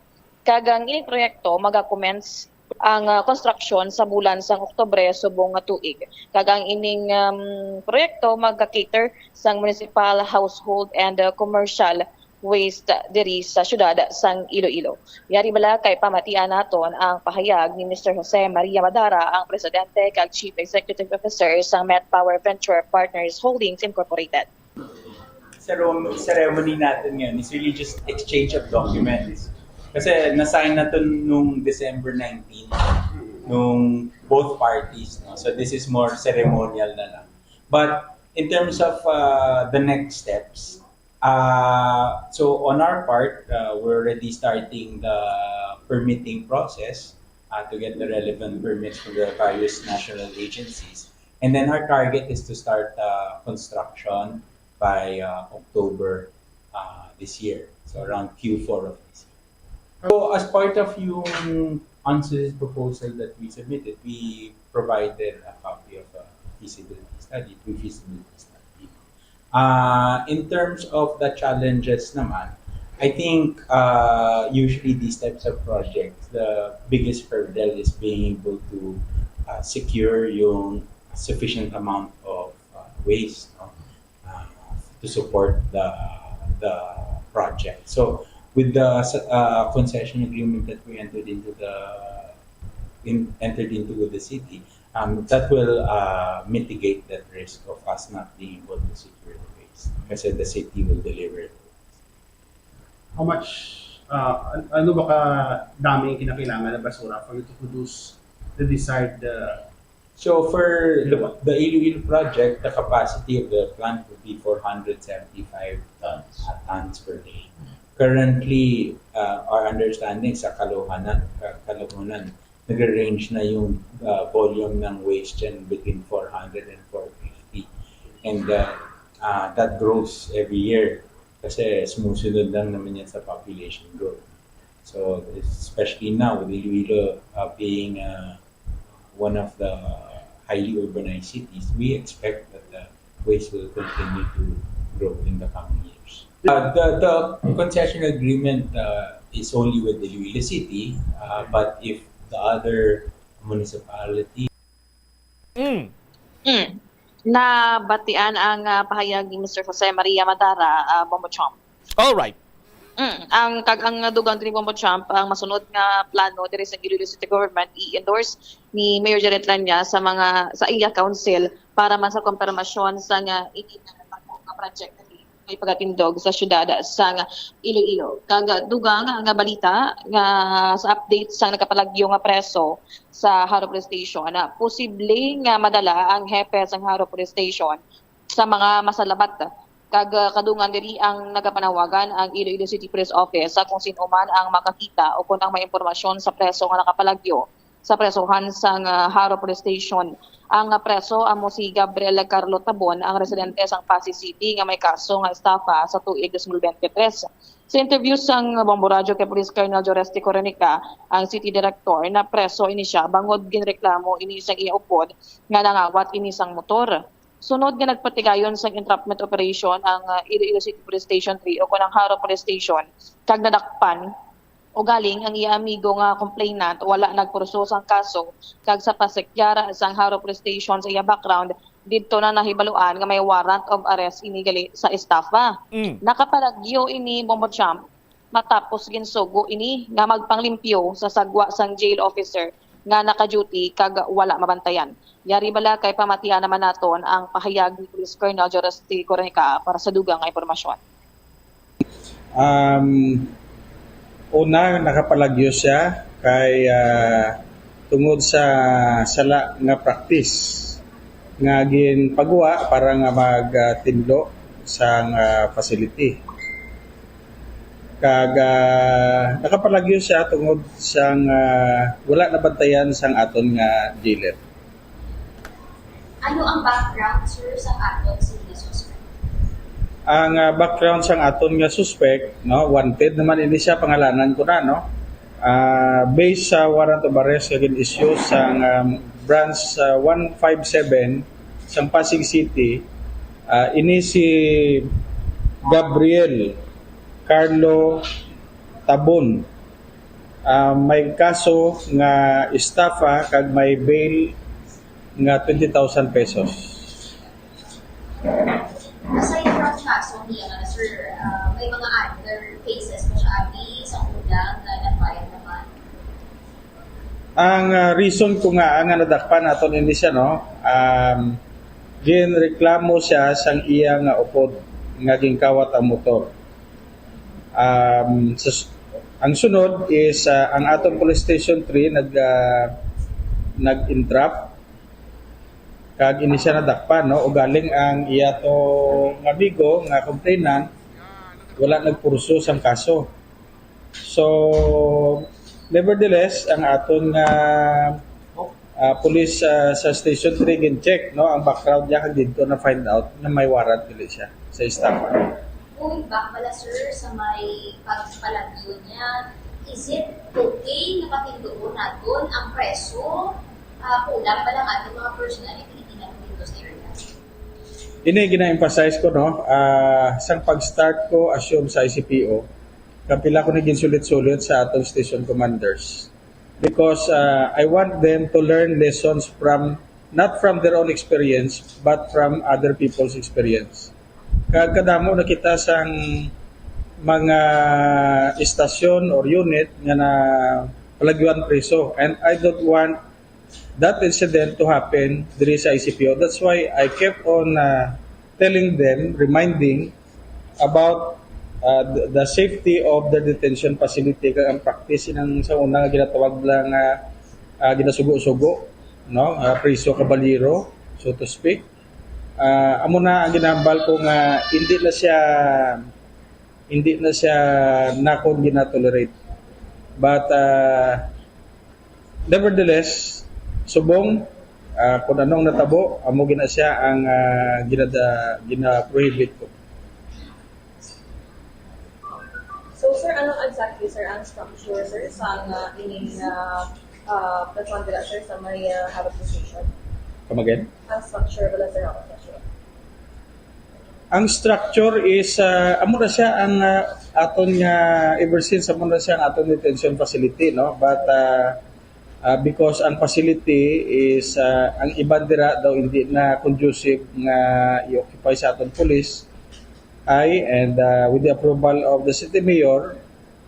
Kag ang ining proyekto maga-commence ang, ah, konstruksyon sa bulan sang Oktubre subong nga tuig. Kag ang ining, um, proyekto maga-cater sang municipal, household, and, ah, commercial waste diri sa siyudad sang Iloilo. Yari bala kay pamatian naton ang pahayag ni Mister Jose Maria Madara, ang presidente kag chief executive officer sang Met Power Venture Partners Holdings Incorporated. Ceremony, ceremony natin ngayon is really just exchange of documents. Kasi na-sign na to nung December nineteen, nung both parties. No? So this is more ceremonial na lang. But in terms of uh, the next steps, uh, so on our part, uh, we're already starting the permitting process uh, to get the relevant permits from the various national agencies. And then our target is to start uh, construction by uh, October uh, this year. So around Q four of this year. So as part of yung unsolicited proposal that we submitted, we provided a copy of a feasibility study, pre-feasibility study. Uh, in terms of the challenges naman, I think uh, usually these types of projects, the biggest hurdle is being able to uh, secure yung sufficient amount of uh, waste, no? Uh, to support the the project. So with the uh, concession agreement that we entered into the in, entered into with the city, um, that will uh, mitigate that risk of us not being able to secure the waste kasi the city will deliver it. How much, uh, an- ano ba ka dami ang kinakailangan ng basura for you to produce the desired uh, So for the, the Iloilo project, the capacity of the plant would be four hundred seventy-five Tons. uh, tons per day. Currently, uh, our understanding sa Kalohanan, ka- Kalohanan, nagre-range na yung uh, volume ng waste dyan between four hundred and four fifty. And uh, uh, that grows every year kasi sumusunod lang naman yan sa population growth. So especially now with Iloilo uh, being uh, one of the highly urbanized cities, we expect that the waste will continue to grow in the coming years. Uh, the, the concession agreement uh, is only with Iloilo City, uh, but if the other municipality Mm. Mm. Nabatian ang ah, pahayag ni Mister Jose Maria Madara, uh, Bombo Chomp. All right. Mm. Ang kag ang dugang diri, Bombo Chomp, ang masunod nga plano diri sa Iloilo City Government i-endorse ni Mayor Janet Rania sa mga sa iya council para man sa kumpirmasyon sa nga ini nga project nga may pagatindog sa siyudad sang Iloilo. Kag dugang nga balita nga sa update sang nagapalagyo nga preso sa Jaro Police Station, posible nga madala ang hepe sang Jaro Police Station sa mga masalabat. Kag kadungan diri ang nagapanawagan ang Iloilo City Police Office sa kung sin-o man ang makakita o kon ang may impormasyon sa preso nga nakapalagyo sa presohan sang Jaro Police Station. Ang preso amo si Gabriel Carlo Tabon, ang residente sang Passi City nga may kaso nga estafa sa tuig twenty twenty-three. Sa interview sang Bombo Radyo kay Police Colonel Joreste Coronica, ang city director, na preso ini siya bangod ginreklamo ini sang iya upod nga nangawat ini sang motor. Sunod nga nagpatigayon sang entrapment operation ang uh, Iloilo City Police Station three o kon ang Jaro Police Station, kag nadakpan. Ugaling ang iya amigo nga complainant wala nagkurso sang kaso, kag sa pasekyara sang Jaro Police Station sa iya background, didto na nahibaluan nga may warrant of arrest ini gali sa estafa. Mm. Nakapalagyo ini, Bombo Chomp, matapos ginsugo ini nga magpanglimpyo sa sagwa sang jail officer nga naka-duty kag wala mabantayan. Yari bala kay pamatian naman naton ang pahayag ni Police Colonel Joreste Coronica para sa dugang nga impormasyon. Um, una, nakapalagyo siya kay ah, tungod sa sala nga practice nga ginpagwa para nga magtinlo sang ah, facility. Kag ah, nakapalagyo siya tungod sang ah, wala nabantayan sang aton nga jailer. Ano ang background, sir, sa aton sa mga suspect? Ang ah, background sang aton nga suspect, no, wanted naman ini siya, pangalanan ko na, no. Ah, based sa warrant of arrest nga gin-issue sang um, branch ah, one five seven sang Pasig City, ah, ini si Gabriel Carlo Tabon. Ah, may kaso nga estafa kag may bail nga twenty thousand pesos. Aside from kaso niya, sir, ah, may mga ano cases mo siya, abi, sa una nga na-file naman? Ang ah, reason ko nga nga nadakpan naton ini siya, no, um, ginreklamo siya sang iya nga upod nga ginkawat ang motor. Um, sa s- ang sunod is ah, ang aton Police Station three nag ah, nag-entrap kag ini siya nadakpan, no? Ugaling ang iya to nga amigo nga complainant wala nagpurso sang kaso. So, nevertheless, ang aton nga ah, police ah, sa Station three gin-check, no, ang background niya kag didto na-find out na may warrant dili siya sa estafa. Going back pala, sir, sa may pagpalagyo niya, is it okay na patinduon naton ang preso? Ah, kulang pa lang ating mga personnel na hindi natin dito sa area. Ini gina-emphasize ko, no, ah, sang pag-start ko assume sa I C P O, kapila ko na ginsulit-sulit sa aton station commanders. Because ah, I want them to learn lessons from, not from their own experience, but from other people's experience. Kag kadamo na kita sang mga istasyon or unit nga na palagyuan preso. And I don't want that incident to happen diri sa I C P O. That's why I kept on uh, telling them, reminding about uh, the, the safety of the detention facility. Kag ang practice inang sa una nga ginatawag lang nga uh, ginasugo-sugo, no? Uh, preso kabalyero, so to speak. Uh, amo na ang ginahambal ko nga hindi na siya hindi na siya nakon ginatolerate. But uh, nevertheless, subong uh, kung anong natabo, amo gina siya ang uh, ginada, gina-prohibit ko. So, sir, ano exactly, sir, ang structure, sir, sa uh, ining uh, uh, platuan dira, sir, sa may uh, Harap Station? Come again? Ang structure wala, sir, ang structure. Ang structure is uh, amo na siya ang uh, aton nga ever since amo na siya ang aton detention facility, no, but uh, uh, because ang facility is uh, ang iban dira daw hindi na conducive nga i-occupy sa aton police, I and uh, with the approval of the city mayor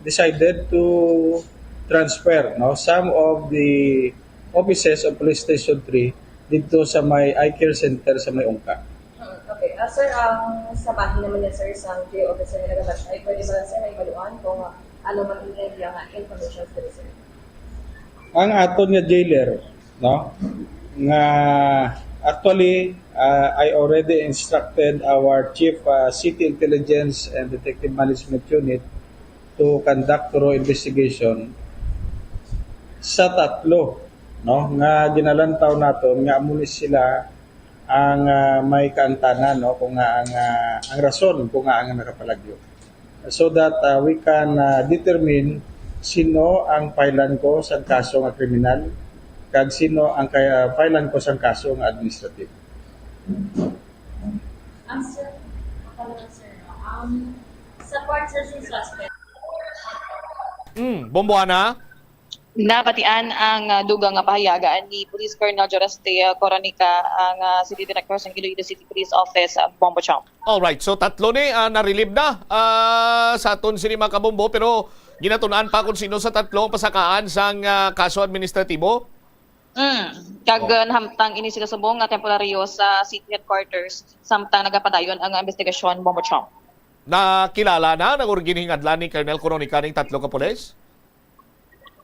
decided to transfer, no, some of the offices of Police Station three dito sa may eye care center sa may Ungka. Okay. Uh, sir, ang sa bahin naman niya, sir, sa J officer na nagabantay, pwede ba, sir, na ibaluan kung ano man ang iya nga information, sir? Ang aton nga jailer, no, nga actually uh, I already instructed our chief uh, city intelligence and detective management unit to conduct thorough investigation sa tatlo, no, nga ginalantaw naton nga amo ni sila ang uh, may kaangtanan, no, kung nga ang uh, ang rason kung nga ang nakapalagyo, so that uh, we can uh, determine sino ang filean ko sa kaso nga kriminal kag sino ang kay uh, filean ko sa kaso nga administrative. Ang sir, ang sir, um, sa part sa suspect. Mm, Bomboana? Nabatian ang uh, dugang nga pahayaga ni Police Colonel Joraste uh, Coronica, ang uh, City Director sa Iloilo City Police Office, uh, Bombo Chong. Alright, so tatlo ni uh, na-relieve na uh, sa aton sini mga kabombo, pero ginatun-an pa kung sino sa tatlo ang pasakaan sang uh, kaso administratibo. Mm. Kag oh. uh, nahamtang ini sila subong nga temporaryo sa city headquarters samtang nagapadayon ang investigasyon, Bombo Chong. Nakilala na, nagurginhingadlan ni Colonel Coronica ning tatlo ka pulis?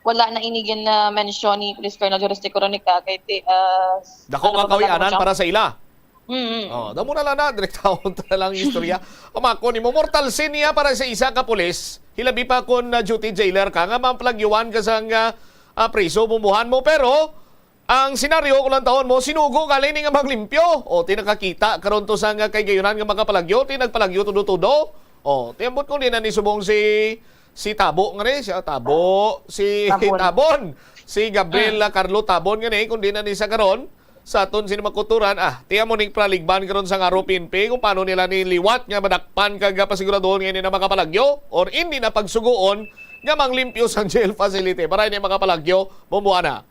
Wala na ini gin-mention ni Police Colonel Joris de Coronica kay ti, uh, dako nga kawi-anan para sa ila. Mm-hmm. Oh, damo na lang na, direktahon ta na lang istorya. Amako nimo, mortal sin niya para sa isa ka pulis. Hilabi pa kung uh, duty jailer ka nga maplagyuan ka sang uh, uh, priso, bumbuhan mo. Pero ang senaryo kung lang taon mo, sinugo ka ni nga maglimpyo. O, ti nakakita karon to sa nga kay gayunan nga makapalagyo, ti nagpalagyo tudo-tudo. O, ti ambot kung di na ni subong si si Tabo nga ni, si Tabo, si Tabon, Tabon. Si Gabriel ah. Carlo Tabon nga ni, kung di na ni sa karon, sa aton sini makuturan, ah, tiya mo ning praligban karon sa nga P N P, kung paano nila ni liwat nga madakpan kag pasiguraduhon nga hindi na makapalagyo or hindi na pagsuguon nga manglimpyo sa jail facility para hindi makapalagyo, bumbuana.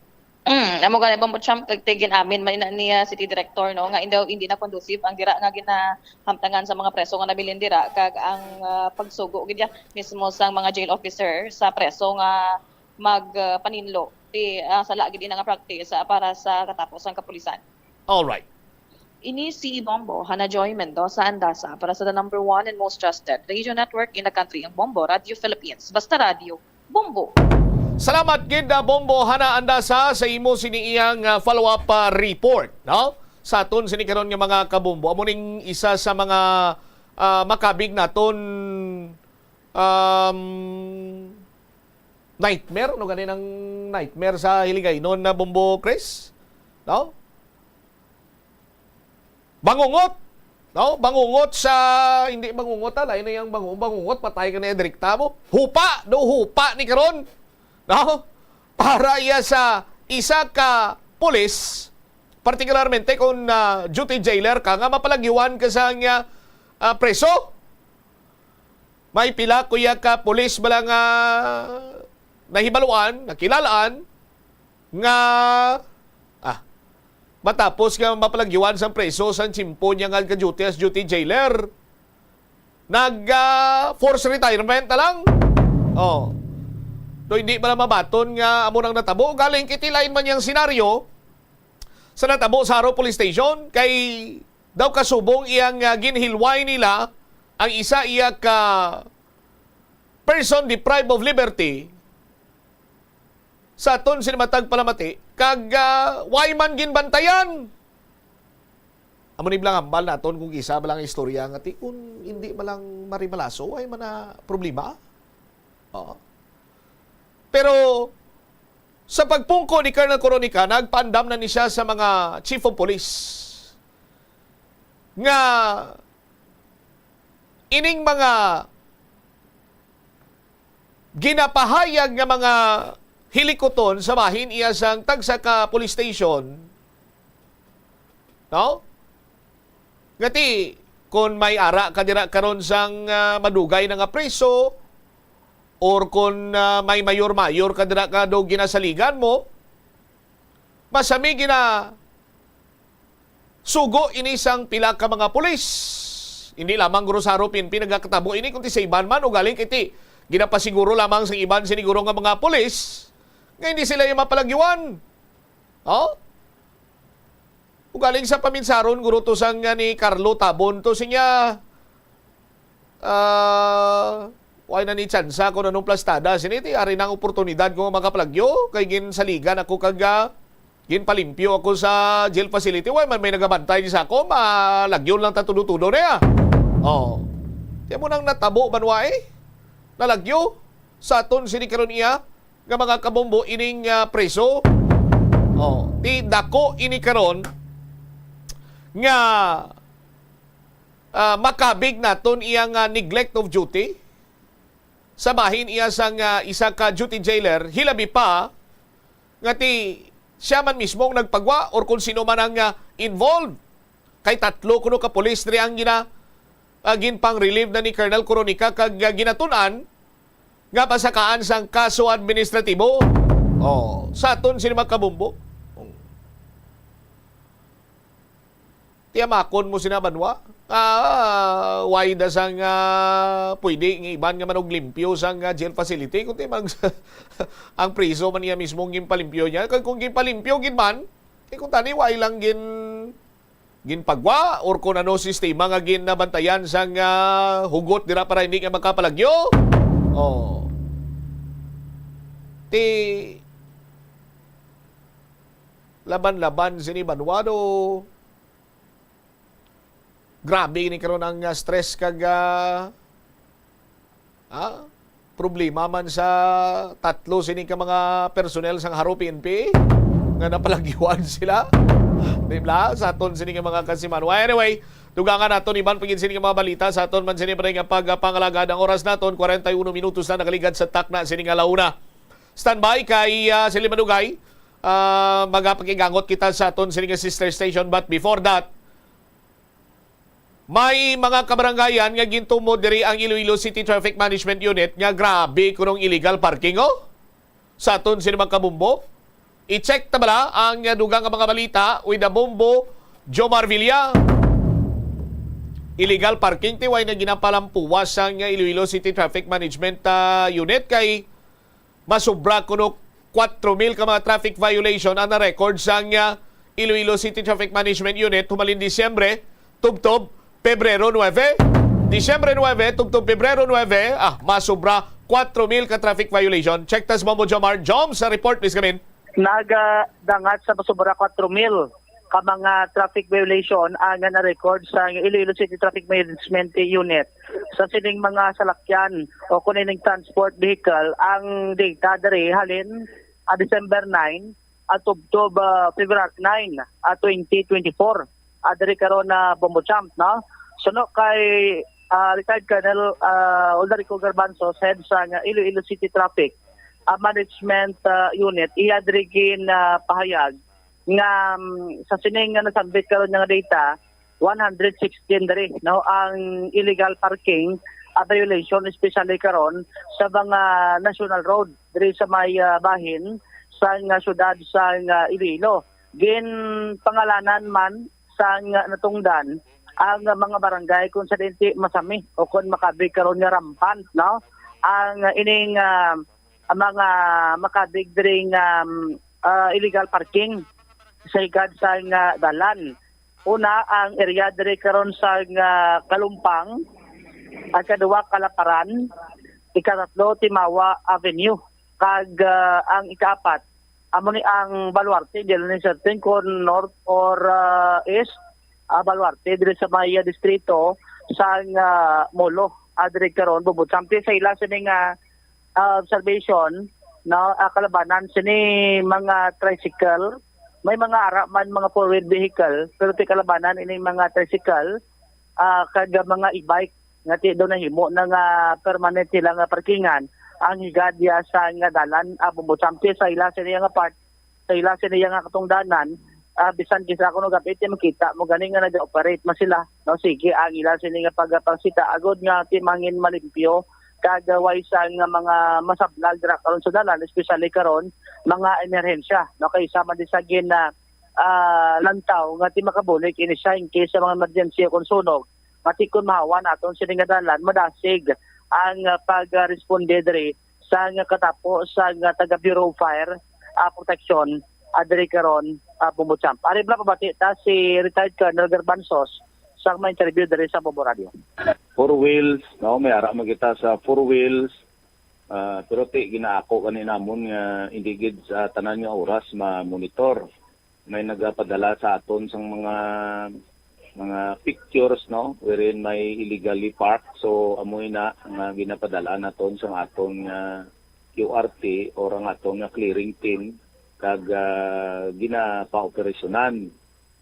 Mm, amo gani, Bombo Champ, kag ti gin-amin man ina ni, ah, City Director, no, nga indaw hindi na conducive ang dira nga ginahamtangan sa mga preso nga nabilin dira, kag ang, ah, pagsugo gid ya mismo sang mga jail officer sa preso nga mag, ah, paninlo ti, ah, sala gid ina nga practice, ah, para sa katapos sang kapulisan. All right. Ini si Bombo Hana Joy Mendoza Andasa para sa the number one and most trusted radio network in the country, ang Bombo Radio Philippines. Basta Radio, Bombo. Salamat gid, ah, Bombo Hana Andasa, sa imo sini iyang, ah, follow-up, ah, report, no? Sa aton sini karon nga mga kabombo, amo ning isa sa mga, ah, makabig naton, um, nightmare, no? Gani ang nightmare sa Hiligaynon na, Bombo Chris, no? Bangungot, no? Bangungot sa, hindi bangungot, ah, lain na yang bangu-, bangungot, patay ka na direkta mo. Hupa, do hupa ni karon, no? Para iya sa isa ka pulis, partikularmente kung, ah, duty jailer ka, nga mapalagyuan ka sa nga, ah, preso. May pila kuya ka pulis bala nga nahibaluan, nakilalaan nga, ah, matapos nga mapalagyuan sang preso sang tiyempo niya nga nagka-duty as duty jailer, nag, ah, force retirement na lang. Oh. Do hindi bala mabaton nga amo nang natabo? Galing kiti lain man yang senaryo sa natabo sa Jaro Police Station, kay daw kasubong iyang, ah, ginhilway nila ang isa iya ka person deprived of liberty sa aton sini matag palamati, kag, ah, way man ginbantayan. Amo ni bala ang hambal naton kung isa bala nga istorya nga ti, kung hindi man lang maribalaso, way man na problema. Oo. Pero sa pagpungko ni Colonel Coronica, nagpaandam na ni siya sa mga chief of police nga ining mga ginapahayag nga mga hilikuton sa bahin iya sang tagsa ka police station, no? Nga ti, kon may ara ka dira karon sang, ah, madugay na nga preso, or kon, ah, may mayor-mayor ka dira nga do ginasaligan mo, masami gina-, sugo ini sang pila ka mga pulis. Hindi lamang guro sa Jaro P N P nagakatabo ini, kundi sa iban man, ugaling kay ti ginapasiguro lamang sa iban sini guro nga mga pulis nga hindi sila yung mapalagyuan. Oh? Ugaling sa paminsaron, guro, to sang, ah, ni Carlo Tabon to, sinya, ah, way na ni tsansa kung anong plastada. Sini ti, ari na ang oportunidad ko makapalagyo, kay ginsaligan ako kag, ah, ginpalimpyo ako sa jail facility. Way man may nagabantay ni sa ako, malagyo lang ta tudo-tudo na ya. Oh. Kaya mo nang natabo, banwa eh. Nalagyo sa aton sini karon iya nga mga kabombo ining, ah, preso. Oh, ti dako ini karon nga, ah, makabig naton iya nga neglect of duty sa bahin iya sang, ah, isa ka duty jailer, hilabi pa nga ti siya man mismo ang nagpagwa or kung sino man ang, ah, involved. Kay tatlo kuno ka pulis diri ang gina-, ah, ginpang-relieve na ni Colonel Coronica kag, ah, ginatun-an nga pasakaan sang kaso administratibo. Oh, sa aton sini mga kabombo. Tiyamakon mo sina banwa. Ah, way da sang, ah, pwede nga iban nga manuglimpyo sang, ah, jail facility, kundi mag-, ang priso man niya mismo ang ginpalimpyo niya. Kag kung ginpalimpyo gid man, eh, kung tani, way lang gin-, ginpagwa or kung ano sistema nga ginabantayan sang, ah, hugot dira para hindi nga makapalagyo. Oh. Ti laban-laban sini banwa do. Grabe ini karon ang, ah, stress kag, ah, ah, problema man sa tatlo sini ka mga personnel sang Jaro P N P nga napalagyuan sila. Di ba? Sa aton sini nga mga kasiman. Well, anyway, dugangan naton iban pa gid sini nga mga balita sa aton man sini pa nga pagpangalagad. Ang oras naton, kwarenta y uno minutos na nakaligad sa takna sini nga launa. Standby kay, ah, Sili Madugay. Ah, magapakigangot kita sa aton sini nga sister station. But before that, may mga kabarangayan nga gintumod diri ang Iloilo City Traffic Management Unit nga grabe kunong illegal parking, oh. Sa aton sini mga kabombo, I-check ta bala ang dugang nga mga balita with the Bombo Jomar Villa. Illegal parking, tiway na ginapalampuwas sang Iloilo City Traffic Management, ah, Unit kay masobra kuno kwatro mil ka mga traffic violation ang na-record sang, ah, Iloilo City Traffic Management Unit humalin Disyembre tubtob Pebrero nuebe. Disyembre nuebe tubtob Pebrero nuebe, ah, masobra kwatro mil ka traffic violation. Check tas Bombo Jomar. Jom sa report, please, kamin. Nagadangat sa masobra kwatro mil ka mga traffic violation ang na-record sa Iloilo City Traffic Management Unit. Sa sining mga salakyan o kung ining transport vehicle, ang data diri halin, ah, December nine, ah, tubtob, ah, February nine, ah, twenty twenty-four. Ah, diri karon na Bombo Champ, no? Suno kay, ah, retired Colonel, ah, Aldarico Garbanzo, head sa nga Iloilo City Traffic, ah, Management, ah, Unit, iya diri gin, ah, pahayag nga, mm, sa sining nga nasambit karon nga data, one hundred sixteen diri, no, ang illegal parking, ah, violation, especially karon sa mga national road diri sa may, ah, bahin sa nga syudad sa nga Iloilo. Ginpangalanan man sa nga natungdan ang mga barangay kung sa dinti masami o kung makabig karon nga rampant, no, ang ining, ah, mga makabig diri nga, um, ah, illegal parking sa higad sa nga dalan. Una, ang area diri karon sa nga Kalumpang, ang kaduwa, Kalaparan, ikatatlo, Timawa Avenue, kag, ah, ang ikaapat, amo ni ang Baluarte, dili ni certain kon north or, ah, east, ah, Baluarte, diri sa may, ah, distrito sa nga Molo, ah, diri karon, Bombo Champ. Sa ila sini nga, ah, observation, no, ah, kalabanan sini mga tricycle, may mga ara man mga four-wheel vehicle, pero ti kalabanan ini mga tricycle, ah, kag mga e-bike nga ti daw nahimo na nga permanent sila nga parkingan ang higad diya sa nga dalan, ah, Bombo Champ. Sa ila sini nga part, sa ila sini nga katungdanan, ah, bisan kinsa kuno gabi ti makita mo gani nga nag-operate man sila, no? Sige ang ila sini nga pagpangsita agod nga ti mangin malimpyo kag way sa nga mga masablag dira karon sa dalan, especially karon mga emerhensya, no? Kay sama di sa gin, ah, ah, lantaw nga ti makabulig ini siya in case sa mga emergency o kung sunog, nga ti kun mahawa naton sini nga dalan, madasig ang, ah, pag-responde diri sa nga katapo sa nga taga Bureau of Fire, ah, Protection, ah, diri karon, ah, Bombo Champ. Ari bala pabati ta si retired Colonel Garbanzos sa mga interview diri sa Bombo Radio. Four wheels, no? May ara man kita sa four wheels. Ah, pero ti ginaako gani namon nga hindi gid sa tanan nga oras ma-monitor. May nagapadala sa aton sang mga, mga pictures, no, wherein may illegally parked. So, amo ina nga ginapadala naton sang aton nga Q R T or ang aton nga clearing team kag, ah, ginapa-operasyonan.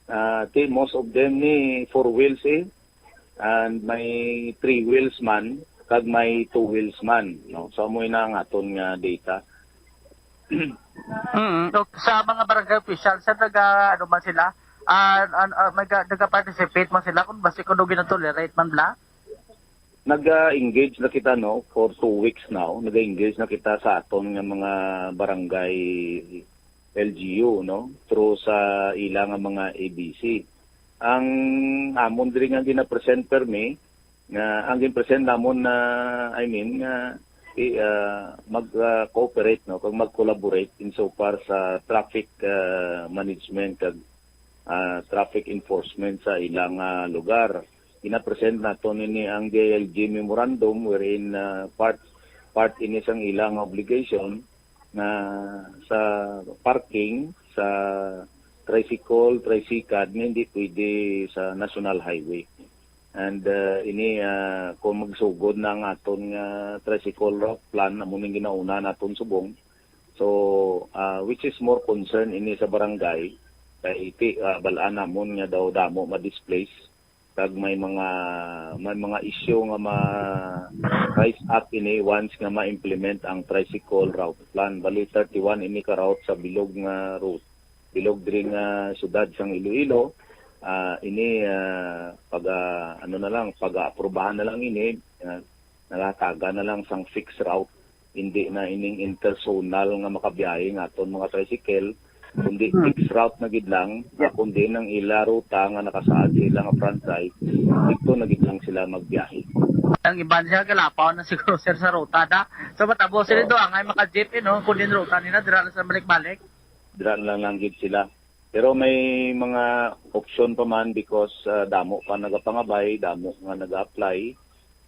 Ah, ti, most of them ni four wheels, eh, and may three wheels man kag may two wheels man, no? So, amo na ang aton nga data. Mm, o, sa mga barangay official, sa naga, ano man sila, ah, an-, ah, may ga-, naga-participate man sila kung basi kung gina-tolerate man bla? Naga-engage na kita, no, for two weeks now. Naga-engage na kita sa aton nga mga barangay L G U, no, through sa ila nga mga A B C. Ang amon diri nga gina-present permi, nga ang gin-present namon na, I mean, nga i-, ah, mag, ah, cooperate, no, kag mag-collaborate insofar sa traffic, ah, management kag, ah, traffic enforcement sa ilang, ah, lugar. Gina-present naton ini ang D I L G memorandum wherein, ah, part, part ini sang ilang obligation na sa parking sa tricycle, tricycad nga hindi pwede sa national highway. And, uh, ini, uh, kung magsugod na ang aton nga tricycle route plan, amo ning ginauna naton subong. So, uh, which is more concern ini sa barangay, kay iti, uh, balaan namon nga daw damo ma-displace, kag may mga, may mga issue nga ma-rise up ini once nga ma-implement ang tricycle route plan. Bali, thirty-one ini ka route sa bilog nga route, bilog diri nga syudad sang Iloilo. Ah, ini, ah, pag, ah, ano na lang, pag-aaprubahan na lang ini, ah, nagahatagan na lang sang fixed route, hindi na ining interzonal nga makabiyahe nga aton mga tricycle, kundi fixed route na gid lang, ah, kundi ang ila ruta nga nakasaad sa ila nga franchise, didto na gid lang sila magbiyahe. Ang iban siya, galapaw na siguro, sir, sa ruta, da. So, matabo sila do, angay maka-jeep, eh, no? Kundi ang ruta nila, dira lang sa balik-balik. Dira lang lang gid sila. Pero may mga option pa man because, ah, damo pa nagapangabay, damo nga nag-apply.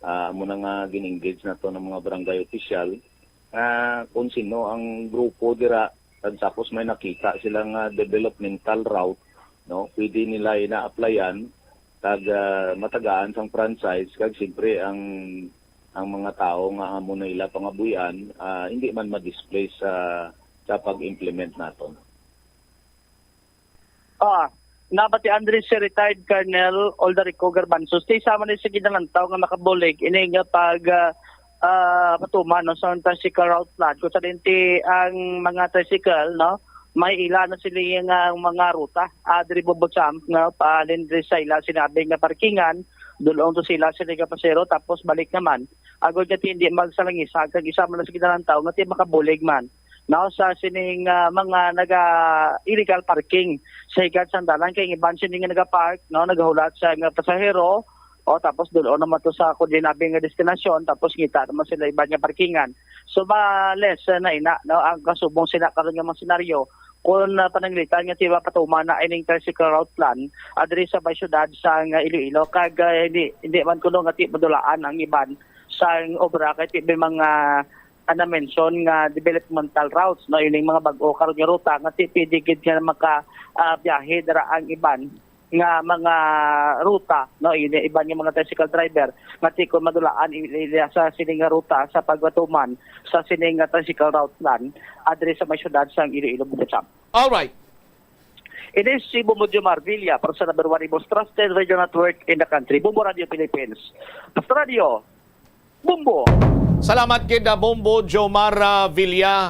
Ah, amo na nga gin-engage nato ng mga barangay official. Ah, kung sino ang grupo dira, kag tapos may nakita sila nga developmental route, no, pwede nila ina-applyan, kag, ah, matagaan sang franchise, kag siyempre ang, ang mga tao nga amo na ila pangabuhian, ah, hindi man ma-displace sa, sa pag-implement naton. Ah, nabatian diri si retired Colonel Aldarico Garbanzos. Ti sama ni sa ginalantaw nga makabulig ini nga pag, ah, ah, patuman, no, sa tricycle route plan. Kung sa dinti ang mga tricycle, no, may ila na sila nga mga ruta. Ah, diri Bubot Sam, no, palin diri sa ila sinabi nga parkingan, dulong to sila sila nga pasero, tapos balik naman. Agod nga ti hindi magsalangisag, kag isa man na sa ginalantaw nga ti makabulig man, no, sa sining, ah, mga naga illegal parking sa higad sang dalan, kay ang iban sini nga nagapark, no, nagahulat sa nga pasahero, o tapos dul-on naman to sa kung di nabi nga destinasyon, tapos ngita naman sila iban nga parkingan. So, ma-less, ah, na ina, no, ang kasubong sila karon nga mga senaryo kung, ah, pananglitan nga ti mapatuman na ining tricycle route plan, ah, diri sa may syudad sang, ah, Iloilo, kag, ah, hindi, hindi man kuno nga ti madulaan ang iban sang obra kay ti may mga, ah, na-mention nga developmental routes, no, ining mga bag-o karon nga ruta nga ti pwede gid nga maka, ah, biyahe dira ang iban nga mga ruta, no, ini iban nga mga tricycle driver nga ti kon madulaan i-, i-, sa sini nga ruta sa pagpatuman sa sini nga tricycle route plan, ah, diri sa may syudad sang Iloilo, Bugacham. All right. Ini si Bombo Jomar Villa para sa number one, most trusted radio network in the country, Bombo Radio Philippines. Basta Radio, Bombo. Salamat gid, ah, Bombo Jomar, ah, Villa.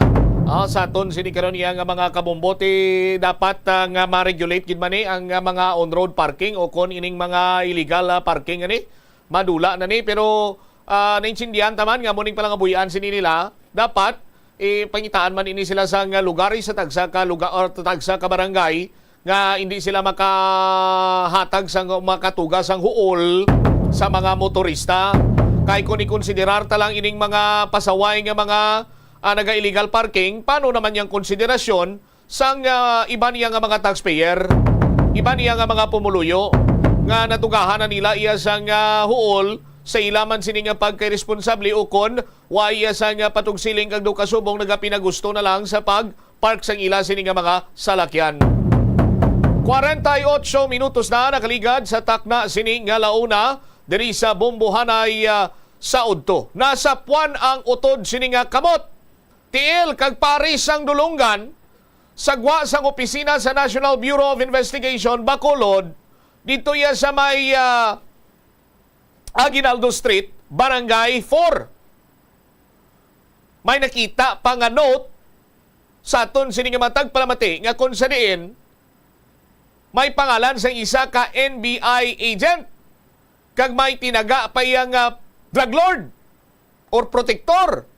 Ah, sa aton sini karon iya nga mga kabombo, ti dapat, ah, nga ma-regulate gid man ni ang, ah, mga on-road parking o kon ining mga illegal, ah, parking ani madula na ni. Pero, ah, naintindihan ta man nga muning palangabuhian sini nila, dapat, eh, pangitaan man ini sila sa nga lugar, sa tagsa ka lugar or tagsa ka barangay, nga hindi sila makahatag sang, makatuga sang huol sa mga motorista. Kay kung ikonsiderar ta lang ining mga pasaway nga mga, ah, naga-illegal parking, paano naman yang konsiderasyon sang, ah, iban iya nga mga taxpayer, iban iya nga mga pumuluyo nga natugahan na nila iya sang, ah, huol sa ila man sini nga pagkairesponsable, o kon wa iya sang, ah, patugsiling kag daw kasubong nagapinagusto na lang sa pag-park sang ila sini nga mga salakyan. Kwarenta y otso minutos na nakaligad sa takna sini nga launa diri sa Bombohanay, ah, sa udto. Nasapwan ang utod sini nga kamot, tiil kag paris sang dulunggan sa gwa sang opisina sa National Bureau of Investigation, Bacolod, dito iya sa may, ah, Aguinaldo Street, Barangay four. May nakita pa nga note sa aton sini nga mga tagpalamati nga kung sa diin may pangalan sang isa ka N B I agent kag may tinaga pa iya nga drug lord or protector.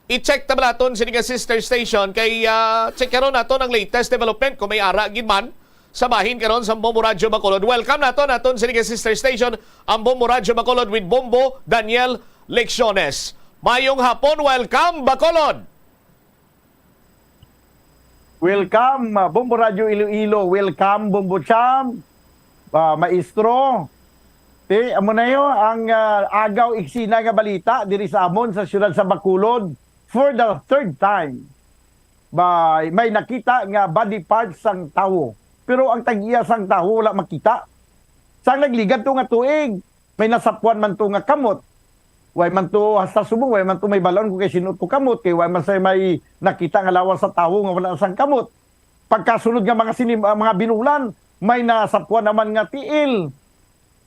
I-check ta ba naton sini nga sister station kay, ah, check karon naton ang latest development kung may ara gid man sa bahin karon sa Bombo Radyo Bacolod. Welcome naton, naton sini nga sister station, ang Bombo Radyo Bacolod with Bombo Daniel Lecciones. Mayong hapon, welcome Bacolod. Welcome, ah, Bombo Radyo Iloilo. Welcome, Bombo Cham, ah, Maestro. Ti, amo na yo ang, ah, agaw eksena nga balita diri sa amon sa siyudad sa Bacolod for the third time. May, may nakita nga body parts sang tawo. Pero ang tag-iya sang tawo wala makita. Sang nagligad to nga tuig, may nasapuan man to nga kamot. Way man to hasta subong, way man to may bal-an kung kay sino to kamot, kay way man say may nakita nga lawas sa tawo nga wala sang kamot. Pagkasunod nga mga sinim-, ah, mga binulan, may nasapuan naman nga tiil.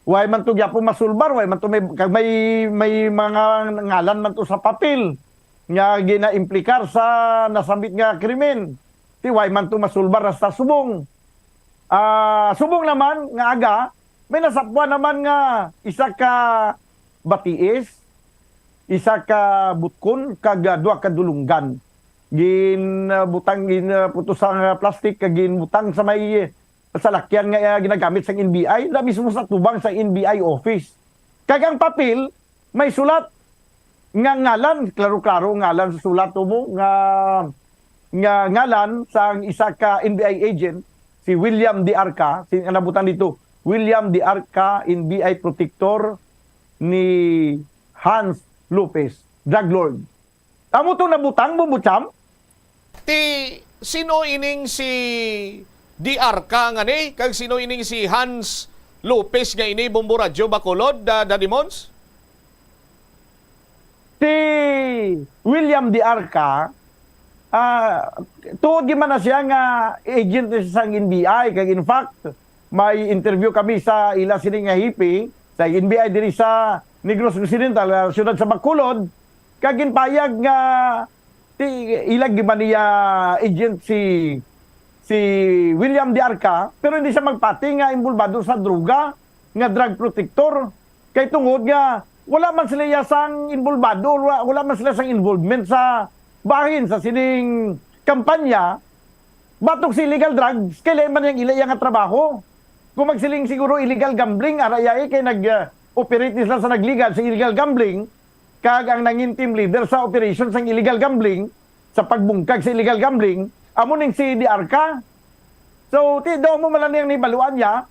Way man to gyapon masulbar, way man to may, kag may, may mga ngalan man to sa papel nga gina-implikar sa nasambit nga krimen. Ti way man to masulbar hasta subong. Ah, subong naman nga aga, may nasapuan naman nga isa ka batiis, isa ka butkon, kag, ah, duha ka dulunggan. gin, ah, butang, gin, ah, putos sa plastic, kag ginbutang sa may salakyan nga, ah, ginagamit sang N B I, na mismo sa tubang sa N B I office. Kag ang papel, may sulat nga ngalan, klaro-klaro ngalan sa sulat mo nga, nga ngalan sang isa ka N B I agent, si William D. Arca, si, nga nabutang dito, William D. Arca, N B I protector ni Hans Lopez, drug lord. Amo to nabutang, Bumbucham? Ti, sino ining si D R ka nga ni? Kag sino ining si Hans Lopez nga ini, Bombo Radyo Bacolod, da, Daddy Mons? Si William D R ka, ah, tuod gyud man na siya nga agent ni sang N B I. Kag in fact, may interview kami sa ila sini nga hipi sa N B I diri sa Negros Occidental, ah, siyudad sa Bacolod. Kag ginpayag nga ti, ila gyud man niya agent si, si William D R ka, pero hindi siya magpati nga involbado sa droga, nga drug protector. Kay tungod nga wala man sila iya sang involbado, wala, wala man sila sang involvement sa bahin sa sining kampanya, batok sa illegal drugs, kay lain man yang ila iya nga trabaho. Kung magsiling siguro illegal gambling, ara iya, eh, kay nag, uh, operate ni sila sa nagligad sa illegal gambling, kag ang nangin team leader sa operation sang illegal gambling, sa pagbungkag sa illegal gambling, amo ning si D R ka. So, ti, daw mo man lang niyang nahibaluan niya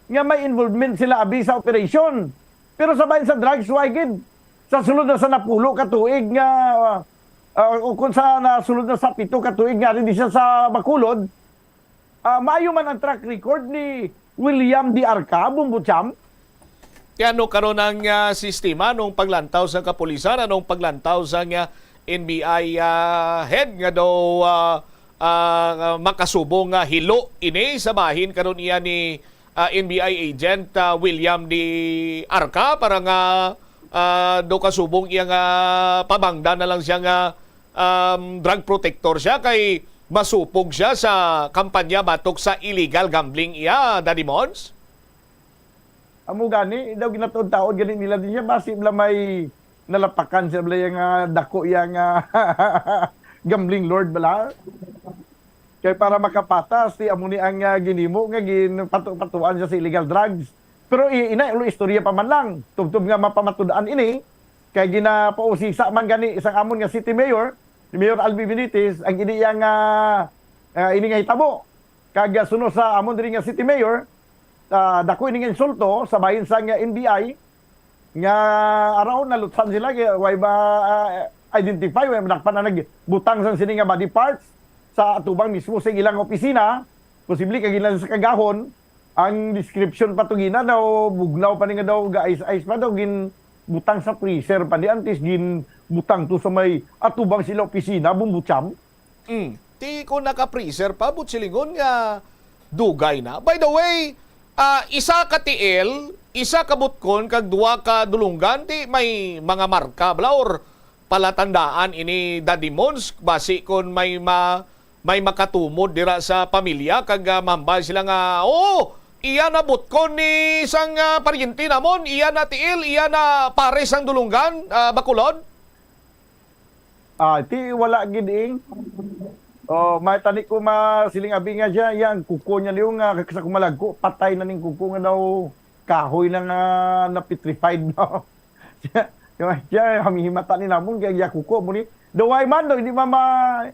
nga may involvement sila abi sa operation. Pero sa bahin sa drugs, why gid? Sa sulod na sa napulo ka tuig nga, ah, o kung sa nasulod na sa pito ka tuig nga rin di siya sa Bacolod, ah, maayo man ang track record ni William D R ka, Bumbucham. Ti ano karon ang, ah, sistema nung paglantaw sa kapulisan, anong paglantaw sa nga N B I, ah, head nga daw, ah, ah, makasubong nga hilo ini sa bahin karon iya ni, ah, N B I agent, ah, William D. Arca para nga, ah, daw kasubong iya nga pabangda na lang siya nga, um, drug protector siya kay masupog siya sa kampanya batok sa illegal gambling iya, Daddy Mons? Amo gani, daw ginataod-taod gani nila din siya, basi bala may nalapakan siya bala yang, ah, dako yang, ah, gambling lord bala. Kay para makapatas, ti amo ni ang, ah, ginimo nga ginpatu-patuan siya sa illegal drugs. Pero i-, ina, ulo istorya pa man lang. Tubtob nga mapamatud-an ini, kay ginapausisa man gani isang amon nga city mayor, ni Mayor Albi Benitez, ang ini yang, ah, ah, ini nga hitabo. Kag, ah, suno sa amon diri nga city mayor, ah, dako ini nga insulto sa bahin sang, ah, N B I, nga araw nalutsan sila, kay way ba, ah, identify, way madakpan na nagbutang sang sini nga body parts sa atubang mismo sa ilang opisina, posible kag ginlan sa kagahon. Ang description pa to gina daw, bugnaw pa ni nga daw, ga-ice-ice pa daw, ginbutang sa freezer pa ni, antes ginbutang to sa may atubang sila opisina, Bumbucham. Mm. Ti kung naka-freezer pa, buot silingon nga dugay na. By the way, ah, isa ka tiil, isa ka butkon, kag duha ka dulunggan, ti may mga marka bala or palatandaan ini, Daddy Mons, basi kon may ma-, may makatumod dira sa pamilya, kag, ah, mahambal sila nga, "Oo, iya na butkon ni sang, ah, paryente namon, iya na tiil, iya na pares sang dulunggan, ah, Bacolod." Ah, ti wala gid, ing. Oh, may tani ko masiling abi nga siya, yang kuko niya liyo nga sa kumalagko, patay na ning kuko nga daw kahoy na nga napetrified, no? Siya, siya, hamihimata ni namon, kay iya kuko mo ni. Daw way man, daw, hindi man ma-,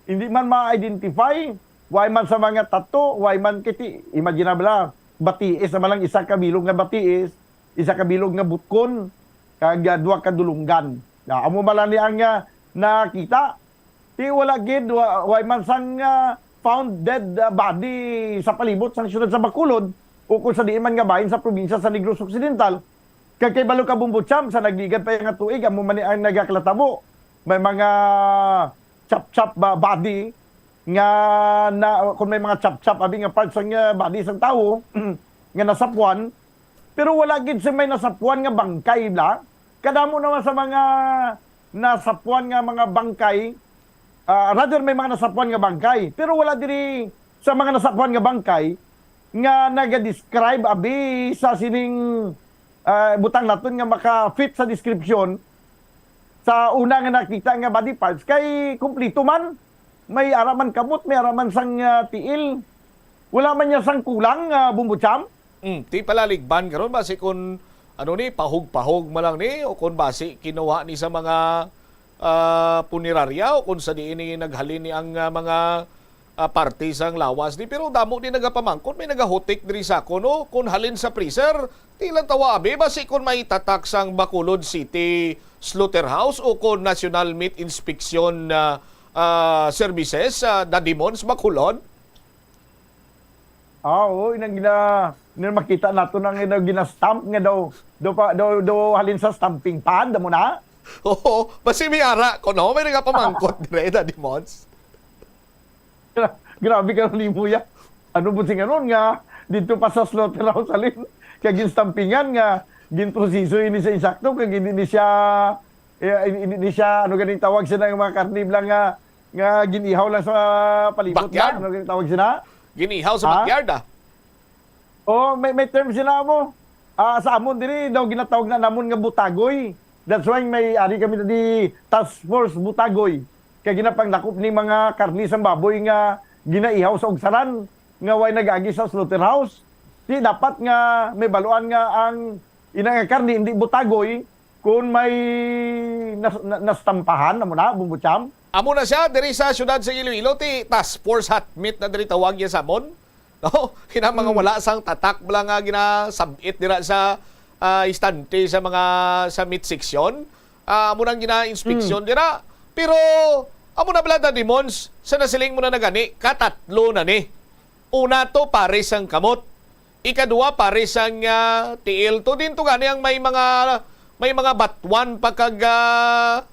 hindi man ma-identify, way man sa mga tato, way man kiti, imagine na bala, batiis naman lang isa ka bilog nga batiis, isa ka bilog nga butkon, kag, ah, duha ka dulunggan. Na, amo man lang ni ang, ah, nakita. Ti wala gid, wa-, way man sang, ah, found dead, ah, body sa palibot sang siyudad sa Bacolod, ukon sa diin man nga bahin sa probinsya sa Negros Occidental. Kag kay balo ka, Bumbucham, sa nagligad pa nga tuig, amo man ni ang nagaklatabo. May mga chop-chop ba, body nga na, kung may mga chop-chop, abi nga parts sang, ah, body sang tawo nga nasapuan, pero wala gid sing may nasapuan nga bangkay bala. Kadamo naman sa mga nasapuan nga mga bangkay, ah, rather may mga nasapuan nga bangkay, pero wala diri sa mga nasapuan nga bangkay nga naga-describe abi sa sining, ah, butang naton nga maka-fit sa description sa una nga nakita nga body parts, kay kumplito man. May ara man kamot, may ara man sang, ah, tiil. Wala man niya sang kulang, ah, Bombo Cham. Mm, ti palaligban karon, basi kun ano ni, pahog-pahog man lang ni, o kun basi kinuha ni sa mga, ah, punerarya, o kun sa diin ni naghalin ni ang, ah, mga, ah, parte sang lawas ni. Pero damo din nagapamangkot, may nagahutik diri sa akon, no? Kun halin sa freezer, ti lang tawa abi, basi kun may tatak sang Bacolod City Slaughterhouse o kun National Meat Inspection, ah, ah, Services, ah, Daddy Mons, Bacolod? Ah, oo, inang gina-, inang makita nato nang ina-, gina-stamp nga daw, daw pa, daw, daw halin sa stamping pad, amo na? Oo, basi may ara ko, no? May nagapamangkot dire, Daddy Mons. Grabe ka nimo ya. Ano po sing anon nga dito pa sa slaughterhouse halin? Kag ginstampingan nga ginproseso ini sa insakto, kag hindi ni siya, eh, hindi, hindi ni siya, ano ganing tawag sila nga mga karne lang nga, nga ginihaw lang sa palibot Backyard? lang? Ano ganing tawag sila? Ginihaw sa Ha? backyard, ah. Oh, may, may term sila mo. Ah, sa amon diri daw ginatawag na namon nga butagoy. That's why may ari kami na di task force butagoy. Kay ginapanglakop ni mga karni sang baboy nga ginaihaw sa ugsaran nga way nag-agi sa slaughterhouse. Di dapat nga may baluan nga ang ina nga karni hindi butagoy kung may nas-, na-, nastampahan na mo na, Bumbucham. Amo na siya, diri sa siyudad sa Iloilo, ti task force hot meat na diri tawag niya sa amon. No? Kina mga Hmm. wala sang tatak bala nga ginasabit dira sa, ah, istante sa mga, sa meat section. Ah, amo nang gina-inspeksyon Hmm. dira. Pero, amo na bala, Daddy Mons, sa nasiling mo na nagani, katatlo na ni. Una to, pares sang kamot. Ikadua, pares sang, ah, tiil to. Din to gani ang may mga, may mga batwan pa kag, ah,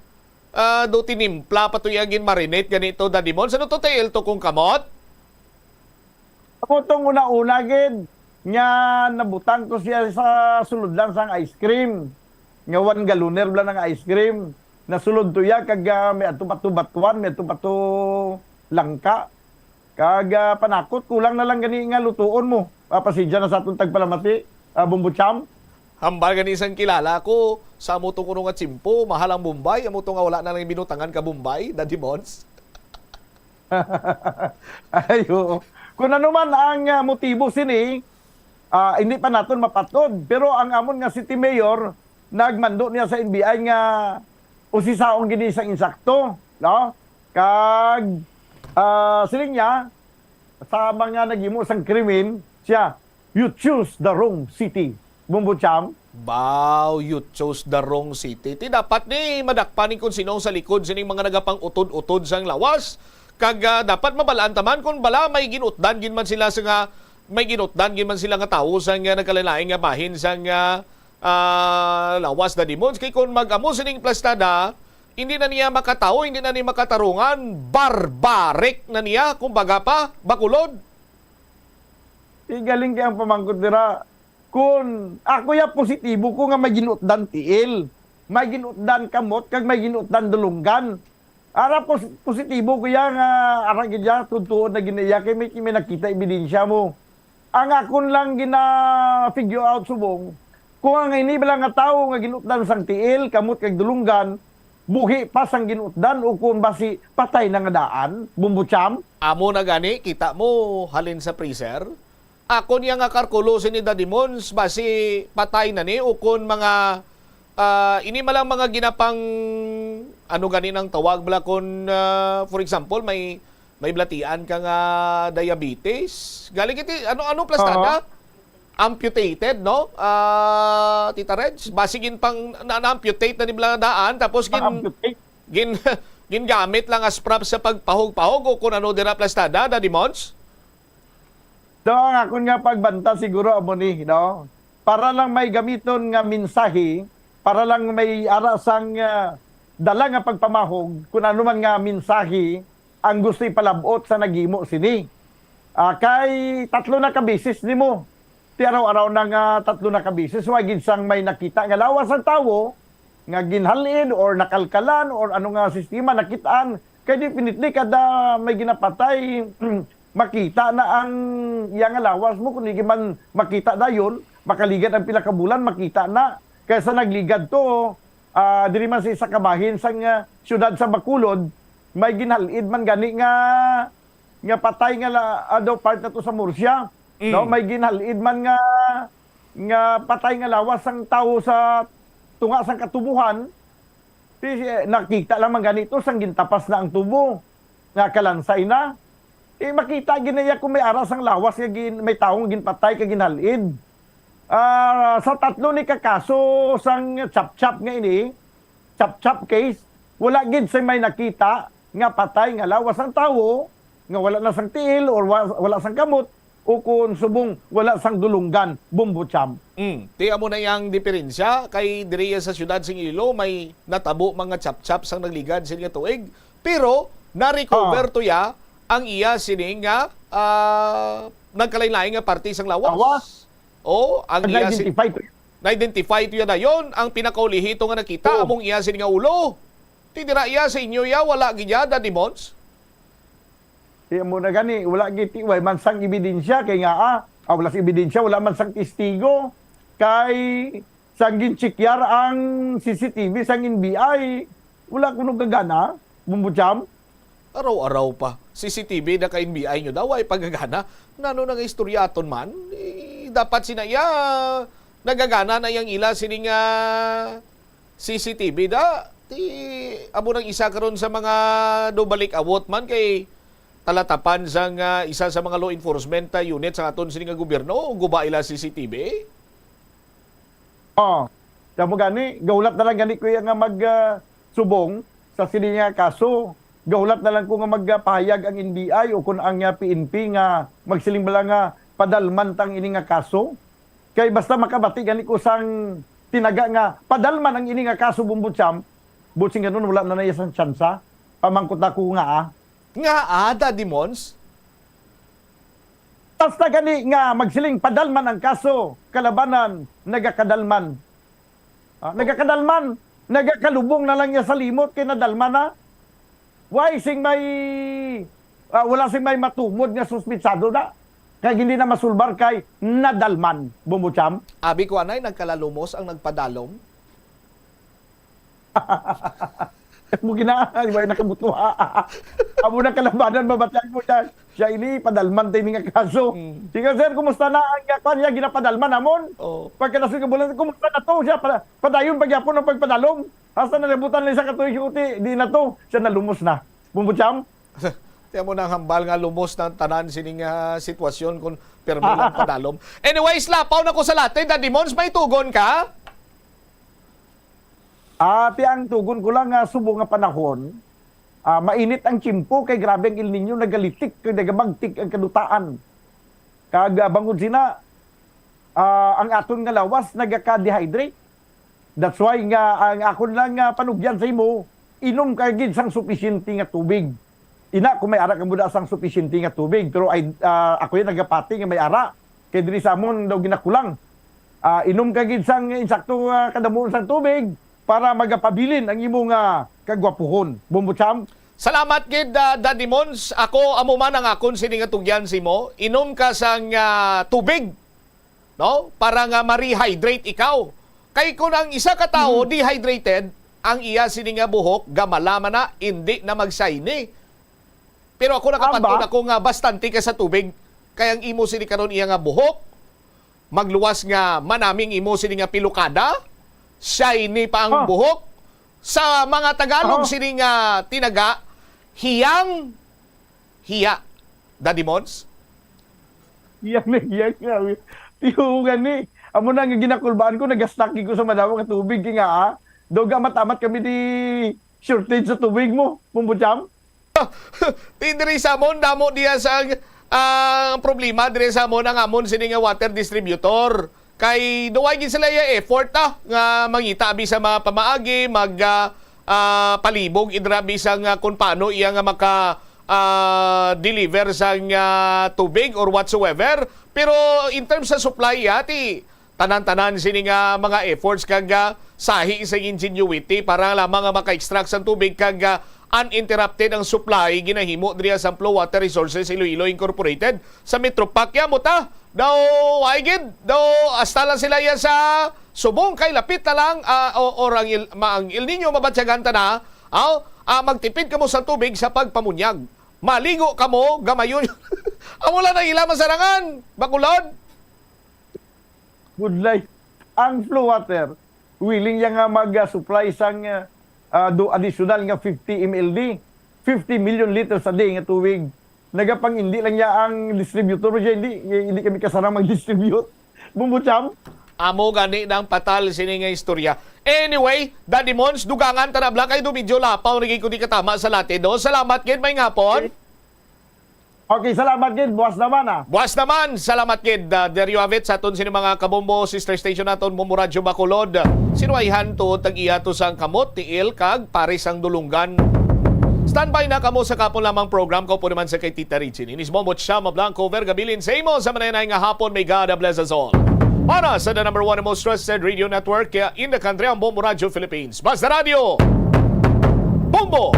ah, do tinimpla pa to iya gin-marinate gani to, Daddy Mons. Ano to, tiil to kung kamot? Ako tong una-una gid nga nabutang ko siya sa sulod lang sang ice cream. Nga one galoner bala ng ice cream. Nasulod to iya kag, ah, may ato pa to batuan, may ato pa to langka. Kag, ah, panakot, kulang na lang gani nga lutuon mo. Ah, pasidya na sa atong tagpalamati, ah, Bumbucham. Hambal gani sang kilala ko, sa amo to kuno nga tiyempo, mahal ang Bombay, amo to nga wala na lang binutangan ka Bombay, Daddy Mons. Ay, oo. Kung ano man ang, ah, motibo sini, ah, hindi pa naton mapatod. Pero ang amon nga city mayor, nagmando niya sa N B I nga usisaon gini sang insakto, no? Kag, ah, siling niya, sa mga naghimo sang krimen, siya, "You choose the wrong city." Bumbucham. Baw, you chose the wrong city. Ti dapat ni madakpan ni kung sino ang sa likod sining mga nagapang-utod-utod sang lawas. Kag, ah, dapat mabalaan ta man kung bala may ginutdan gid man sila sa nga, may ginutdan gid man sila nga tawo sa nga nagkalain-lain nga bahin sa nga, ah, lawas, Daddy Mons. Kay kung mag-amo sining plastada, hindi na niya makatawo, hindi na niya makatarungan, barbaric na niya, kumbaga pa, Bacolod. Ti galing kay ang pamangkot dira, kun ako ya positibo ko nga may ginutdan tiil, may ginutdan kamot, kag may ginutdan dulunggan. Ara pos-, positibo ko ya nga ara gid ya, tuod-tuod na gid na iya, kay may, may nakita ebidensya mo. Ang akon lang gina-figure out subong, kung ang ini bala nga tawo nga ginutdan sang tiil, kamot kag dulunggan, buhi pa sang ginutdan o kung basi patay na nga daan, Bumbucham? Amo na gani, kita mo, halin sa freezer. Ako niya nga karkulo sini Daddy Mons, basi patay na ni, o kung mga, ah, ini man lang mga ginapang, ano gani nang tawag bala kung, ah, for example, may, may blatian ka nga diabetes. Galing iti, ano, ano plastada? Oo. Amputated, no? Ah, Tita Reg, basi gin pang, na, na-amputate na ni bala daan, tapos gin, Ah, amputate. gin, gingamit lang as prop sa pagpahog-pahog o kung ano dira plastada, Daddy Mons? So, ang akon nga pagbanta siguro amo ni, no? Para lang may gamiton nga mensahe, para lang may ara sang, ah, dala nga pagpamahog, kung ano man nga mensahe ang gusto ipalab-ot sa naghimo sini. Ah, kay tatlo na ka beses nimo. Ti araw-araw na nga tatlo na ka beses, wa gid sang may nakita nga lawas ang tawo, nga ginhalin or nakalkalan or ano nga sistema nakitaan, kay definitely kada may ginapatay, makita na ang iya nga lawas mo, kung di man makita dayon, makaligad ang pila ka bulan, makita na. Kaysa nagligad to, ah, diri man sa isa ka bahin sang, ah, siyudad sa Bacolod, may ginhal-id man gani nga, nga patay nga la-, ah, daw part na to sa Murcia. Mm. No, may ginhal-id man nga, nga patay nga lawas sang tawo sa tunga sang katubohan. Ti, eh, nakita lang man gani to sang gintapas na ang tubo nga kalansay na. Eh, makita gid na iya kung may ara sang lawas nga gin-, may tawo nga ginpatay kag ginhal-id. Ah, sa tatlo ni ka kaso sang chapchap nga ini, chapchap case, wala gid sa may nakita nga patay nga lawas ang tawo nga wala na sang tiil or wa-, wala sang kamot o kung subong wala sang dulunggan, Bombo Champ. Mm, ti amo na yang diferensya kay diri sa siyudad sing Iloilo may natabo mga chapchap sang nagligad sini nga tuig, pero na-recover Ah. to ya ang iya sini nga, ah, nagkalain-lain nga parte sang lawas. Lawas? O, ang iya si-, Na-identify to. na-identify to ya dayon ang pinakaulihi to nga nakita Oo. among iya sini nga ulo. Ti dira iya sa inyo ya, wala gid ya, Daddy Mons? Iya mo na gani, wala gid, ti, way man sang ebidensya, kay nga, ah, ah, wala sa ebidensya, wala man sang testigo, kay sang ginchekyar ang C C T V sang N B I, wala kuno gagana, Bombo Champ. Araw-araw pa. C C T V na ka N B I nyo daw, ay pagagana. Nano na nga istorya aton man? Eh, dapat sina iya, nagagana na yang ila sining, ah, C C T V da. Ti, amo nang isa karon sa mga do balik awot man kay talatapan sang, ah, isa sa mga law enforcement, ah, unit sa aton sini nga gobyerno, guba ila C C T V. Oh, kamo gani, gahulat na lang gani ko iya nga mag, ah, subong sa sini nga kaso. Gahulat na lang ko nga magpahayag ang N B I o kun ang, ah, P N P nga magsiling bala nga padalman tang ini nga kaso. Kay basta makabati gani ko sang tinaga nga padalman ang ini nga kaso, Bombo Champ, buot sing ganun, wala na na iya sang tsansa. Pamangkot ako nga, ah. Nga, ah, Daddy Mons? Basta gani nga magsiling padalman ang kaso, kalabanan, nagakadalman. Ah, nagakadalman, nagakalubong na lang niya sa limot kay nadalman na. Why sing may, ah, wala sing may matumod nga suspitsado na? Kay hindi na masulbar kay nadalman, Bombo Champ. Abi ko, anay, nagkalalumos ang nagpadalom. Mo gina-, di ba, nakabuto? Amo na kalabanan, mabatian ko siya. Siya ini, padalman tayo nga kaso. Mm. Sige, sir, kumusta na ang, ah, kwan niya, ginapadalman namon? Oh. Pagkadason ka bulan, kumusta na to? Siya, pa-, padayon pagyapon ang pagpadalom. Hasta nalibutan lang sa katuig, uti, di na to. Siya nalumos na. Bombo Champ? Tiyan mo na ang hambal nga lumos ng tanan sining, ah, sitwasyon kung permi lang padalom. Anyways, lapaw na ko sa latte. Daddy Mons, may tugon ka? Ah, ti ang tugon ko lang nga subong nga panahon, ah, mainit ang tiyempo kay grabe ang El Niño, nagalitik kag nagabagtik ang kadutaan. Kag, ah, bangod sina, ah, ang aton nga lawas nagaka-dehydrate. That's why nga ang akon lang nga panugyan sa imo, inom ka gid sang supisyente nga tubig. Ina, kung may ara ka muda sang supisyente nga tubig, pero ay, ah, ako yan nagapati nga may ara. Kay diri sa amon daw ginakulang. Ah, inom ka gid sang insakto nga kadamuon sang tubig para magapabilin ang imo nga kagwapuhon. Bombo Champ? Salamat gid, ah, Daddy Mons. Ako, amo man ang akon sini nga tugyan sa imo. Inom ka sang, ah, tubig, no? Para nga ma-rehydrate ikaw. Kay kung ang isa ka tawo Mm. dehydrated, ang iya sini nga buhok, gamala man na, indi na mag-shiny. Pero ako nakapanton Aba. ako nga bastante ka sa tubig. Kay ang imo sini karon iya nga buhok, magluwas nga manaming imo sini nga pilukada, shiny pa ang Ah. buhok. Sa mga Tagalog Ah. sini nga tinaga, hiyang hiya. Daddy Mons? Hiyang na hiyang nga. Tiyo gani. Amo na nga ginakulbaan ko, nagastak ko sa madamo nga tubig. Kaya nga, ah, daw gamat-amat kami di shortage sa tubig mo, Bombo Champ. Ti diri sa amon, damo diya sa, ah, problema diri sa amon ang amon sini nga water distributor. Kay duway gid sila iya effort, ah, nga mangita abi sa mga pamaagi, mag, ah, ah, palibog idra abi sa nga kung paano iya nga maka, ah, deliver sa nga tubig or whatsoever. Pero in terms sa supply, ah, ti tanan-tanan sini nga mga efforts kag, ah, sahi sa ingenuity para lamang nga maka-extract sang tubig kag, ah, uninterrupted ang supply ginahimo diri sa Flow Water Resources Iloilo Incorporated sa Metro Pac. Kaya mo ta, Daw, ay gid, daw, hasta lang sila yan sa subong kay lapit na lang, ah, o, or ang El, ma, ang El Niño mabatyagan ta na, aw, ah, magtipid kamo sa tubig sa pagpamunyag. Maligo kamo, gamayon. Amo lang ang ila masarangan, Bacolod. Budlay, ang Flow Water, willing niya nga mag-supply sang, ah, ah, do additional nga fifty M L D, fifty million liters a day nga tubig. Nagapangindi lang niya ang distributor, siya hindi, hindi kami kasarang mag-distribute. Bumbucham? Amo gani nang patal sini nga istorya. Anyway, Daddy Mons, dugangan ta na bla kay do medyo lapaw na gid ko di katama sa lati, no? Salamat gid, may ngapon. Okay, salamat gid. Buwas naman, ah. Buwas naman, salamat gid. Ah, there you have it sa aton sini mga kabombo, sister station naton, Bombo Radyo Bacolod. Sinuwayhan tuod tag-iya to sang kamot, tiil, kag pares ang dulunggan. Standby na kamo sa kapon lamang program ko po naman sa kay Tita Richie. Inis Bombo Chama Blanco, Vergabilin sa imo sa mananay nga hapon. May God bless us all. Para sa the number one and most trusted radio network, uh, in the country, ang Bombo Radyo Philippines. Basta Radio, Bombo!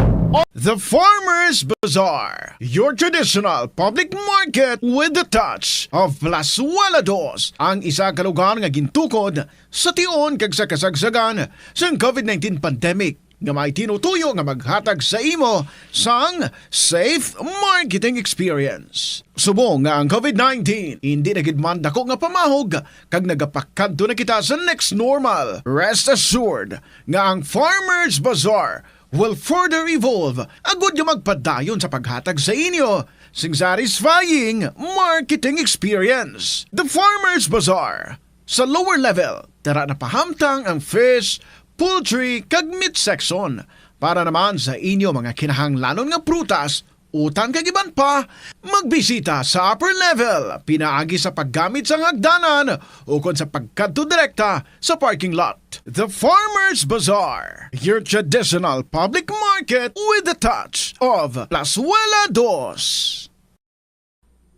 The Farmers Bazaar, your traditional public market with the touch of Plazuela Dos, ang isa ka lugar nga gintukod sa tion kag sa kasagsagan sang covid nineteen pandemic, nga may tinutuyo nga maghatag sa imo sang safe marketing experience. Subong nga ang covid nineteen hindi na gid man dako nga pamahog kag nagapakadto na kita sa next normal, rest assured nga ang Farmers Bazaar will further evolve agud nga magpadayon sa paghatag sa inyo sing satisfying marketing experience. The Farmers Bazaar, sa lower level, tara na pahamtang ang fish, poultry, kag meat section. Para naman sa inyo mga kinahanglanon nga prutas, utan kag iban pa, magbisita sa upper level pinaagi sa paggamit sang hagdanan ukon sa pagkadto direkta sa parking lot. The Farmers Bazaar, your traditional public market with the touch of Plazuela Dos.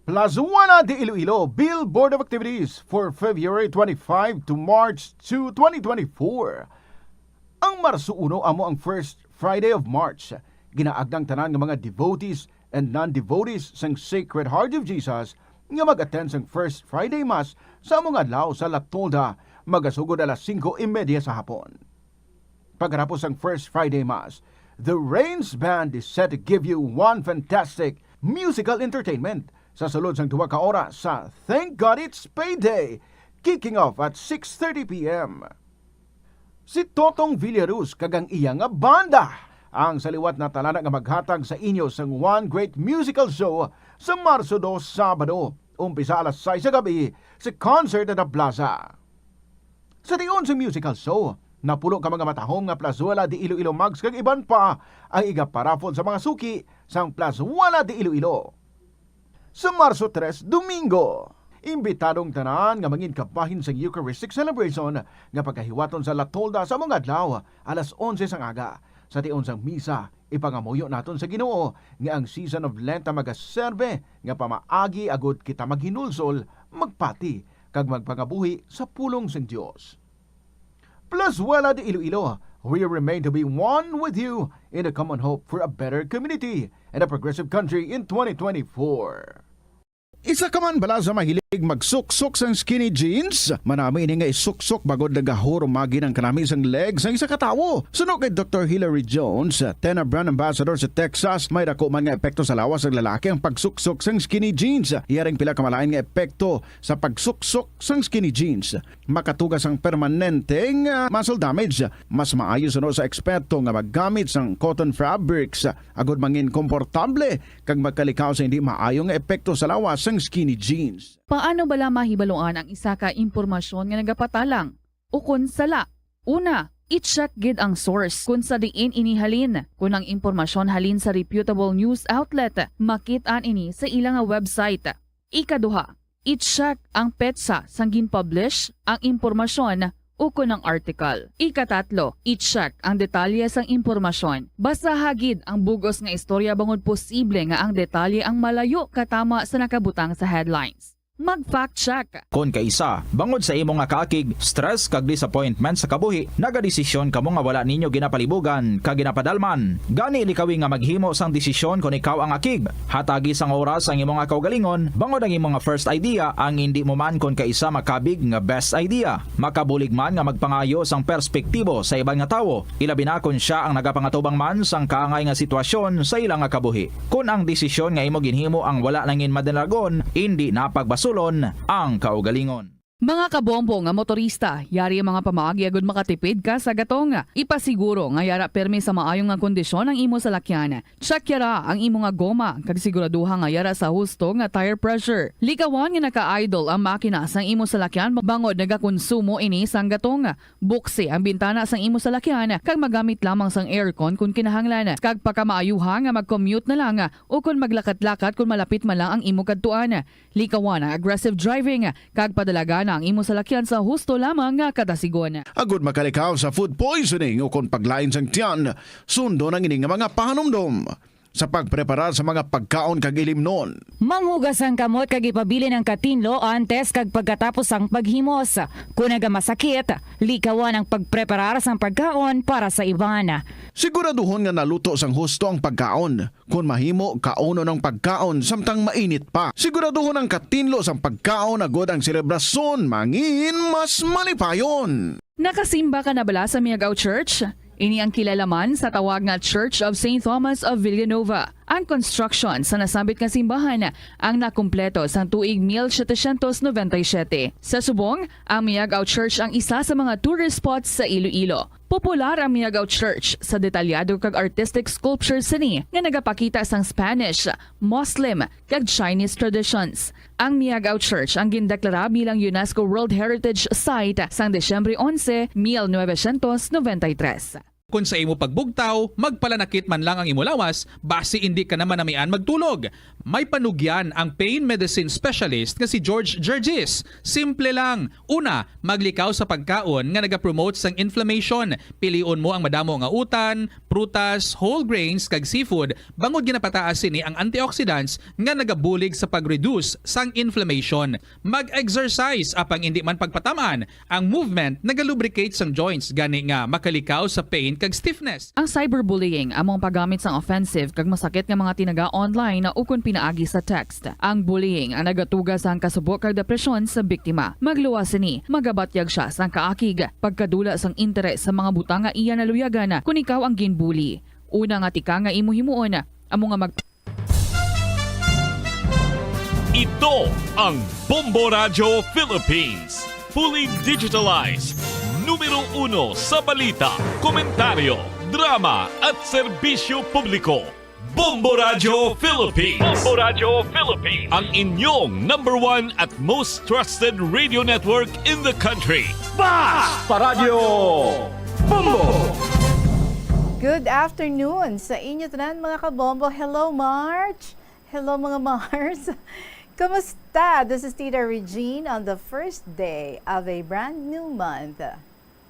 Plazuela de Iloilo, Bill Board of Activities for February twenty-five to March two, twenty twenty-four. Ang Marso uno amo ang first Friday of March. Ginaagda ang tanan nga mga devotees and non-devotees sang Sacred Heart of Jesus nga mag-attend sang First Friday Mass sa among adlaw sa La Tolda, magasugod alas singko y media sa hapon. Pagkatapos sang First Friday Mass, the Rains Band is set to give you one fantastic musical entertainment sa sulod sang duha ka oras sa Thank God It's Payday, kicking off at six thirty p m. Si Totong Villaruz kag ang iya nga banda ang sa liwat na talana nga maghatag sa inyo sang one great musical show sa Marso dos, Sabado, umpisa alas sais sa gabi sa Concert at the Plaza. Sa tion sa musical show, napulo ka mga matahom nga Plazuela de Iloilo mugs kag iban pa ang igaparaffle sa mga suki sang Plazuela de Iloilo. Sa Marso tres, Domingo, imbitado ang tanan nga mangin kabahin sang Eucharistic celebration nga pagahiwaton sa La Tolda sa among adlaw, alas onse sang aga. Sa tion sang misa, ipangamuyo naton sa Ginoo nga ang season of Lent ang magaserbe nga pamaagi agud kita maghinulsol, magpati, kag magpangabuhi sa pulong sang Dios. Plazuela de Iloilo, we remain to be one with you in the common hope for a better community and a progressive country in twenty twenty-four. Isa ka man bala sa mahilig magsuksok sang skinny jeans? Manami ini nga isuksok bagod nagahurumagi ang kanami sang leg sang isa ka tawo. Suno kay Doktor Hilary Jones, Tena Brand Ambassador sa Texas, may dako man nga epekto sa lawas sang lalaki ang pagsuksok sang skinny jeans. Iya ring pila ka malain nga epekto sa pagsuksok sang skinny jeans. Makatuga sang permanente nga muscle damage. Mas maayo suno sa eksperto nga maggamit sang cotton fabrics agud mangin komportable kag makalikaw sa hindi maayo nga epekto sa lawas sang skinny jeans. Paano bala mahibaluan ang isa ka impormasyon nga nagapatalang ukon sala? Una, i-check gid ang source kon sa diin ini halin. Kon ang impormasyon halin sa reputable news outlet, makit-an ini sa ila nga website. Ikaduha, i-check ang petsa sang gin-publish ang impormasyon ukon ang article. Ikatatlo, i-check ang detalye sang impormasyon. Basaha gid ang bug-os nga istorya bangod posible nga ang detalye ang malayo katama sa nakabutang sa headlines. Mag-fact check. Kon kaisa, bangod sa imo nga kaakig, stress kag disappointment sa kabuhi, nagadesisyon kamo nga wala ninyo ginapalibugan kag ginapadalman. Gani likawi nga maghimo sang desisyon kon ikaw ang akig. Hatagi sang oras ang imo nga kaugalingon, bangod ang imo nga first idea ang indi mo man kon kaisa makabig nga best idea. Makabulig man nga magpangayo sang perspektibo sa iban nga tawo, ilabi na kon sia ang nagapangatubang man sang kaangay nga sitwasyon sa ila nga kabuhi. Kon ang desisyon nga imo ginhimo ang wala nangin madinagon, indi na pagbasulon ang kaugalingon. Mga kabombo nga motorista, yari ang mga pamaagi agud makatipid ka sa gatong. Ipasiguro nga yara permi sa maayo nga kondisyon ang imo salakyan. Check yara ang imo nga goma kag siguraduha nga yara sa husto nga tire pressure. Likawan nga naka-idle ang makina sang imo salakyan bangod nagakonsumo ini sang gatong. Buksi ang bintana sang imo salakyan kag magamit lamang sang aircon kon kinahanglan, kag pakamaayuha nga mag-commute na lang o kon maglakat-lakat kon malapit man lang ang imo kadtuan. Likawan ang aggressive driving kag padalagan ang imo salakyan sa husto lamang nga kadasigon. Agud makalikaw sa food poisoning o kon paglain sang tiyan, sundon ang ini nga mga pahanumdom sa pagpreparar sa mga pagkaon kag ilimnon. Manghugas ang kamot kag ipabilin ang katinlo antes kag pagkatapos sang paghimos. Kon nagamasakit, likawan ang pagpreparar sang pagkaon para sa iban. Siguraduhon nga naluto sang husto ang pagkaon. Kon mahimo, kaunon ang pagkaon samtang mainit pa. Siguraduhon ang katinlo sang pagkaon agud ang selebrasyon mangin mas malipayon. Nakasimba ka na bala sa Miagao Church? Ini ang kilala man sa tawag nga Church of Saint Thomas of Villanueva. Ang construction sa nasambit nga simbahan ang nakumpleto sang tuig mil setecientos noventa y siete. Sa subong, ang Miagao Church ang isa sa mga tourist spots sa Iloilo. Popular ang Miagao Church sa detalyado kag artistic sculptures sini nga nagapakita sang Spanish, Muslim, kag Chinese traditions. Ang Miagao Church ang gindeklara bilang UNESCO World Heritage Site sang Disyembre onse, mil novecientos noventa y tres. Kon sa imo pagbugtaw, magpalanakit man lang ang imo lawas, basi indi ka na manamian magtulog. May panugyan ang pain medicine specialist nga si George Gergis. Simple lang. Una, maglikaw sa pagkaon nga nagapromote sang inflammation. Pilion mo ang madamo nga utan, prutas, whole grains, kag seafood, bangod ginapataas sini ang antioxidants nga nagabulig sa pag-reduce sang inflammation. Mag-exercise, apang indi man pagpatam-an. Ang movement nagalubricate sang joints, gani nga makalikaw sa pain kag stiffness. Ang cyberbullying amo ang paggamit sang offensive kag masakit nga mga tinaga online ukon pinaagi sa text. Ang bullying ang nagatuga sang kasubo kag depresyon sa biktima. Magluwas sini, magabatyag sia sang kaakig, pagkadula sang interes sa mga butang nga iya naluyagan kon ikaw ang ginbully. Una nga tikang nga imo himuon amo nga mag- Ito ang Bombo Radyo Philippines. Fully digitalized. Numero uno sa balita, komentaryo, drama at serbisyo publiko. Bombo Radyo Philippines. Bombo Radyo Philippines. Ang inyong number one at most trusted radio network in the country. Basta Radyo Bombo! Good afternoon sa inyo tanan, mga kabombo. Hello, March. Hello, mga Mars. Kumusta? This is Tita Regine on the first day of a brand new month,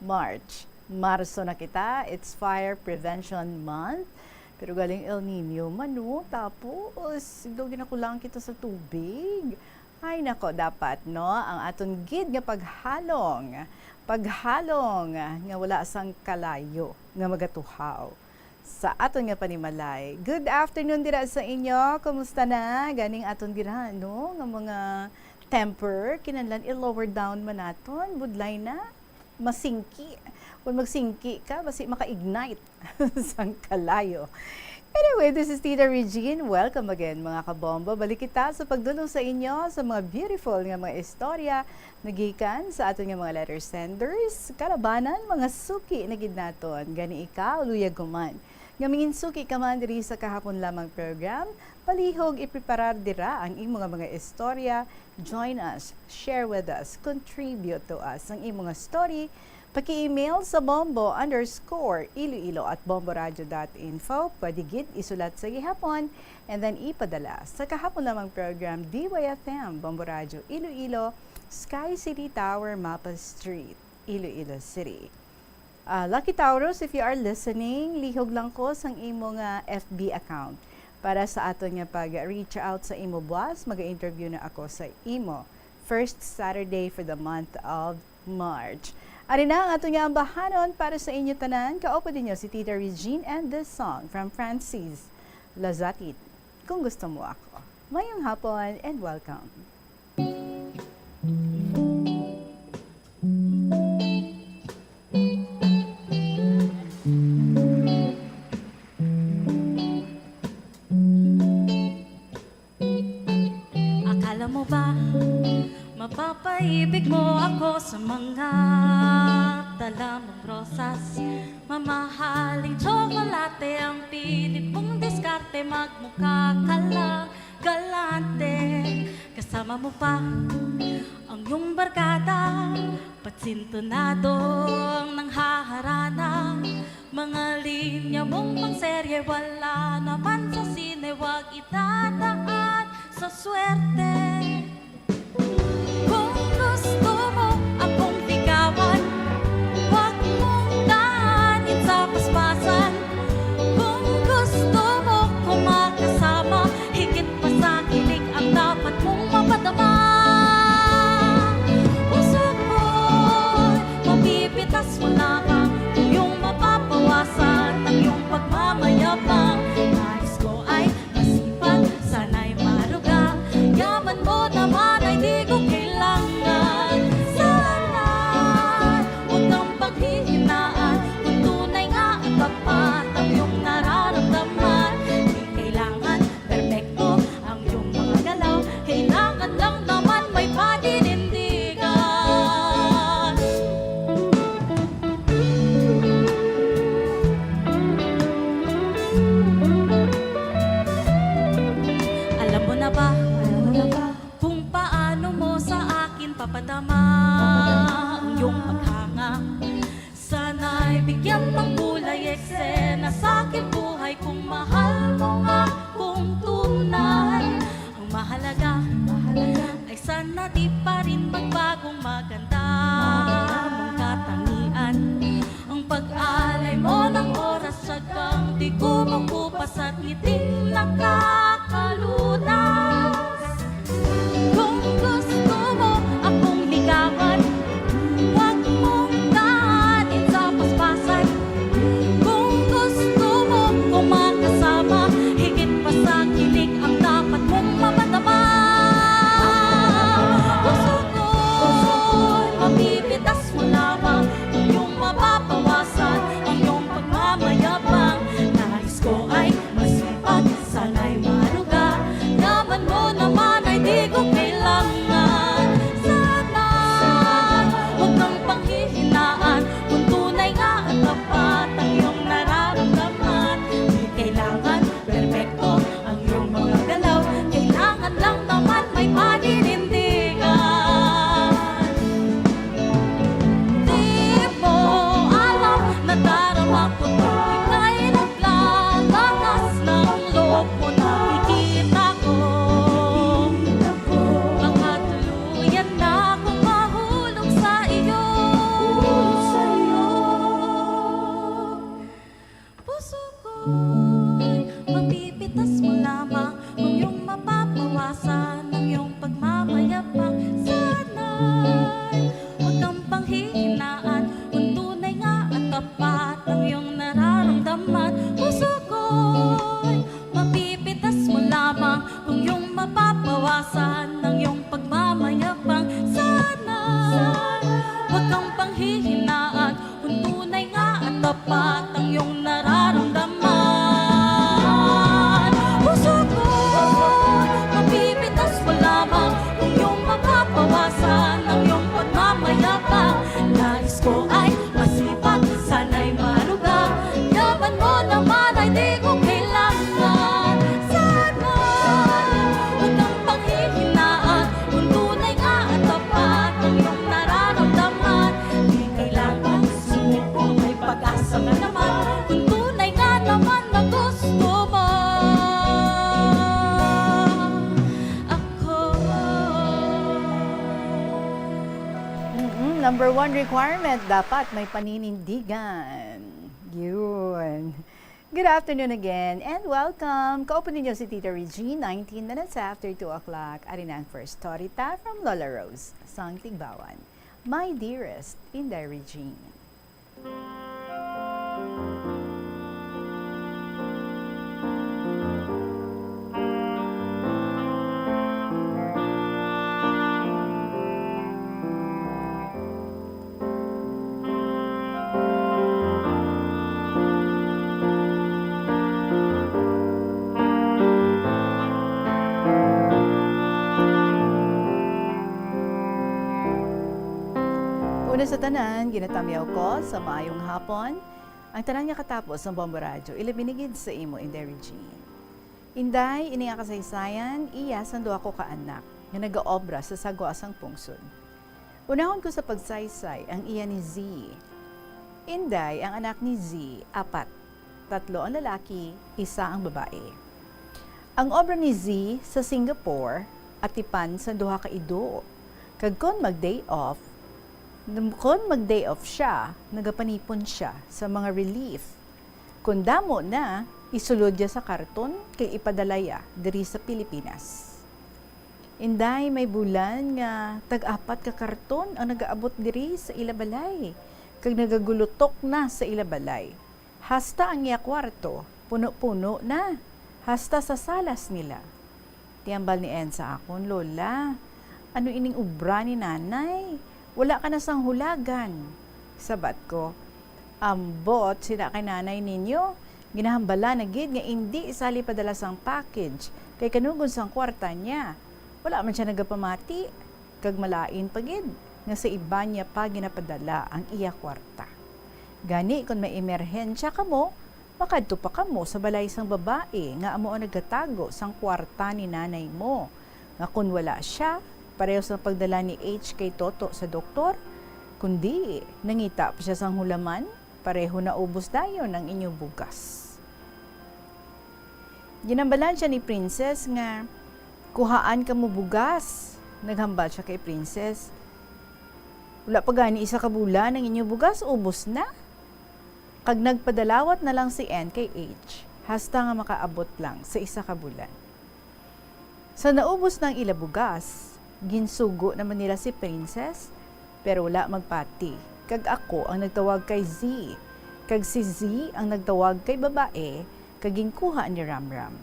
March. Marso na kita. It's Fire Prevention Month. Pero galing El Nino man, no? Tapos, daw ginakulangan kita sa tubig. Ay nako, dapat, no, ang aton gid nga paghalong, paghalong nga wala sang kalayo nga magatuhaw sa aton nga panimalay. Good afternoon dira sa inyo. Kumusta na ganing aton dira, no, nga mga temper? Kinahanglan i-lower down man naton. Budlay na. Masingki. Kung magsingki ka, basi maka-ignite sang kalayo. Anyway, this is Tita Regine. Welcome again, mga kabombo. Balik kita sa pagdulong sa inyo sa mga beautiful nga mga istorya nagikan sa aton nga mga letter senders, kalabanan, mga suki na gid naton. Gani ikaw, luyag ko man nga manginsuki ka man diri sa kahapon lamang program, palihog ipreparar dira ang imo nga mga istorya. Join us, share with us, contribute to us ang imo nga story. Paki-email sa bombo underscore iloilo at bomboradio dot info. Pwede gid isulat sa gihapon and then ipadala sa kahapon lamang program, D Y F M, Bombo Radio Iloilo, Sky City Tower, Mapa Street, Iloilo City. Ah, Lucky Taurus, if you are listening, lihog lang ko sang imo nga F B account. Para sa aton nga pag-reach out sa imo buwas, mag-interview na ako sa imo. first Saturday for the month of March. Ari na ang aton nga ambahanon para sa inyo tanan. Kaupo ninyo si Tita Regine and the song from Francis Lazatit, Kung Gusto Mo Ako. Mayong hapon and welcome. Akala mo ba mapapaibig mo ako sa mga dala mong rosas? Mamahaling tsokolate ang pilit mong diskarte, magmukha ka lang galante. Kasama mo pa ang iyong barkada, patsintonado ang nanghaharana. Mga linya mong pangserye, wala naman sa sine, wag idadaan sa swerte. Kung gusto mo akong ligawan, wag mong daanin sa paspasan. Kung gusto mo ko makasama, higit pa sa kilig ang dapat mong mapadama. Puso ko'y mapipitas mo lamang, iyong mapapawasan ang iyong pagmamayabang. Nais ko ay masipag, sana'y maruga. Yaman mo naman ay di ko kailangan. Sana'y huwag kang paghihinaan, kung tunay nga at tapat ang iyong nararamdaman. Di kailangan perpekto ang iyong mga galaw, kailangan lang naman may paninindigan. Alam mo na ba, alam mo na ba, kung paano mo sa akin papadama ang iyong paghanga? Sana'y bigyan ng kulay eksena sa aking buhay kung mahal mo nga kung tunay. Ang mahalaga, mahalaga ay sana di pa rin magbagong maganda mong katangian. Ang pag-alay mo ng oras, siyang di kumukupas at ngiting nakakalunas. Kung gusto mo akong ligawan, wag mong daanin sa paspasan. Kung gusto mo ko makasama, higit pa sa kilig ang dapat mong mapadama. Puso ko'y mapipitas mo lamang, kung iyong mapapawasan ang iyong pagmamayabang. Nais ko ay masipag, sana'y maruga. Yaman mo naman ay di ko kailangan. Sana huwag kang panghihinaan, kung tunay nga at tapat ang iyong nararamdaman. Di kailangan perpekto ang iyong mga galaw, kailangan lang naman may paninindigan. Di mo alam, nadarama ko tuwing ika'y naglalangas ng loob mo, nakikita ko. Baka tuluyan na akong mahulog sa iyo. Puso ko'y mapipitas mo lamang, kung iyong mapapawasan ang iyong pagmamayabang. Sana'y huwag kang panghihinaan, kung tunay nga at tapat ang iyong nararamdaman. Puso ko'y mapipitas mo lamang, kung iyong mapapawasan ang iyong pagmamayabang. Sana'y huwag kang panghihinaan, kung tunay nga at tapat ang iyong nararamdaman. Puso ko, mapipitas mo lamang, kung iyong mapapawasan ang iyong pagmamayabang. Nais ko ay masipag, sana'y maruga. Yaman mo naman ay di ko kailangan. Sana huwag kang panghihinaan, kung tunay nga at tapat ang iyong nararamdaman. Di kailangan sumuko, may pag-asa ka naman, kung tunay nga naman na gusto mo ako. Mm-mm, number one requirement, dapat may paninindigan. Yun. Good afternoon again and welcome! Kaupo ninyo si Tita Regine, nineteen minutes after two o'clock. Ari na ang first story ta from Lola Rose, sang Tigbawan. My Dearest, Inday Regine. Una sa tanan, ginatamyaw ko sa maayong hapon ang tanan nga katapo sang Bombo Radyo, ilabi na gid sa imo, Inday Regine. Inday, ini nga kasaysayan, iya sang duha ko ka anak nga nagaobra sa sagwa sang pungsod. Unahon ko sa pagsaysay ang iya ni Z. Inday, ang anak ni Z, apat. Tatlo ang lalaki, isa ang babae. Ang obra ni Z sa Singapore, atipan sa duha ka ido. Kag kon mag-day off, kon mag-day off siya, nagapanipon siya sa mga relief. Kon damo na, isulod ya sa karton kay ipadala ya diri sa Pilipinas. Inday, may bulan nga tag-apat ka karton ang nagaabot diri sa ila balay, kag nagagulutok na sa ila balay. Hasta ang iya kwarto, puno-puno na, hasta sa salas nila. Ti hambal ni N sa akon, "Lola, ano ining obra ni Nanay? Wala ka na sang hulagan." Sabat ko, "Ambot sina kay Nanay ninyo, ginahambala na gid nga indi isali padala sang package, kay kanugon sang kwarta niya. Wala man sia nagapamati, kag malain pa gid nga sa iban niya pa ginapadala ang iya kwarta. Gani, kon may emerhensya kamo, makadto pa kamo sa balay sang babae nga amo ang nagatago sang kwarta ni nanay mo, nga kon wala sia, pareho sang pagdala ni H kay Toto sa doktor, kundi nangita pa sia sang hulaman, pareho naubos dayon ang inyo bugas." Ginhambalan sia ni Princess nga, "Kuhaan kamo bugas." Naghambal sia kay Princess, "Wala pa gani isa ka bulan ang inyo bugas, ubos na." Kag nagpadalawat na lang si N kay H, hasta nga makaabot lang sa isa ka bulan. Sa naubos na ang ila bugas, ginsugo naman nila si Princess, pero wala magpati, kag ako ang nagtawag kay Z, kag si Z ang nagtawag kay babae, kag ginkuha ni Ramram.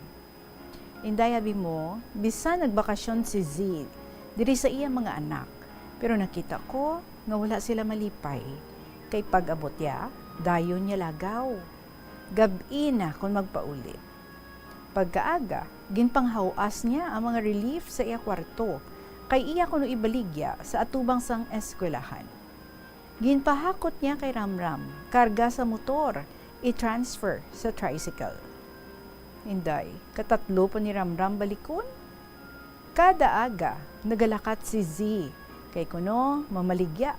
Inday, abi mo, bisan nagbakasyon si Z diri sa iya mga anak, pero nakita ko nga wala sila malipay, kay pag-abot ya, dayon niya lagaw. Gab-i na kon magpauli. Pagkaaga, ginpanghaw-as niya ang mga relief sa iya kwarto, kay iya kuno ibaligya sa atubang sang eskwelahan. Ginpahakot niya kay Ramram, karga sa motor, i-transfer sa tricycle. Inday, katatlo pa ni Ramram balikon. Kada aga, nagalakat si Z, kay kuno mamaligya.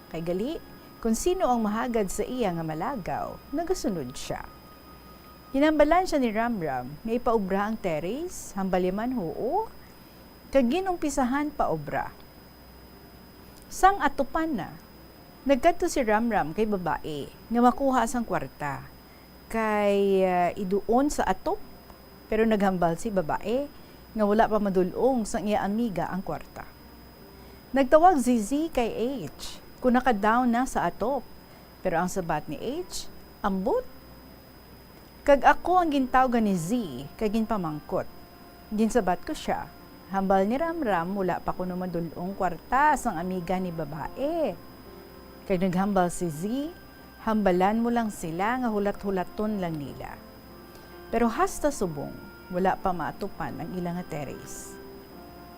Kay gali, kon sino ang mahagad sa iya nga malagaw, nagasunod sia. Hinambalan sia ni Ramram nga ipaobra ang terrace, hambal ya man huo, kag ginumpisahan paobra. Sang atupan na, nagkadto si Ramram kay babae nga makuha sang kwarta, kay, ah, iduon sa atop, pero naghambal si babae nga wala pa madul-ong sang iya amiga ang kwarta. Nagtawag si Z kay H kon nakadaw na sa atop, pero ang sabat ni H, "Ambot." Kag ako ang gintawgan ni Z kag ginpamangkot. Ginsabat ko sia, hambal ni Ramram, wala pa kuno madul-ong kwarta sang amiga ni babae. Kag naghambal si Z, hambalan mo lang sila nga hulat-hulaton lang nila. Pero hasta subong, wala pa maatupan ang ila nga terrace.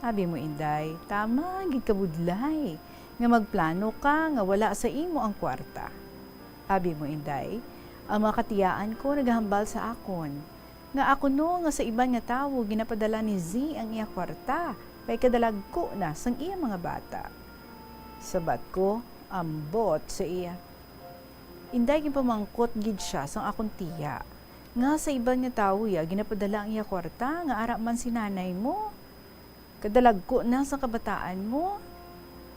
Abi mo, Inday, tama gid ka budlay nga magplano ka nga wala sa imo ang kwarta. Abi mo, Inday, ang mga katiyaan ko nagahambal sa akon nga ako no nga sa iban nga tawo ginapadala ni Z ang iya kwarta kay kadalagko na sang iya mga bata. Sabat ko, ambot sa iya. Inday, ginpamangkot gid sia sang akon tiya nga sa iban nga tawo ya ginapadala ang iya kwarta nga ara man si nanay mo. Kadalagko na sa kabataan mo.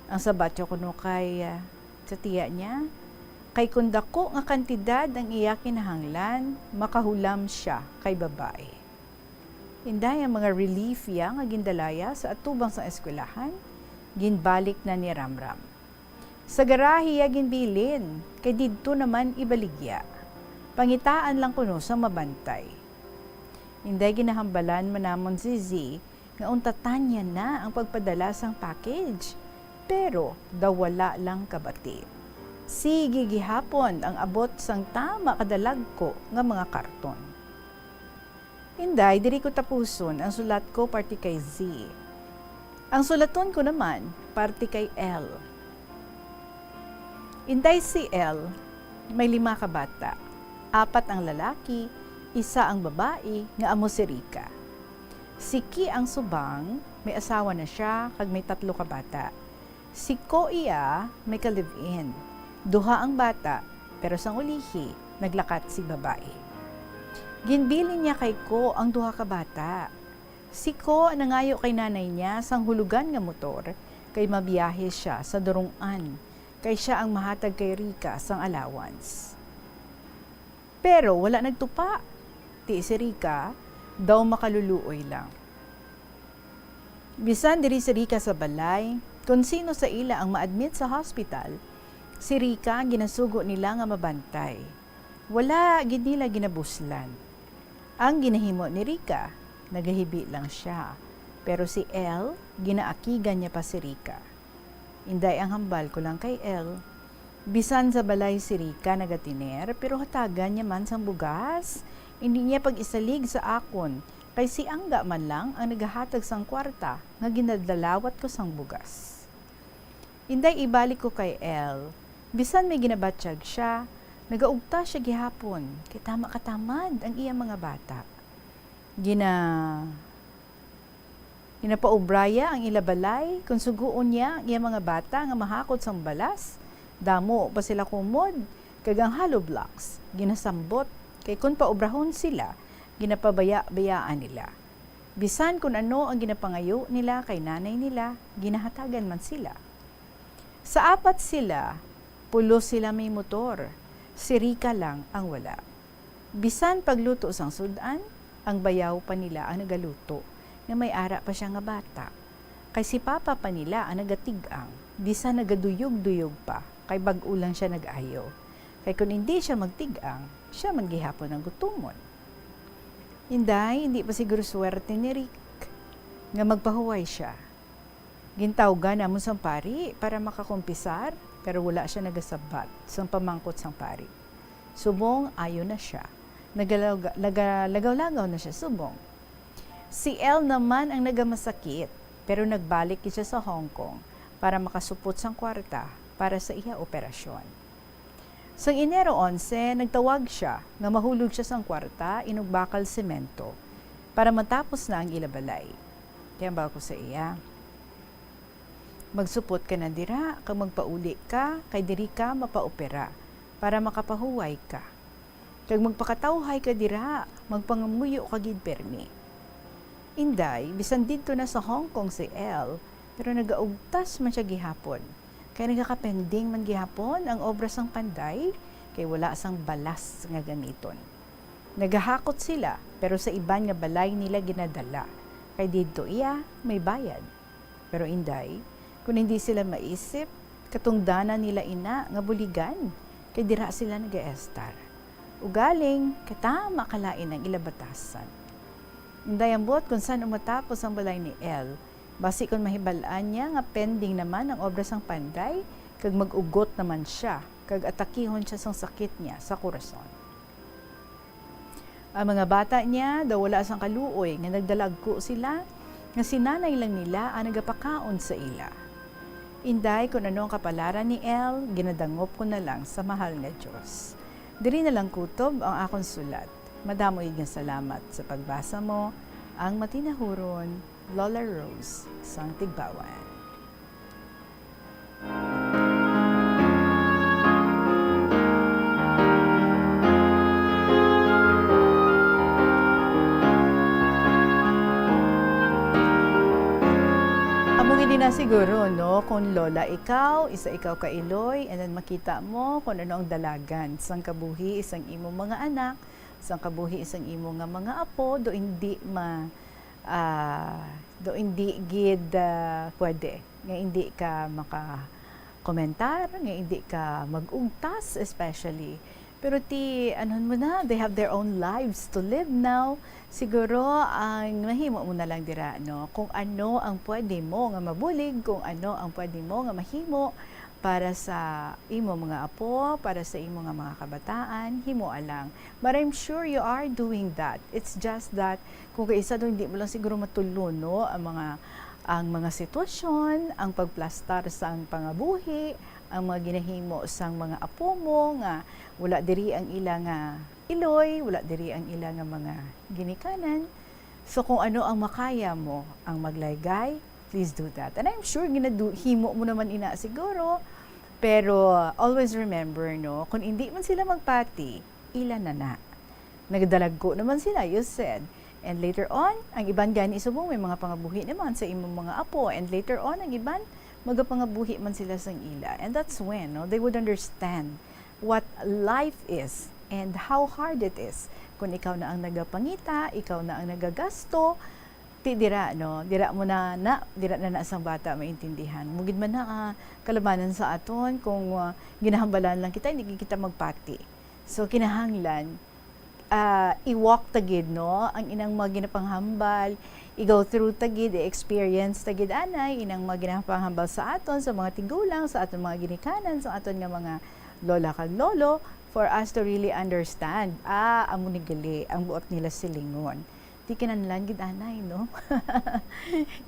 Ang sabat ya kuno kay, ah, sa tiya niya, Kay kon daku nga kantidad ang iya kinahanglan, makahulam sia kay babayi. Inday ang mga relief iya nga gindalaya sa atubang sang eskwelahan, ginbalik na ni Ramram. Sa garahe iya ginbilin, kay didto naman ibaligya. Pangitaan lang kuno sang mabantay. Inday ginahambalan man namon si Z nga untatan niya na ang pagpadala sang package, pero daw wala lang kabati. Sige gihapon ang abot sang tama kadalagko nga mga karton. Inday, diri ko tapuson ang sulat ko parte kay Z. Ang sulaton ko naman parte kay L. Inday, si L may lima ka bata. Apat ang lalaki, isa ang babayi nga amo si Rica. Si Ki ang subang, may asawa na sia kag may tatlo ka bata. Si Ko iya may ka-live-in. Duha ang bata, pero sang ulihi, naglakat si babayi. Ginbilin niya kay Ko ang duha ka bata. Si Ko nangayo kay nanay niya sang hulugan nga motor kay mabiyahe sia sa Durong-an, kay sia ang mahatag kay Rica sang allowance. Pero wala nagtupa. Ti si Rica, daw makaluluoy lang. Bisan diri si Rica sa balay, kon sino sa ila ang ma-admit sa hospital, si Rica ginasugo nila nga mabantay. Wala gid nila ginabuslan. Ang ginahimo ni Rica, nagahibi lang sia. Pero si L, ginaakigan niya pa si Rica. Inday, ang hambal ko lang kay L, bisan sa balay si Rica nagatiner, pero hatagan niya man sang bugas. Indi niya pag-isalig sa akon, kay si Angga man lang ang nagahatag sang kwarta nga ginadalawat ko sang bugas. Inday, ibalik ko kay L, bisan may ginabatyag sia, nagaugta sia gihapon, kay tama katamad ang iya mga bata. Gina-, ginapaubra iya ang ila balay, kon sugoon niya ang iya mga bata nga mahakot sang balas, damo pa sila kumod, kag ang hollow blocks, ginasambot, kay kon paubrahon sila, ginapabaya-bayaan nila. Bisan kon ano ang ginapangayo nila kay nanay nila, ginahatagan man sila. Sa apat sila, pulos sila may motor. Si Rica lang ang wala. Bisan pagluto sang sud-an, ang bayaw pa nila ang nagaluto, nga may ara pa sia nga bata. Kay si papa pa nila ang nagatig-ang, bisan nagaduyog-duyog pa, kay bag-o lang sia nag-ayo. Kay kon indi sia magtig-ang, sia man gihapon ang gutomon. Inday, indi pa siguro swerte ni Rick nga magpahuway sia. Gintawgan namon sang pari para makakumpisar, pero wala sia nagasabat sang pamangkot sang pari. Subong ayo na sia. Nagalaw-, nagalagaw-lagaw na sia subong. Si L naman ang nagamasakit, pero nagbalik gid sia sa Hong Kong para makasupot sang kwarta para sa iya operasyon. Sang Enero onse, nagtawag sia nga mahulog sia sang kwarta inugbakal semento para matapos na ang ila balay. Kaya ba ko sa iya, "Magsupot ka na dira kag magpauli ka, kay diri ka mapaopera, para makapahuway ka. Kag magpakatawhay ka dira, magpangamuyo ka gid pirmi." Inday, bisan didto na sa Hong Kong si L, pero nagaugtas man sia gihapon. Kay nagakapending man gihapon ang obra sang panday, kay wala sang balas nga gamiton. Nagahakot sila, pero sa iban nga balay nila ginadala, kay didto iya may bayad. Pero inday, kon hindi sila maisip, katungdanan nila ina nga buligan, kay dira sila nagaestar. Ugaling, katama kalain ang ila batasan. Inday, ambot kon san-o matapos ang balay ni El, basi kon mahibal-an niya nga pending naman ang obra sang panday, kag mag-ugot naman sia, kag atakihon sia sang sakit niya sa korason. Ang mga bata niya daw wala sang kaluoy nga nagdalagko sila, nga si nanay lang nila ang nagapakaon sa ila. Inday, kon ano ang kapalaran ni El, ginadangop ko na lang sa mahal nga Dios. Diri na lang kutob ang akon sulat. Madamo gid nga salamat sa pagbasa mo. Ang matinahuron, Lola Rose sang Tigbawan. Amo gid na Siguro, no, kung lola ikaw, isa ikaw ka iloy, and then makita mo kung ano ang dalagan sang kabuhi sang imong mga anak, sang kabuhi sang imo nga mga apo, do hindi ma, ah, do hindi gid, ah, pwede nga hindi ka maka komentar, nga hindi ka mag-ugtas, especially. Pero ti, anhon mo na, they have their own lives to live now. Siguro, ang mahimo mo na lang dira, no? Kung ano ang pwede mo nga mabulig, kung ano ang pwede mo nga mahimo para sa imo mga apo, para sa imo nga mga kabataan, himoa lang. But I'm sure you are doing that. It's just that, kung kaisa do, hindi mo lang siguro matuluno ang mga, ang mga sitwasyon, ang pagplastar sang pangabuhi, ang mga ginahimo sang mga apo mo nga wala diri ang ila nga iloy, wala diri ang ila nga mga ginikanan. So, kung ano ang makaya mo, ang maglaygay, please do that. And I'm sure ginadu-, himo mo naman ina siguro, pero always remember, no, kung hindi man sila magpati, ila na na. Nagdalagko naman sila, you said. And later on, ang iban gani subong may mga pangabuhi naman sa imong mga apo. And later on, ang iban, magapangabuhi man sila sang ila. And that's when, no, they would understand what life is and how hard it is. Kung ikaw na ang nagapangita, ikaw na ang nagagasto, ti dira, no, dira mo na, na, dira na na sang bata maintindihan. Mugid man na, ah, kalabanan sa aton, kung, ah, ginahambalan lang kita, hindi gid kita magpati. So, kinahanglan, ah, i-walk ta gid, no, ang inang mga ginapanghambal, i-go through ta gid, i-experience ta gid anay inang mga ginapanghambal sa aton, sa mga tigulang, sa aton mga ginikanan, sa aton nga mga lola kag lolo, for us to really understand, ah, amo ni gali ang buot nila silingon. Di kinahanglan gid anay, no?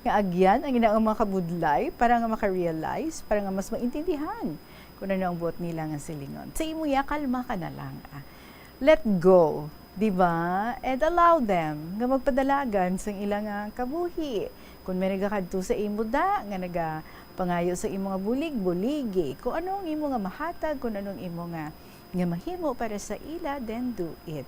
Nga agyan ang inang mga kabudlay para nga maka-realize, para nga mas maintindihan kung ano ang buot nila nga silingon. Sa imo ya, kalma ka na lang, ah. Let go, di ba? And allow them nga magpadalagan sang ila nga kabuhi. Kung may nagakadto sa imo da, nga nagapangayo sa imo nga bulig, buligi. Kung ano ang imo nga mahatag, kung ano ang imo nga, nga mahimo para sa ila, then do it.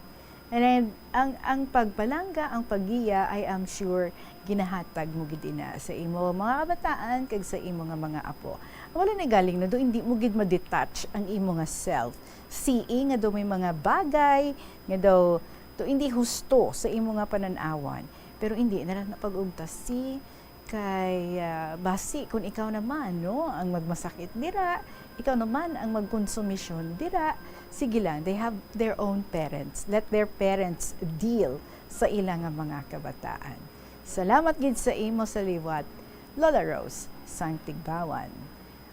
And then, ang, ang pagpalangga, ang paggiya, I am sure, ginahatag mo gid ina sa imo mga kabataan kag sa imo nga mga apo. Wala na galing na do, hindi mo gid ma-detach ang imo nga self. Seeing nga daw may mga bagay nga daw to hindi husto sa imo nga panan-awan. Pero hindi na lang na pag-ugtas si kay, ah, basi kung ikaw naman, no, ang magmasakit dira, ikaw naman ang magkonsumisyon dira, sige lang, they have their own parents. Let their parents deal sa ila nga mga kabataan. Salamat gid sa imo sa liwat, Lola Rose sang Tigbawan.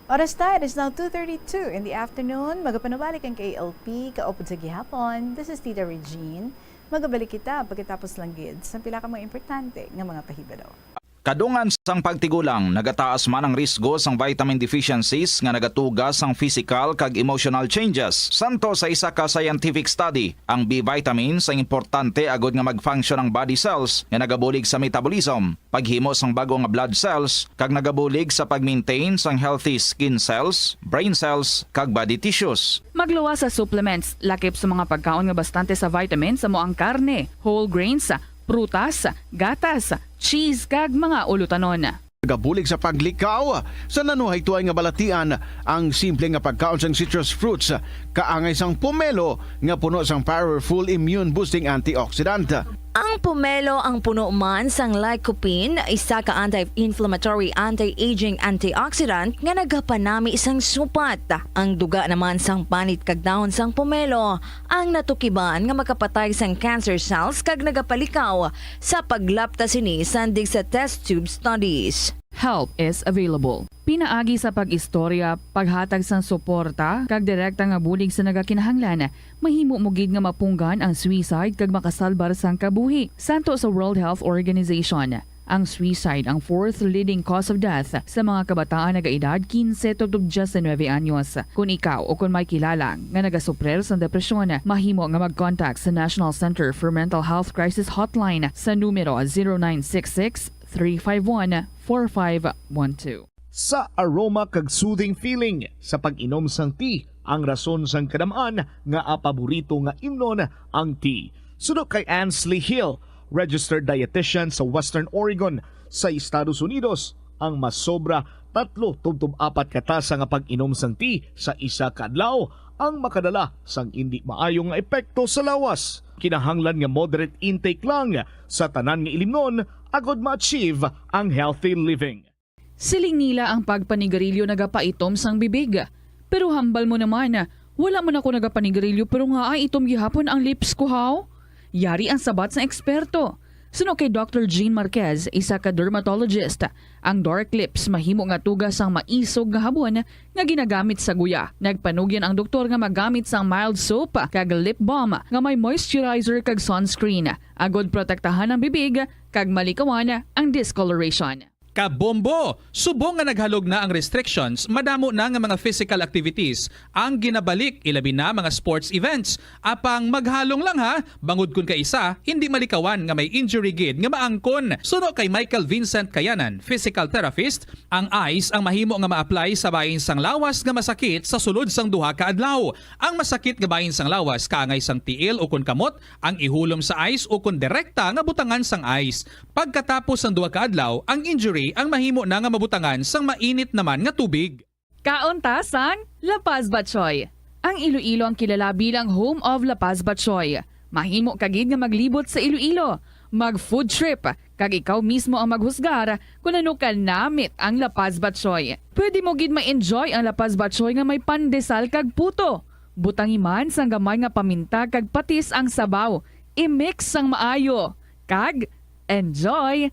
Oras ta, it is now two thirty-two in the afternoon. Magapanubalik ang K L P, kaupod sa gihapon. This is Tita Regine. Magabalik kita pagkatapos lang gid sa pila ka mga importante nga mga pahibalo. Kadungan sang pagtigulang, nagataas man ang risgo sang vitamin deficiencies nga nagatuga sang physical kag emotional changes. Santo sa isa ka scientific study, ang B vitamins ang importante agod nga mag-function ang body cells nga nagabulig sa metabolism, paghimo sang bag-o nga blood cells, kag nagabulig sa pag-maintain sang healthy skin cells, brain cells, kag body tissues. Magluwas sa supplements, lakip sa mga pagkaon nga bastante sa vitamins, amo ang karne, whole grains, prutas, gatas, cheese, kag mga ulutanon. Nagabulig sa paglikaw sa nanuhaytoy nga balatian ang simple nga pagkaon sang citrus fruits, kaangay sang pomelo nga puno sang powerful immune-boosting antioxidant. Ang pomelo ang puno man sang lycopene, isa ka anti-inflammatory, anti-aging antioxidant nga nagapanami sang supat. Ang duga naman sang panit kag dahon sang pomelo ang natukiban nga makapatay sang cancer cells kag nagapalikaw sa paglapta sini sandig sa test tube studies. Help is available. Pinaagi sa pag-istorya, paghatag sang suporta, kag direkta nga bulig sa nagakinahanglan, mahimo mo gid nga mapunggan ang suicide kag makasalbar sang kabuhi. Santo sa World Health Organization, ang suicide ang fourth leading cause of death sa mga kabataan nagaedad quince tubtob diecinuebe anyos. Kun ikaw o kun may kilala nga nagasuprir sang depresyon, mahimo nga mag-contact sa National Center for Mental Health Crisis Hotline sa numero zero nine six six, three five one, four five one two. Sa aroma kag soothing feeling sa pag-inom sang tea, ang rason sang kadam-an nga paborito nga imnon ang tea. Suno kay Ansley Hill, registered dietitian sa Western Oregon sa Estados Unidos, Ang masobra tatlo tubtob apat ka tasa nga pag-inom sang tea sa isa ka adlaw ang makadala sang indi maayo nga epekto sa lawas. Kinahanglan nga moderate intake lang sa tanan nga ilimnon agod ma-achieve ang healthy living. Siling nila ang pagpanigarilyo nagapaitom sang bibig. Pero hambal mo naman, wala man ako nagapanigarilyo pero nga ay itom gihapon ang lips ko, haw? Yari ang sabat sang eksperto. Suno kay Doctor Jean Marquez, isa ka dermatologist, ang dark lips mahimo nga tuga sang maisog nga habon nga ginagamit sa guya. Nagpanugyan ang doktor nga magamit sang mild soap kag lip balm nga may moisturizer kag sunscreen, agod protektahan ang bibig kag malikawan ang discoloration. Kabombo! Subong nga naghalog na ang restrictions, madamo na nga mga physical activities ang ginabalik, ilabi na mga sports events. Apang maghalong lang ha, bangod kun kaisa, hindi malikawan nga may injury gid nga maangkon. Suno kay Michael Vincent Kayanan, physical therapist, ang ice ang mahimo nga ma-apply sa bahin sang lawas nga masakit sa sulod sang duha ka adlaw. Ang masakit nga bahin sang lawas kaangay sang tiil ukon kamot, ang ihulom sa ice ukon direkta nga butangan sang ice. Pagkatapos sang duha ka adlaw, ang injury ang mahimo na nga mabutangan sang mainit naman nga tubig. Kaon ta sang La Paz Batchoy. Ang Iloilo ang kilala bilang home of La Paz Batchoy. Mahimo ka gid nga maglibot sa Iloilo, mag-food trip, kag ikaw mismo ang maghusgar kon ano ka namit ang La Paz Batchoy. Pwede mo gid ma-enjoy ang La Paz Batchoy nga may pandesal kag puto. Butangi man sang gamay nga paminta kag patis ang sabaw. I-mix sang maayo. Kag enjoy!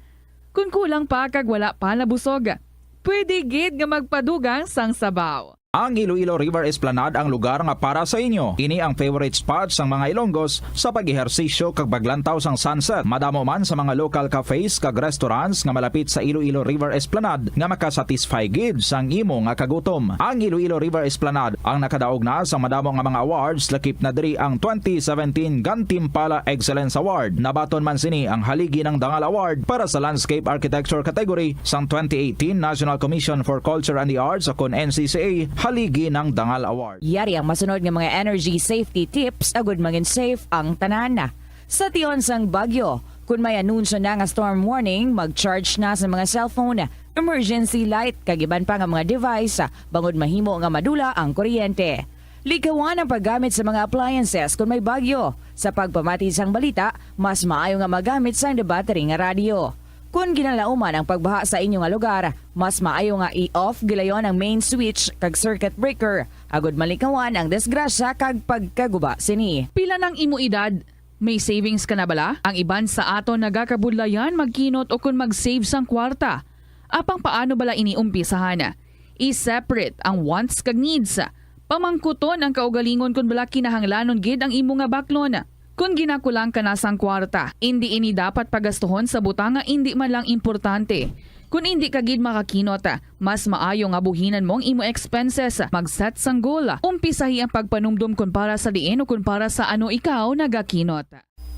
Kon kulang pa kag wala pa nabusog, pwede gid nga magpadugang sang sabaw. Ang Iloilo River Esplanade ang lugar nga para sa inyo. Ini ang favorite spot sang mga Ilonggos sa pag-ehersisyo kag paglantaw sang sunset. Madamo man sa mga local cafes kag restaurants nga malapit sa Iloilo River Esplanade nga makasatisfy gid sang imo nga kagutom. Ang Iloilo River Esplanade ang nakadaog na sa madamo nga mga awards, lakip na diri ang twenty seventeen Gantimpala Excellence Award. Nabaton man sini ang Haligi ng Dangal Award para sa Landscape Architecture category sang twenty eighteen National Commission for Culture and the Arts, o kon N C C A, Haligi ng Dangal Award. Yari ang masunod nga mga energy safety tips agud mangin safe ang tanan. Sa tion sang bagyo, kun may anunsyo na nga storm warning, mag-charge na sa mga cellphone, emergency light, kag iban pa nga mga device, bangod mahimo nga madula ang kuryente. Likawan ang paggamit sa mga appliances kun may bagyo. Sa pagpamati sang balita, mas maayo nga magamit sang debattery nga radyo. Kun ginalauman ang pagbaha sa inyo nga lugar, mas maayo nga i-off gilayon ang main switch kag circuit breaker agud malikawan ang disgrasya kag pagkaguba sini. Pila nang imo edad? May savings ka na bala? Ang iban sa aton nagakabudlayan magkinot ukon mag-save sang kwarta. Apang paano bala ini umpisahan? I-separate ang wants kag needs. Pamangkuton ang kaugalingon kon bala kinahanglanon gid ang imo nga baklon. Kon ginakulang ka na sang kwarta, indi ini dapat pagastuhon sa butang nga indi man lang importante. Kon indi ka gid makakinot, mas maayo nga buhinan mo ang imo expenses. Mag-set sang goal. Umpisahi ang pagpanumdom kon para sa diin o kon para sa ano ikaw nagakinot.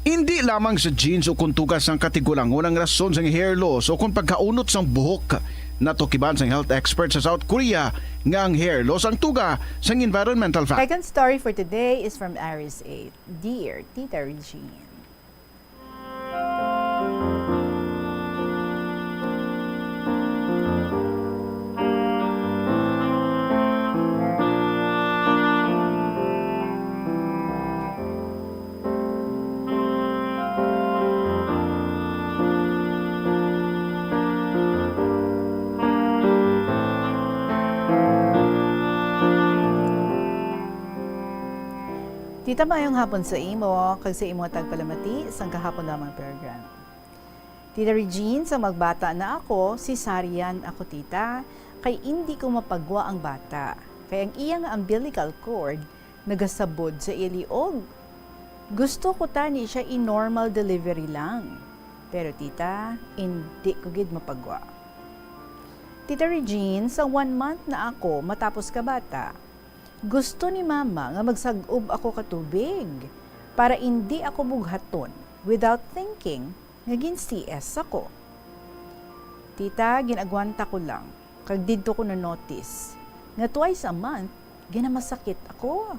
Indi lamang sa genes o kon tuga sang katigulangon ang rason sang hair loss o kon pagkaunot sang buhok. Natukiban sang health expert sa South Korea nga ang hair loss ang tuga sang environmental factor. Second story for today is from Aris eight. Dear Tita Regine. Tita, maayong hapon sa imo kag sa imo tagpalamati sang kahapon lamang program. Tita Regine, sa magbata na ako, cesarean ako, tita, kay indi ko mapagwa ang bata, kay ang iya nga umbilical cord nagasabod sa iya liog. Gusto ko tani siya i-normal delivery lang, pero, tita, indi ko gid mapagwa. Tita Regine, sa one month na ako matapos ka bata, gusto ni mama nga magsag-ob ako ka tubig para indi ako bughaton. Without thinking, nga gin-C S ako. Tita, gin-agwanta ko lang, kag didto ko na-notice nga twice a month ginamasakit ako.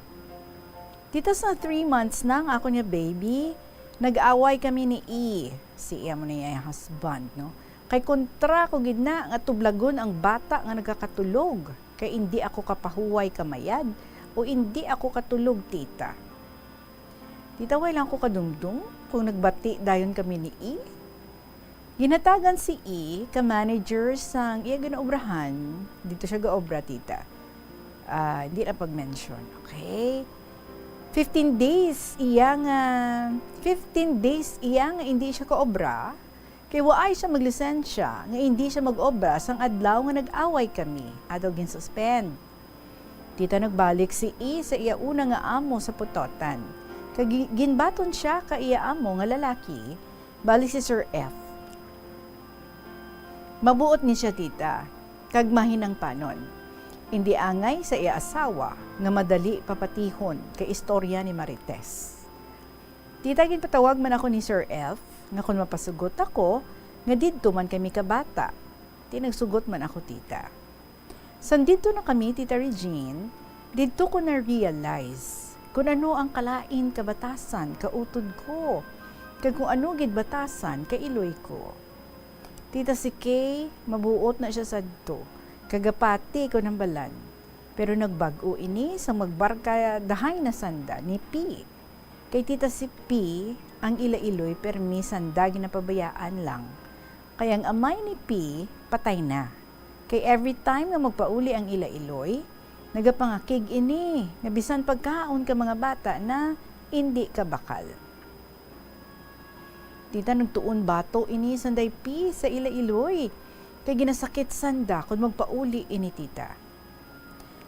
Tita, sa three months na nga ako niya baby, nag-away kami ni E, si iya mo niya husband, no? Kay kontra ko gid na nga tublagon ang bata nga nagakatulog, kay indi ako kapahuway ka mayad, o indi ako katulog, tita. Tita, way lang ko kadumdom kung nagbati dayon kami ni E. Ginhatagan si E ka manager sang iya ginaobrahan, dito siya gaobra, tita. Ah, hindi na pag-mention, okay? Fifteen days iya nga, fifteen days iya nga hindi siya kaobra, kay waay siya maglisensya nga hindi siya mag-obra sang adlaw nga nag-away kami, ato gin-suspend. Tita, nagbalik si E sa iya una nga amo sa Pototan, kag gi-, ginbaton siya ka iya amo nga lalaki, bali si Sir F. Mabuot ni siya, tita, kag mahinangpanon. Indi angay sa iya asawa nga madali papatihon kay istorya ni Marites. Tita, ginpatawag man ako ni Sir F nga kon mapasugot ako nga didto man kami kabata. Ti nagsugot man ako, tita. Sang didto na kami, Tita Regine, didto ko na-realize kon ano ang kalain ka batasan ka utod ko, kag kon ano gid batasan ka iloy ko. Tita, si Kay, mabuot na siya sadto, kag gapati ko nang balan. Pero nagbag-o ini sang magbarkadahay na sanda ni P. Kay, tita, si P, ang ila iloy permi sanda ginapabayaan lang. Kay ang amay ni P patay na. Kay every time nga magpauli ang ila iloy, nagapangakig ini nga bisan pagkaon ka mga bata na indi ka bakal. Tita, nagtuon bato ini sanday P sa ila iloy, kay ginasakit sanda kon magpauli ini, tita.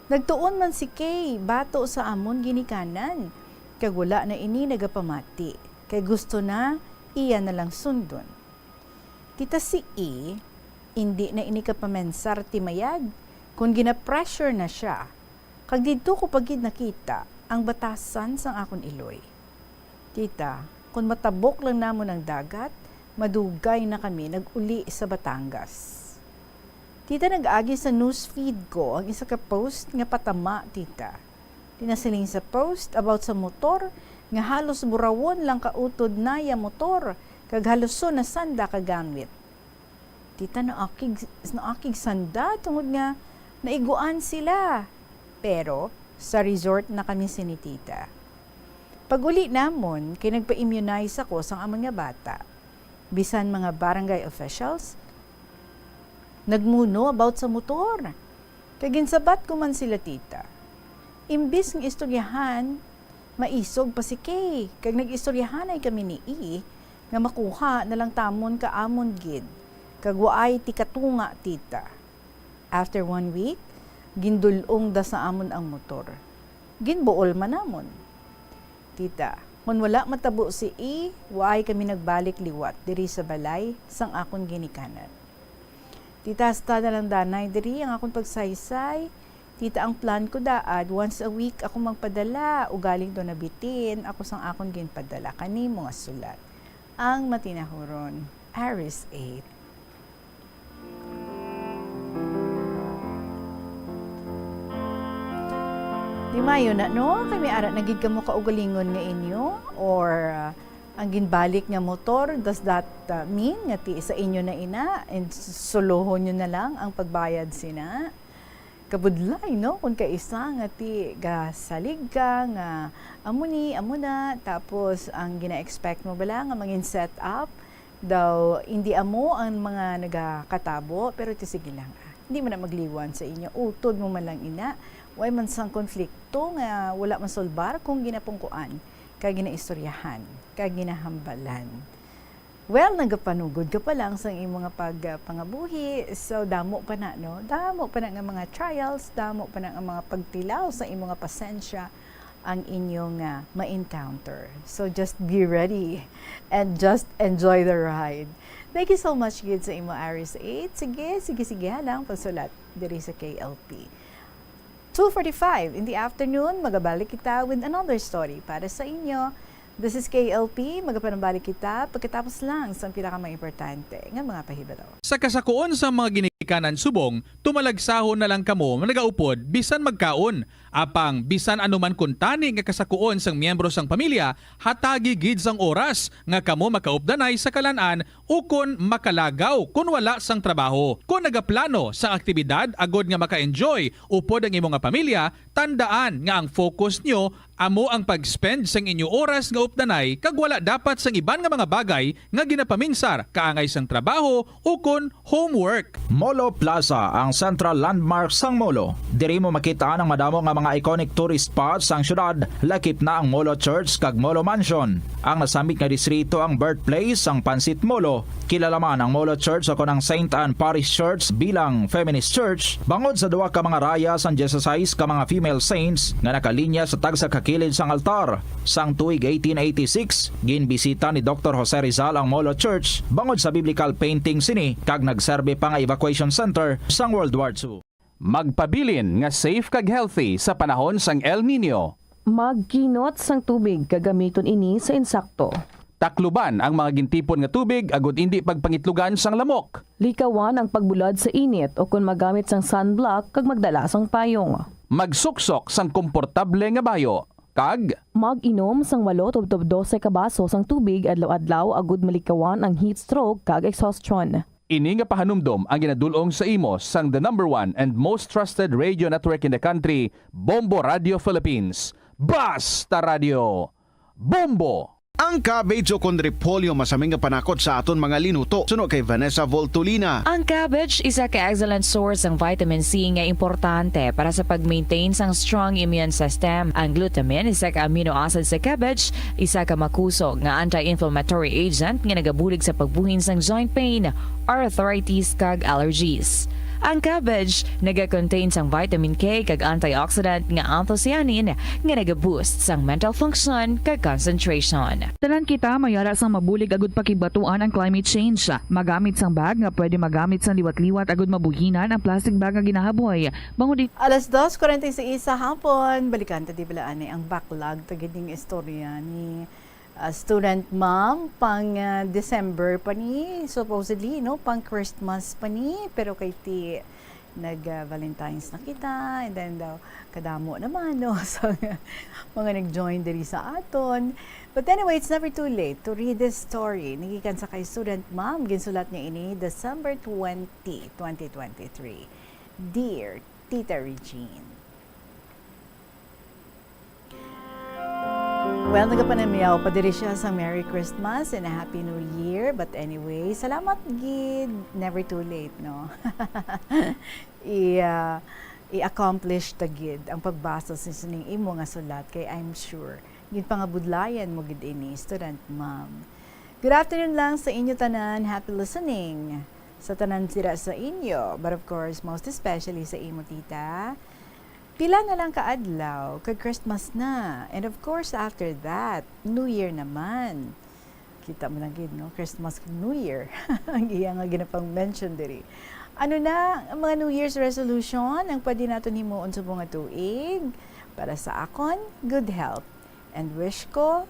Nagtuon man si Kay bato sa amon ginikanan, kag wala na ini nagapamati, kay gusto na iya na lang sundon. Tita, si E, indi na ini kapamensar ti mayad, kon gina-pressure na siya, kag didto ko pa gid nakita ang batasan sang akon iloy. Tita, kon matabok lang namon ang dagat, madugay na kami nag-uli sa Batangas. Tita, nag-agi sa news feed ko ang isa ka post nga patama, tita. Ginasiling sa post about sa motor nga halos burawon lang kautod na iya motor, kag haluson na sanda ka gamit. Tita, naakig, naakig sanda tungod nga naiguan sila. Pero sa resort na kami sini tita. Pag-uli namon, kay nagpa-immunize ako sang amon nga bata. Bisan mga barangay officials, nagmuno about sa motor. Kay ginsabat ko man sila, tita. Imbis nga istoryahan, maisog pa si Kay, kag nag-istoryahanay kami ni E nga makuha na lang tamon ka amon gid, kag waay ti katunga, tita. After one week, gindul-ong da sa amon ang motor. Ginbuol man namon. Tita, kon wala matabo si E, waay kami nagbalik liwat diri sa balay sang akon ginikanan. Tita, hasta na lang danay diri ang akon pagsaysay. Tita, ang plan ko daad, once a week ako magpadala, ugaling daw nabitin ako sang akon ginpadala kanimo nga sulat. Ang matinahuron, Aris eight. Di maayo na, no? Kay may ara na gid kamo kaugalingon nga inyo, or, uh, ang ginbalik nga motor, does that, uh, mean nga ti sa inyo na ina, and s-, suluhon nyo na lang ang pagbayad sina? Kabudlay, no? Kung kaisa nga ti gasalig ka nga amo ni, amo na, tapos ang gina-expect mo bala nga mangin set up daw, hindi amo ang mga nagakatabo, pero ti sige lang, ah. Hindi man na magliwan sa inyo, utod mo man lang ina, way man sang konflikto nga wala masolbar kung ginapungkuan kag ginaistoryahan kag ginahambalan. Well, nagapanugod ka pa lang sang imo nga pag, ah, pangabuhi. So, damo pa na, no? Damo pa na nga mga trials, damo pa na nga mga pagtilaw sa imo nga pasensya ang inyong, ah, ma-encounter. So, just be ready and just enjoy the ride. Thank you so much gid sa imo, Aris eight. Sige, sige, sige, ha lang pagsulat diri sa K L P. Two forty-five in the afternoon, magabalik kita with another story para sa inyo. This is K L P, magapanambalik kita pagkatapos lang sa pinaka mga importante nga mga pahibalo. Sa kasakuon sa mga gini- ikanan subong, tumalagsahon na lang kamo nga nagaupod bisan magkaon. Apang bisan ano man kuntani nga kasakuon sang miyembro sang pamilya, hatagi gid sang oras nga kamo makaupdanay sa kalan-an ukon makalagaw kon wala sang trabaho. Kon nagaplano sang aktibidad agod nga maka-enjoy upod ang imo nga pamilya, tandaan nga ang focus nyo amo ang pag-spend sang inyo oras nga updanay kag wala dapat sang iban nga mga bagay nga ginapaminsar kaangay sang trabaho ukon homework. Molo Plaza, ang central landmark sang Molo. Diri mo makit-an ang madamo nga mga iconic tourist spots sang syudad, lakip na ang Molo Church kag Molo Mansion. Ang nasambit nga distrito ang birthplace sang Pansit Molo. Kilala man ang Molo Church o kon ang Saint Anne Parish Church bilang feminist church bangod sa duha ka mga raya sang dieciséis ka mga female saints nga nakalinya sa tagsa ka kilid sang altar. Sang tuig eighteen eighty-six, ginbisita ni Doktor Jose Rizal ang Molo Church bangod sa biblical painting sini kag nagserbi pa nga evacuation center sang World War Two. Magpabilin nga safe kag healthy sa panahon sang El Niño. Magkinot sang tubig kag gamiton ini sa insakto. Takluban ang mga gintipon nga tubig agud indi pagpangitlugan sang lamok. Likawan ang pagbulad sa init ukon magamit sang sunblock kag magdala sang payong. Magsuksok sang komportable nga bayo kag mag-inom sang walo tubtob dose ka baso sang tubig adlaw-adlaw agud malikawan ang heat stroke kag exhaustion. Ini nga pahanumdom ang ginadul-ong sa imo sang the number one and most trusted radio network in the country, Bombo Radio Philippines. Basta Radio, Bombo! Ang cabbage o kon repolyo masami nga panakot sa aton mga linuto. Suno kay Vanessa Voltolina. Ang cabbage isa ka excellent source sang vitamin C nga importante para sa pag-maintain sang strong immune system. Ang glutamine, isa ka amino acid sa cabbage, isa ka makusog nga anti-inflammatory agent nga nagabulig sa pagbuhin sang joint pain, arthritis, kag allergies. Ang cabbage naga-contain sang vitamin K kag antioxidant nga anthocyanin nga naga-boost sang mental function kag concentration. Tanan kita may ara sang mabulig agud pakigbatuan ang climate change. Magamit sang bag nga pwede magamit sang liwat-liwat agud mabuhinan ang plastic bag nga ginahaboy. Bangod i- Alas dos cuarenta y seis sa hapon, balikan ta di bala ani ang backlog ta gid ning istorya ni, ah, student mom pang, ah, December pa ni, supposedly, no, pang Christmas pa ni, pero kay ti nag, ah, Valentine's na kita, and then daw kadamo naman, no, sa mga nag-join diri sa aton. But anyway, it's never too late to read this story. Nagikan sa kay student mom, ginsulat niya ini December twenty, twenty twenty-three. Dear Tita Regine. Well, nagapanamyaw pa diri siya sa Merry Christmas and a Happy New Year. But anyway, salamat gid. Never too late, no? I, ah, i-accomplish ta gid ang pagbasa sa sining imo nga sulat kay I'm sure ginpangabudlayan mo gid ini, student ma'am. Good afternoon lang sa inyo tanan. Happy listening sa tanan sira sa inyo, but of course, most especially sa imo, tita. Pila na lang ka adlaw kag Christmas na. And of course, after that, New Year naman. Kita mo lang gid, no? Christmas kag New Year. Ang iya nga ginapang-mention diri. Ano na ang mga New Year's resolution ang pwede naton himuon subong nga tuig? Para sa akon, good health. And wish ko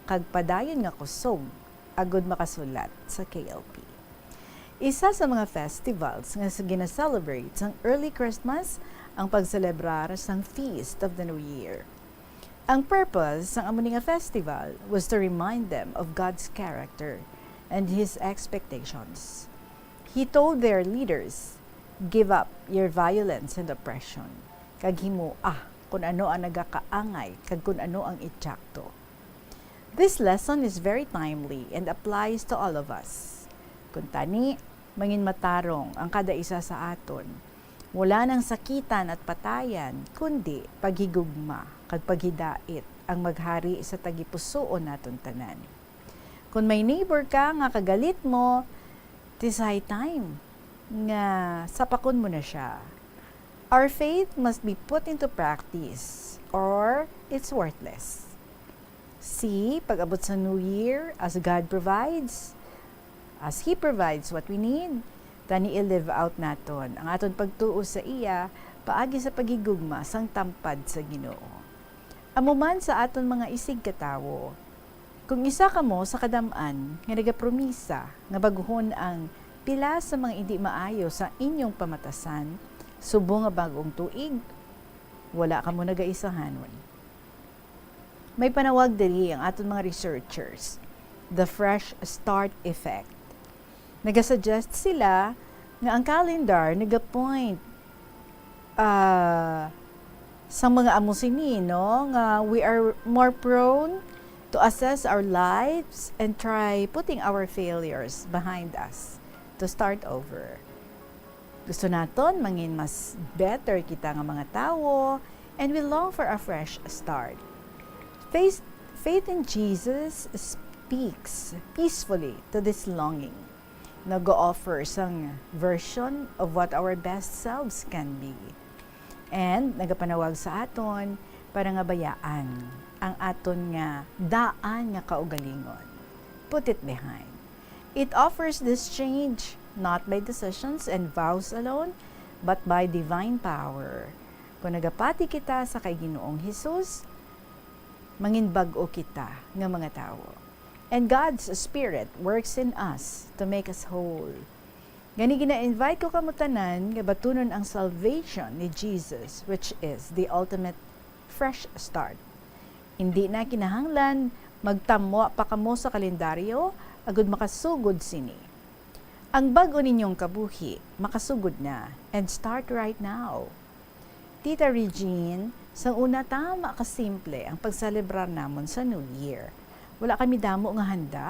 kag padayon nga kusog agud makasulat sa K L P. Isa sa mga festivals nga sa gina-celebrate sang early Christmas ang pagselebrar sang Feast of the New Year. Ang purpose sang amo ni nga festival was to remind them of God's character and His expectations. He told their leaders, "Give up your violence and oppression, kag himoa kun ano ang nagakaangay kag kun ano ang eksakto." This lesson is very timely and applies to all of us. Kuntani, manginmatarong ang kada isa sa aton. Wala nang sakitan at patayan, kundi paghigugma kag paghidait ang maghari sa tagipusoon naton tanan. Kung may neighbor ka nga kagalit mo, it is high time nga sapakon mo na siya. Our faith must be put into practice or it's worthless. See, pag-abot sa New Year, as God provides, as He provides what we need, tani i-live out naton ang aton pagtuo sa Iya paagi sa paghigugma sang tampad sa Ginoo. Amo man sa aton mga isigkatawo. Kung isa kamo sa kadam-an nga nagapromisa nga baguhon ang Pila sa mga indi maayo sa inyong pamatasan subong nga bag-ong tuig? Wala kamo nagaisahanon. May panawag diri ang aton mga researchers, the Fresh Start Effect. Nagasuggest sila nga ang calendar nagapoint, ah, sa mga amo sini, no, nga we are more prone to assess our lives and try putting our failures behind us to start over. Gusto naton mangin mas better kita nga mga tawo, and we long for a fresh start. Faith, faith in Jesus speaks peacefully to this longing. Nag-o-offer sang version of what our best selves can be. And nagapanawag sa aton para nga bayaan ang aton nga daan nga kaugalingon. Put it behind. It offers this change not by decisions and vows alone, but by divine power. Kung nagapati kita sa kay Ginoong Hesus, mangin bag-o kita nga mga tawo. And God's Spirit works in us to make us whole. Gani, gina-invite ko kamo tanan nga batunon ang salvation ni Jesus, which is the ultimate fresh start. Indi na kinahanglan magtamwa pa kamo sa kalendaryo agud makasugod sini. Ang bag-o ninyong kabuhi makasugod na, and start right now. Tita Regine, sang una, tama ka simple ang pagselebrar namon sa New Year. Wala kami damo nga handa.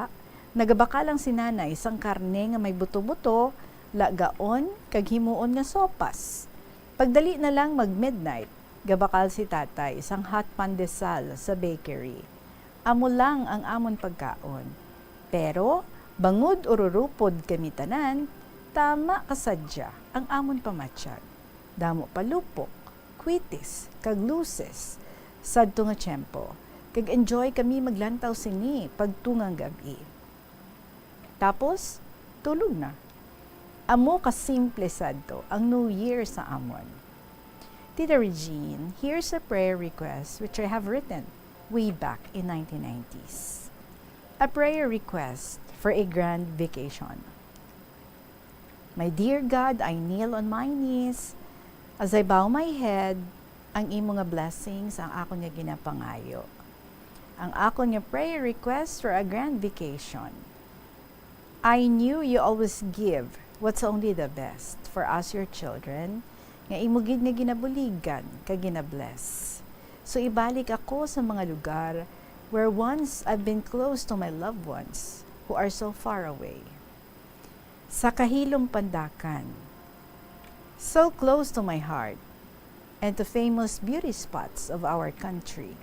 Nagabakal lang si Nanay sang karne nga may buto-buto, lagaon, kag himuon nga sopas. Pagdali na lang mag-midnight, gabakal si Tatay sang hot pandesal sa bakery. Amo lang ang amon pagkaon. Pero, bangod ururupod kami tanan, tama ka sadya ang amon pamatyag. Damo pa lupok, kwitis, kag luces sadto nga tiyempo, kag enjoy kami maglantaw sini pagtungang gab-i. Tapos, tulog na. Amo ka simple sadto ang New Year sa amon. Tita Regine, here's a prayer request which I have written way back in nineteen nineties. A prayer request for a grand vacation. My dear God, I kneel on my knees. As I bow my head, ang imo nga blessings ang akon nga ginapangayo. Ang akon nga prayer request for a grand vacation. I knew you always give what's only the best for us, your children, nga imo gid nga ginabuligan kag ginabless. So ibalik ako sa mga lugar where once I've been close to my loved ones who are so far away. Sa Kahilom Pandacan, so close to my heart, and to famous beauty spots of our country,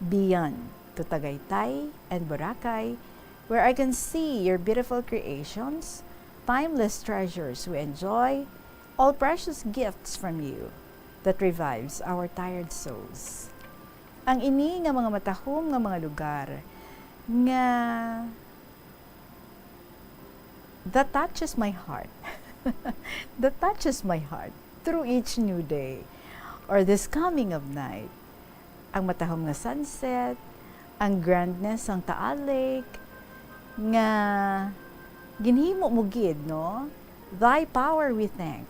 beyond to Tagaytay and Boracay, where I can see your beautiful creations, timeless treasures we enjoy, all precious gifts from you that revives our tired souls. Ang ini nga mga matahom nga mga lugar nga that touches my heart, that touches my heart through each new day or this coming of night. Ang matahom nga sunset, ang grandness sang Taal Lake, nga ginhimo mo gid, no? Thy power we thank.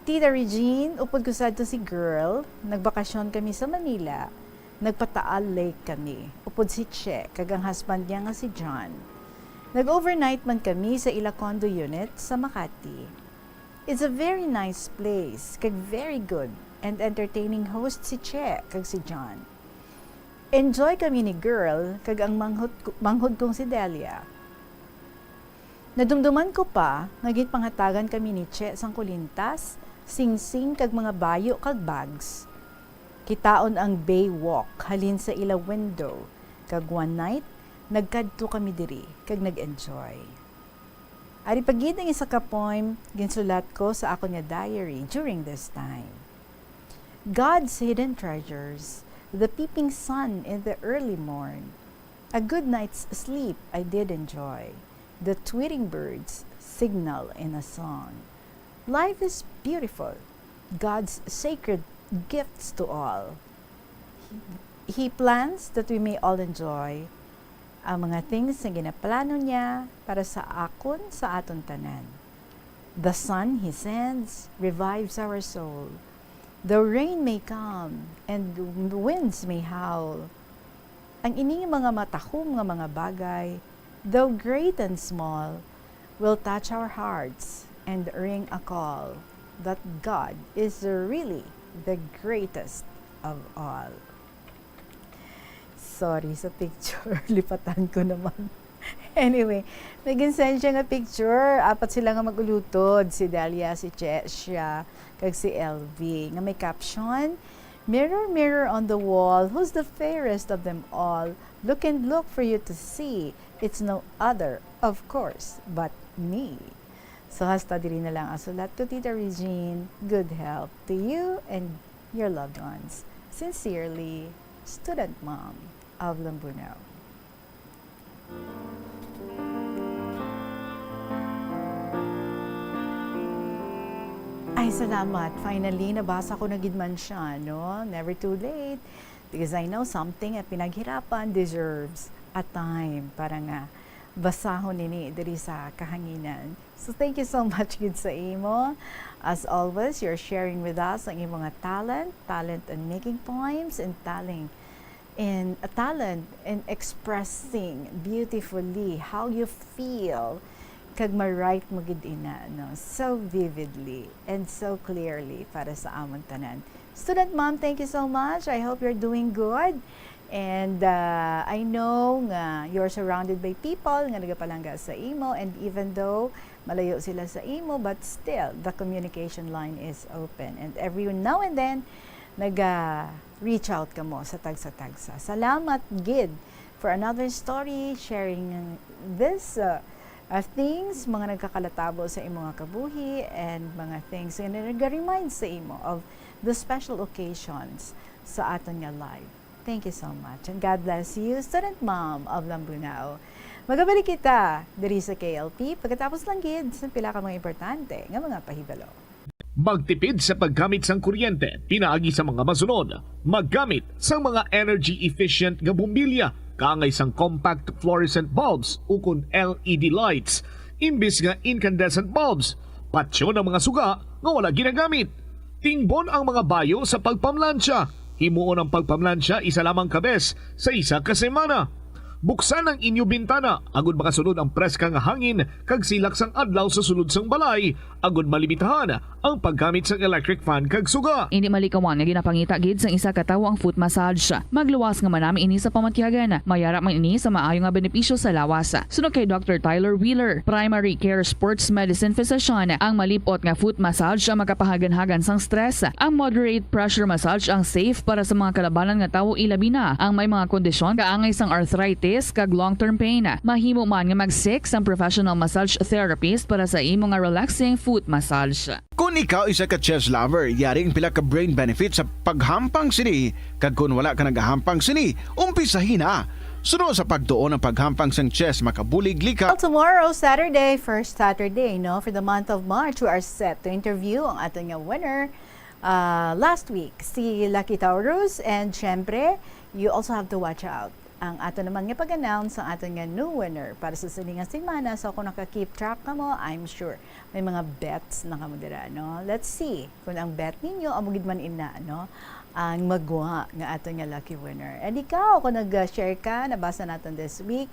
Tita Regine, upod ko sadto si girl, nagbakasyon kami sa Manila, nagpa-Taal Lake kami, upod si Che, kag ang husband niya nga si John. Nag-overnight man kami sa ila condo unit sa Makati. It's a very nice place, kag very good and entertaining host si Che kag si John. Enjoy kami ni girl kag ang manghod, manghod kong si Delia. Nadumduman ko pa nga ginpanghatagan kami ni Che sang kulintas, singsing kag mga bayo kag bags. Kitaon ang bay walk halin sa ila window, kag one night, nagkadto kami diri kag nag-enjoy. Ari pa gid ang isa ka poem ginsulat ko sa akon nga diary during this time. God's hidden treasures, the peeping sun in the early morn. A good night's sleep I did enjoy. The tweeting birds signal in a song. Life is beautiful, God's sacred gifts to all. He, he plans that we may all enjoy Ang mga things nga ginaplano niya para sa akon, sa aton tanan. The sun he sends revives our soul. The rain may come and winds may howl. Ang ini mga matahom nga mga bagay, though great and small, will touch our hearts and ring a call that God is really the greatest of all. Sorry sa picture, lipatan ko naman. Anyway, may ginsend siya nga picture. Apat sila nga mag-ulutod, si Delia, si Chesia, kag si L V, nga may caption, "Mirror, mirror on the wall, who's the fairest of them all? Look and look for you to see. It's no other, of course, but me." So hasta diri na lang ang sulat ko, Tita Regine. Good health to you and your loved ones. Sincerely, student mom of Lambunao. Ay, salamat. Finally, nabasa ko na gid man siya, no? Never too late. Because I know something at pinaghirapan deserves a time para nga basahon nini diri sa kahanginan. So, thank you so much gid sa imo. As always, you're sharing with us ang imong nga talent, talent in making poems, and talent in, a talent in expressing beautifully how you feel, kag ma-write mo gid ina, no? So vividly and so clearly para sa amon tanan. Student mom, thank you so much. I hope you're doing good. And, uh, I know nga you're surrounded by people nga nagapalangga sa imo, and even though malayo sila sa imo, but still, the communication line is open. And every now and then, naga-reach out kamo sa tagsa-tagsa. Salamat gid for another story, sharing this, uh, uh, things, mga nagkakalatabo sa imo nga kabuhi, and mga things nga nag-remind sa imo of the special occasions sa aton nga life. Thank you so much, and God bless you, student mom of Lambunao. Magabalik kita diri sa K L P pagkatapos lang gid sa pila ka mga importante nga mga pahibalo. Magtipid sa paggamit sang kuryente pinaagi sa mga masunod: maggamit sang mga energy efficient nga bombilya kaangay sang compact fluorescent bulbs ukon L E D lights imbis nga incandescent bulbs. Patyon ang mga suga nga wala ginagamit. Tingbon ang mga bayo sa pagpamlansya. Himuon ang pagpamlansya isa lamang ka bes sa isa ka semana. Buksan ang inyo bintana agud makasulod ang preska nga hangin kag silak sang adlaw sa sulod sang balay, agud malimitahan ang paggamit sang electric fan kag suga. Indi malikawan nga ginapangita gid sang isa ka tawo ang foot massage. Magluwas nga manami ini sa pamatyagan. Mayara man ini sa maayo nga benepisyo sa lawas. Suno kay Doctor Tyler Wheeler, primary care sports medicine physician, ang malip-ot nga foot massage ang makapahaganhagan sang stress. Ang moderate pressure massage ang safe para sa mga kalabanan nga tawo, ilabi na ang may mga kondisyon kaangay sang arthritis kag long-term pain. Mahimo man nga mag-seek sang professional massage therapist para sa imo nga relaxing foot massage. Kon ikaw isa ka chess lover, yari ang pila ka brain benefits sa paghampang sini, kag kon wala ka nagahampang sini, umpisahi na. Suno sa pagtuon ang paghampang sang chess makabulig lika. Well, tomorrow, Saturday, first Saturday, no, for the month of March, we are set to interview ang aton nga winner, ah, last week, si Lucky Taurus. And syempre, you also have to watch out ang ato naman nga pag-announce ang aton nga new winner para sa sini nga semana. So, kung naka-keep track kamo, I'm sure may mga bets na kamo dira, no? Let's see kung ang bet ninyo amo gid man ina, no, ang magwa nga aton nga lucky winner. And ikaw, kung nag-share ka, nabasa naton this week,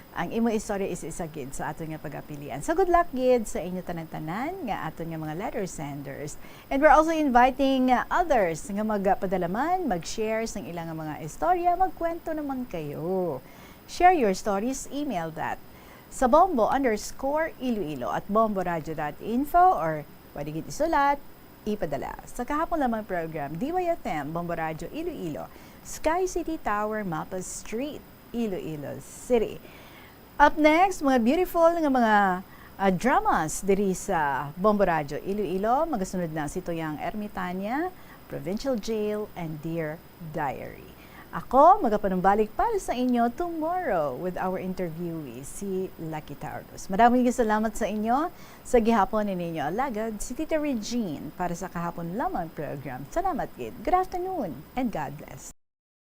ang imo istorya is isa gid sa aton nga pagapilian. So, good luck gid sa inyo tanan-tanan nga aton nga mga letter senders. And we're also inviting, uh, others nga magpadala man, mag-share sang ilang mga istorya, magkwento naman kayo. Share your stories, email that sa bombo underscore iloilo at bomboradio dot info, or pwede gid isulat, ipadala sa kahapon lamang program, D Y F M, Bombo Radio Iloilo, Sky City Tower, Mapa Street, Iloilo City. Up next, mga beautiful nga mga, ah, dramas diri sa Bombo Radio Iloilo. Magasunod na si Toyang Ermitania, Provincial Jail, and Dear Diary. Ako, magapanumbalik para sa inyo tomorrow with our interviewee, si Lucky Taurus. Madamong salamat sa inyo sa gihapon ni ninyo alagad, si Tita Regine, para sa kahapon lamang program. Salamat gid. Good afternoon and God bless.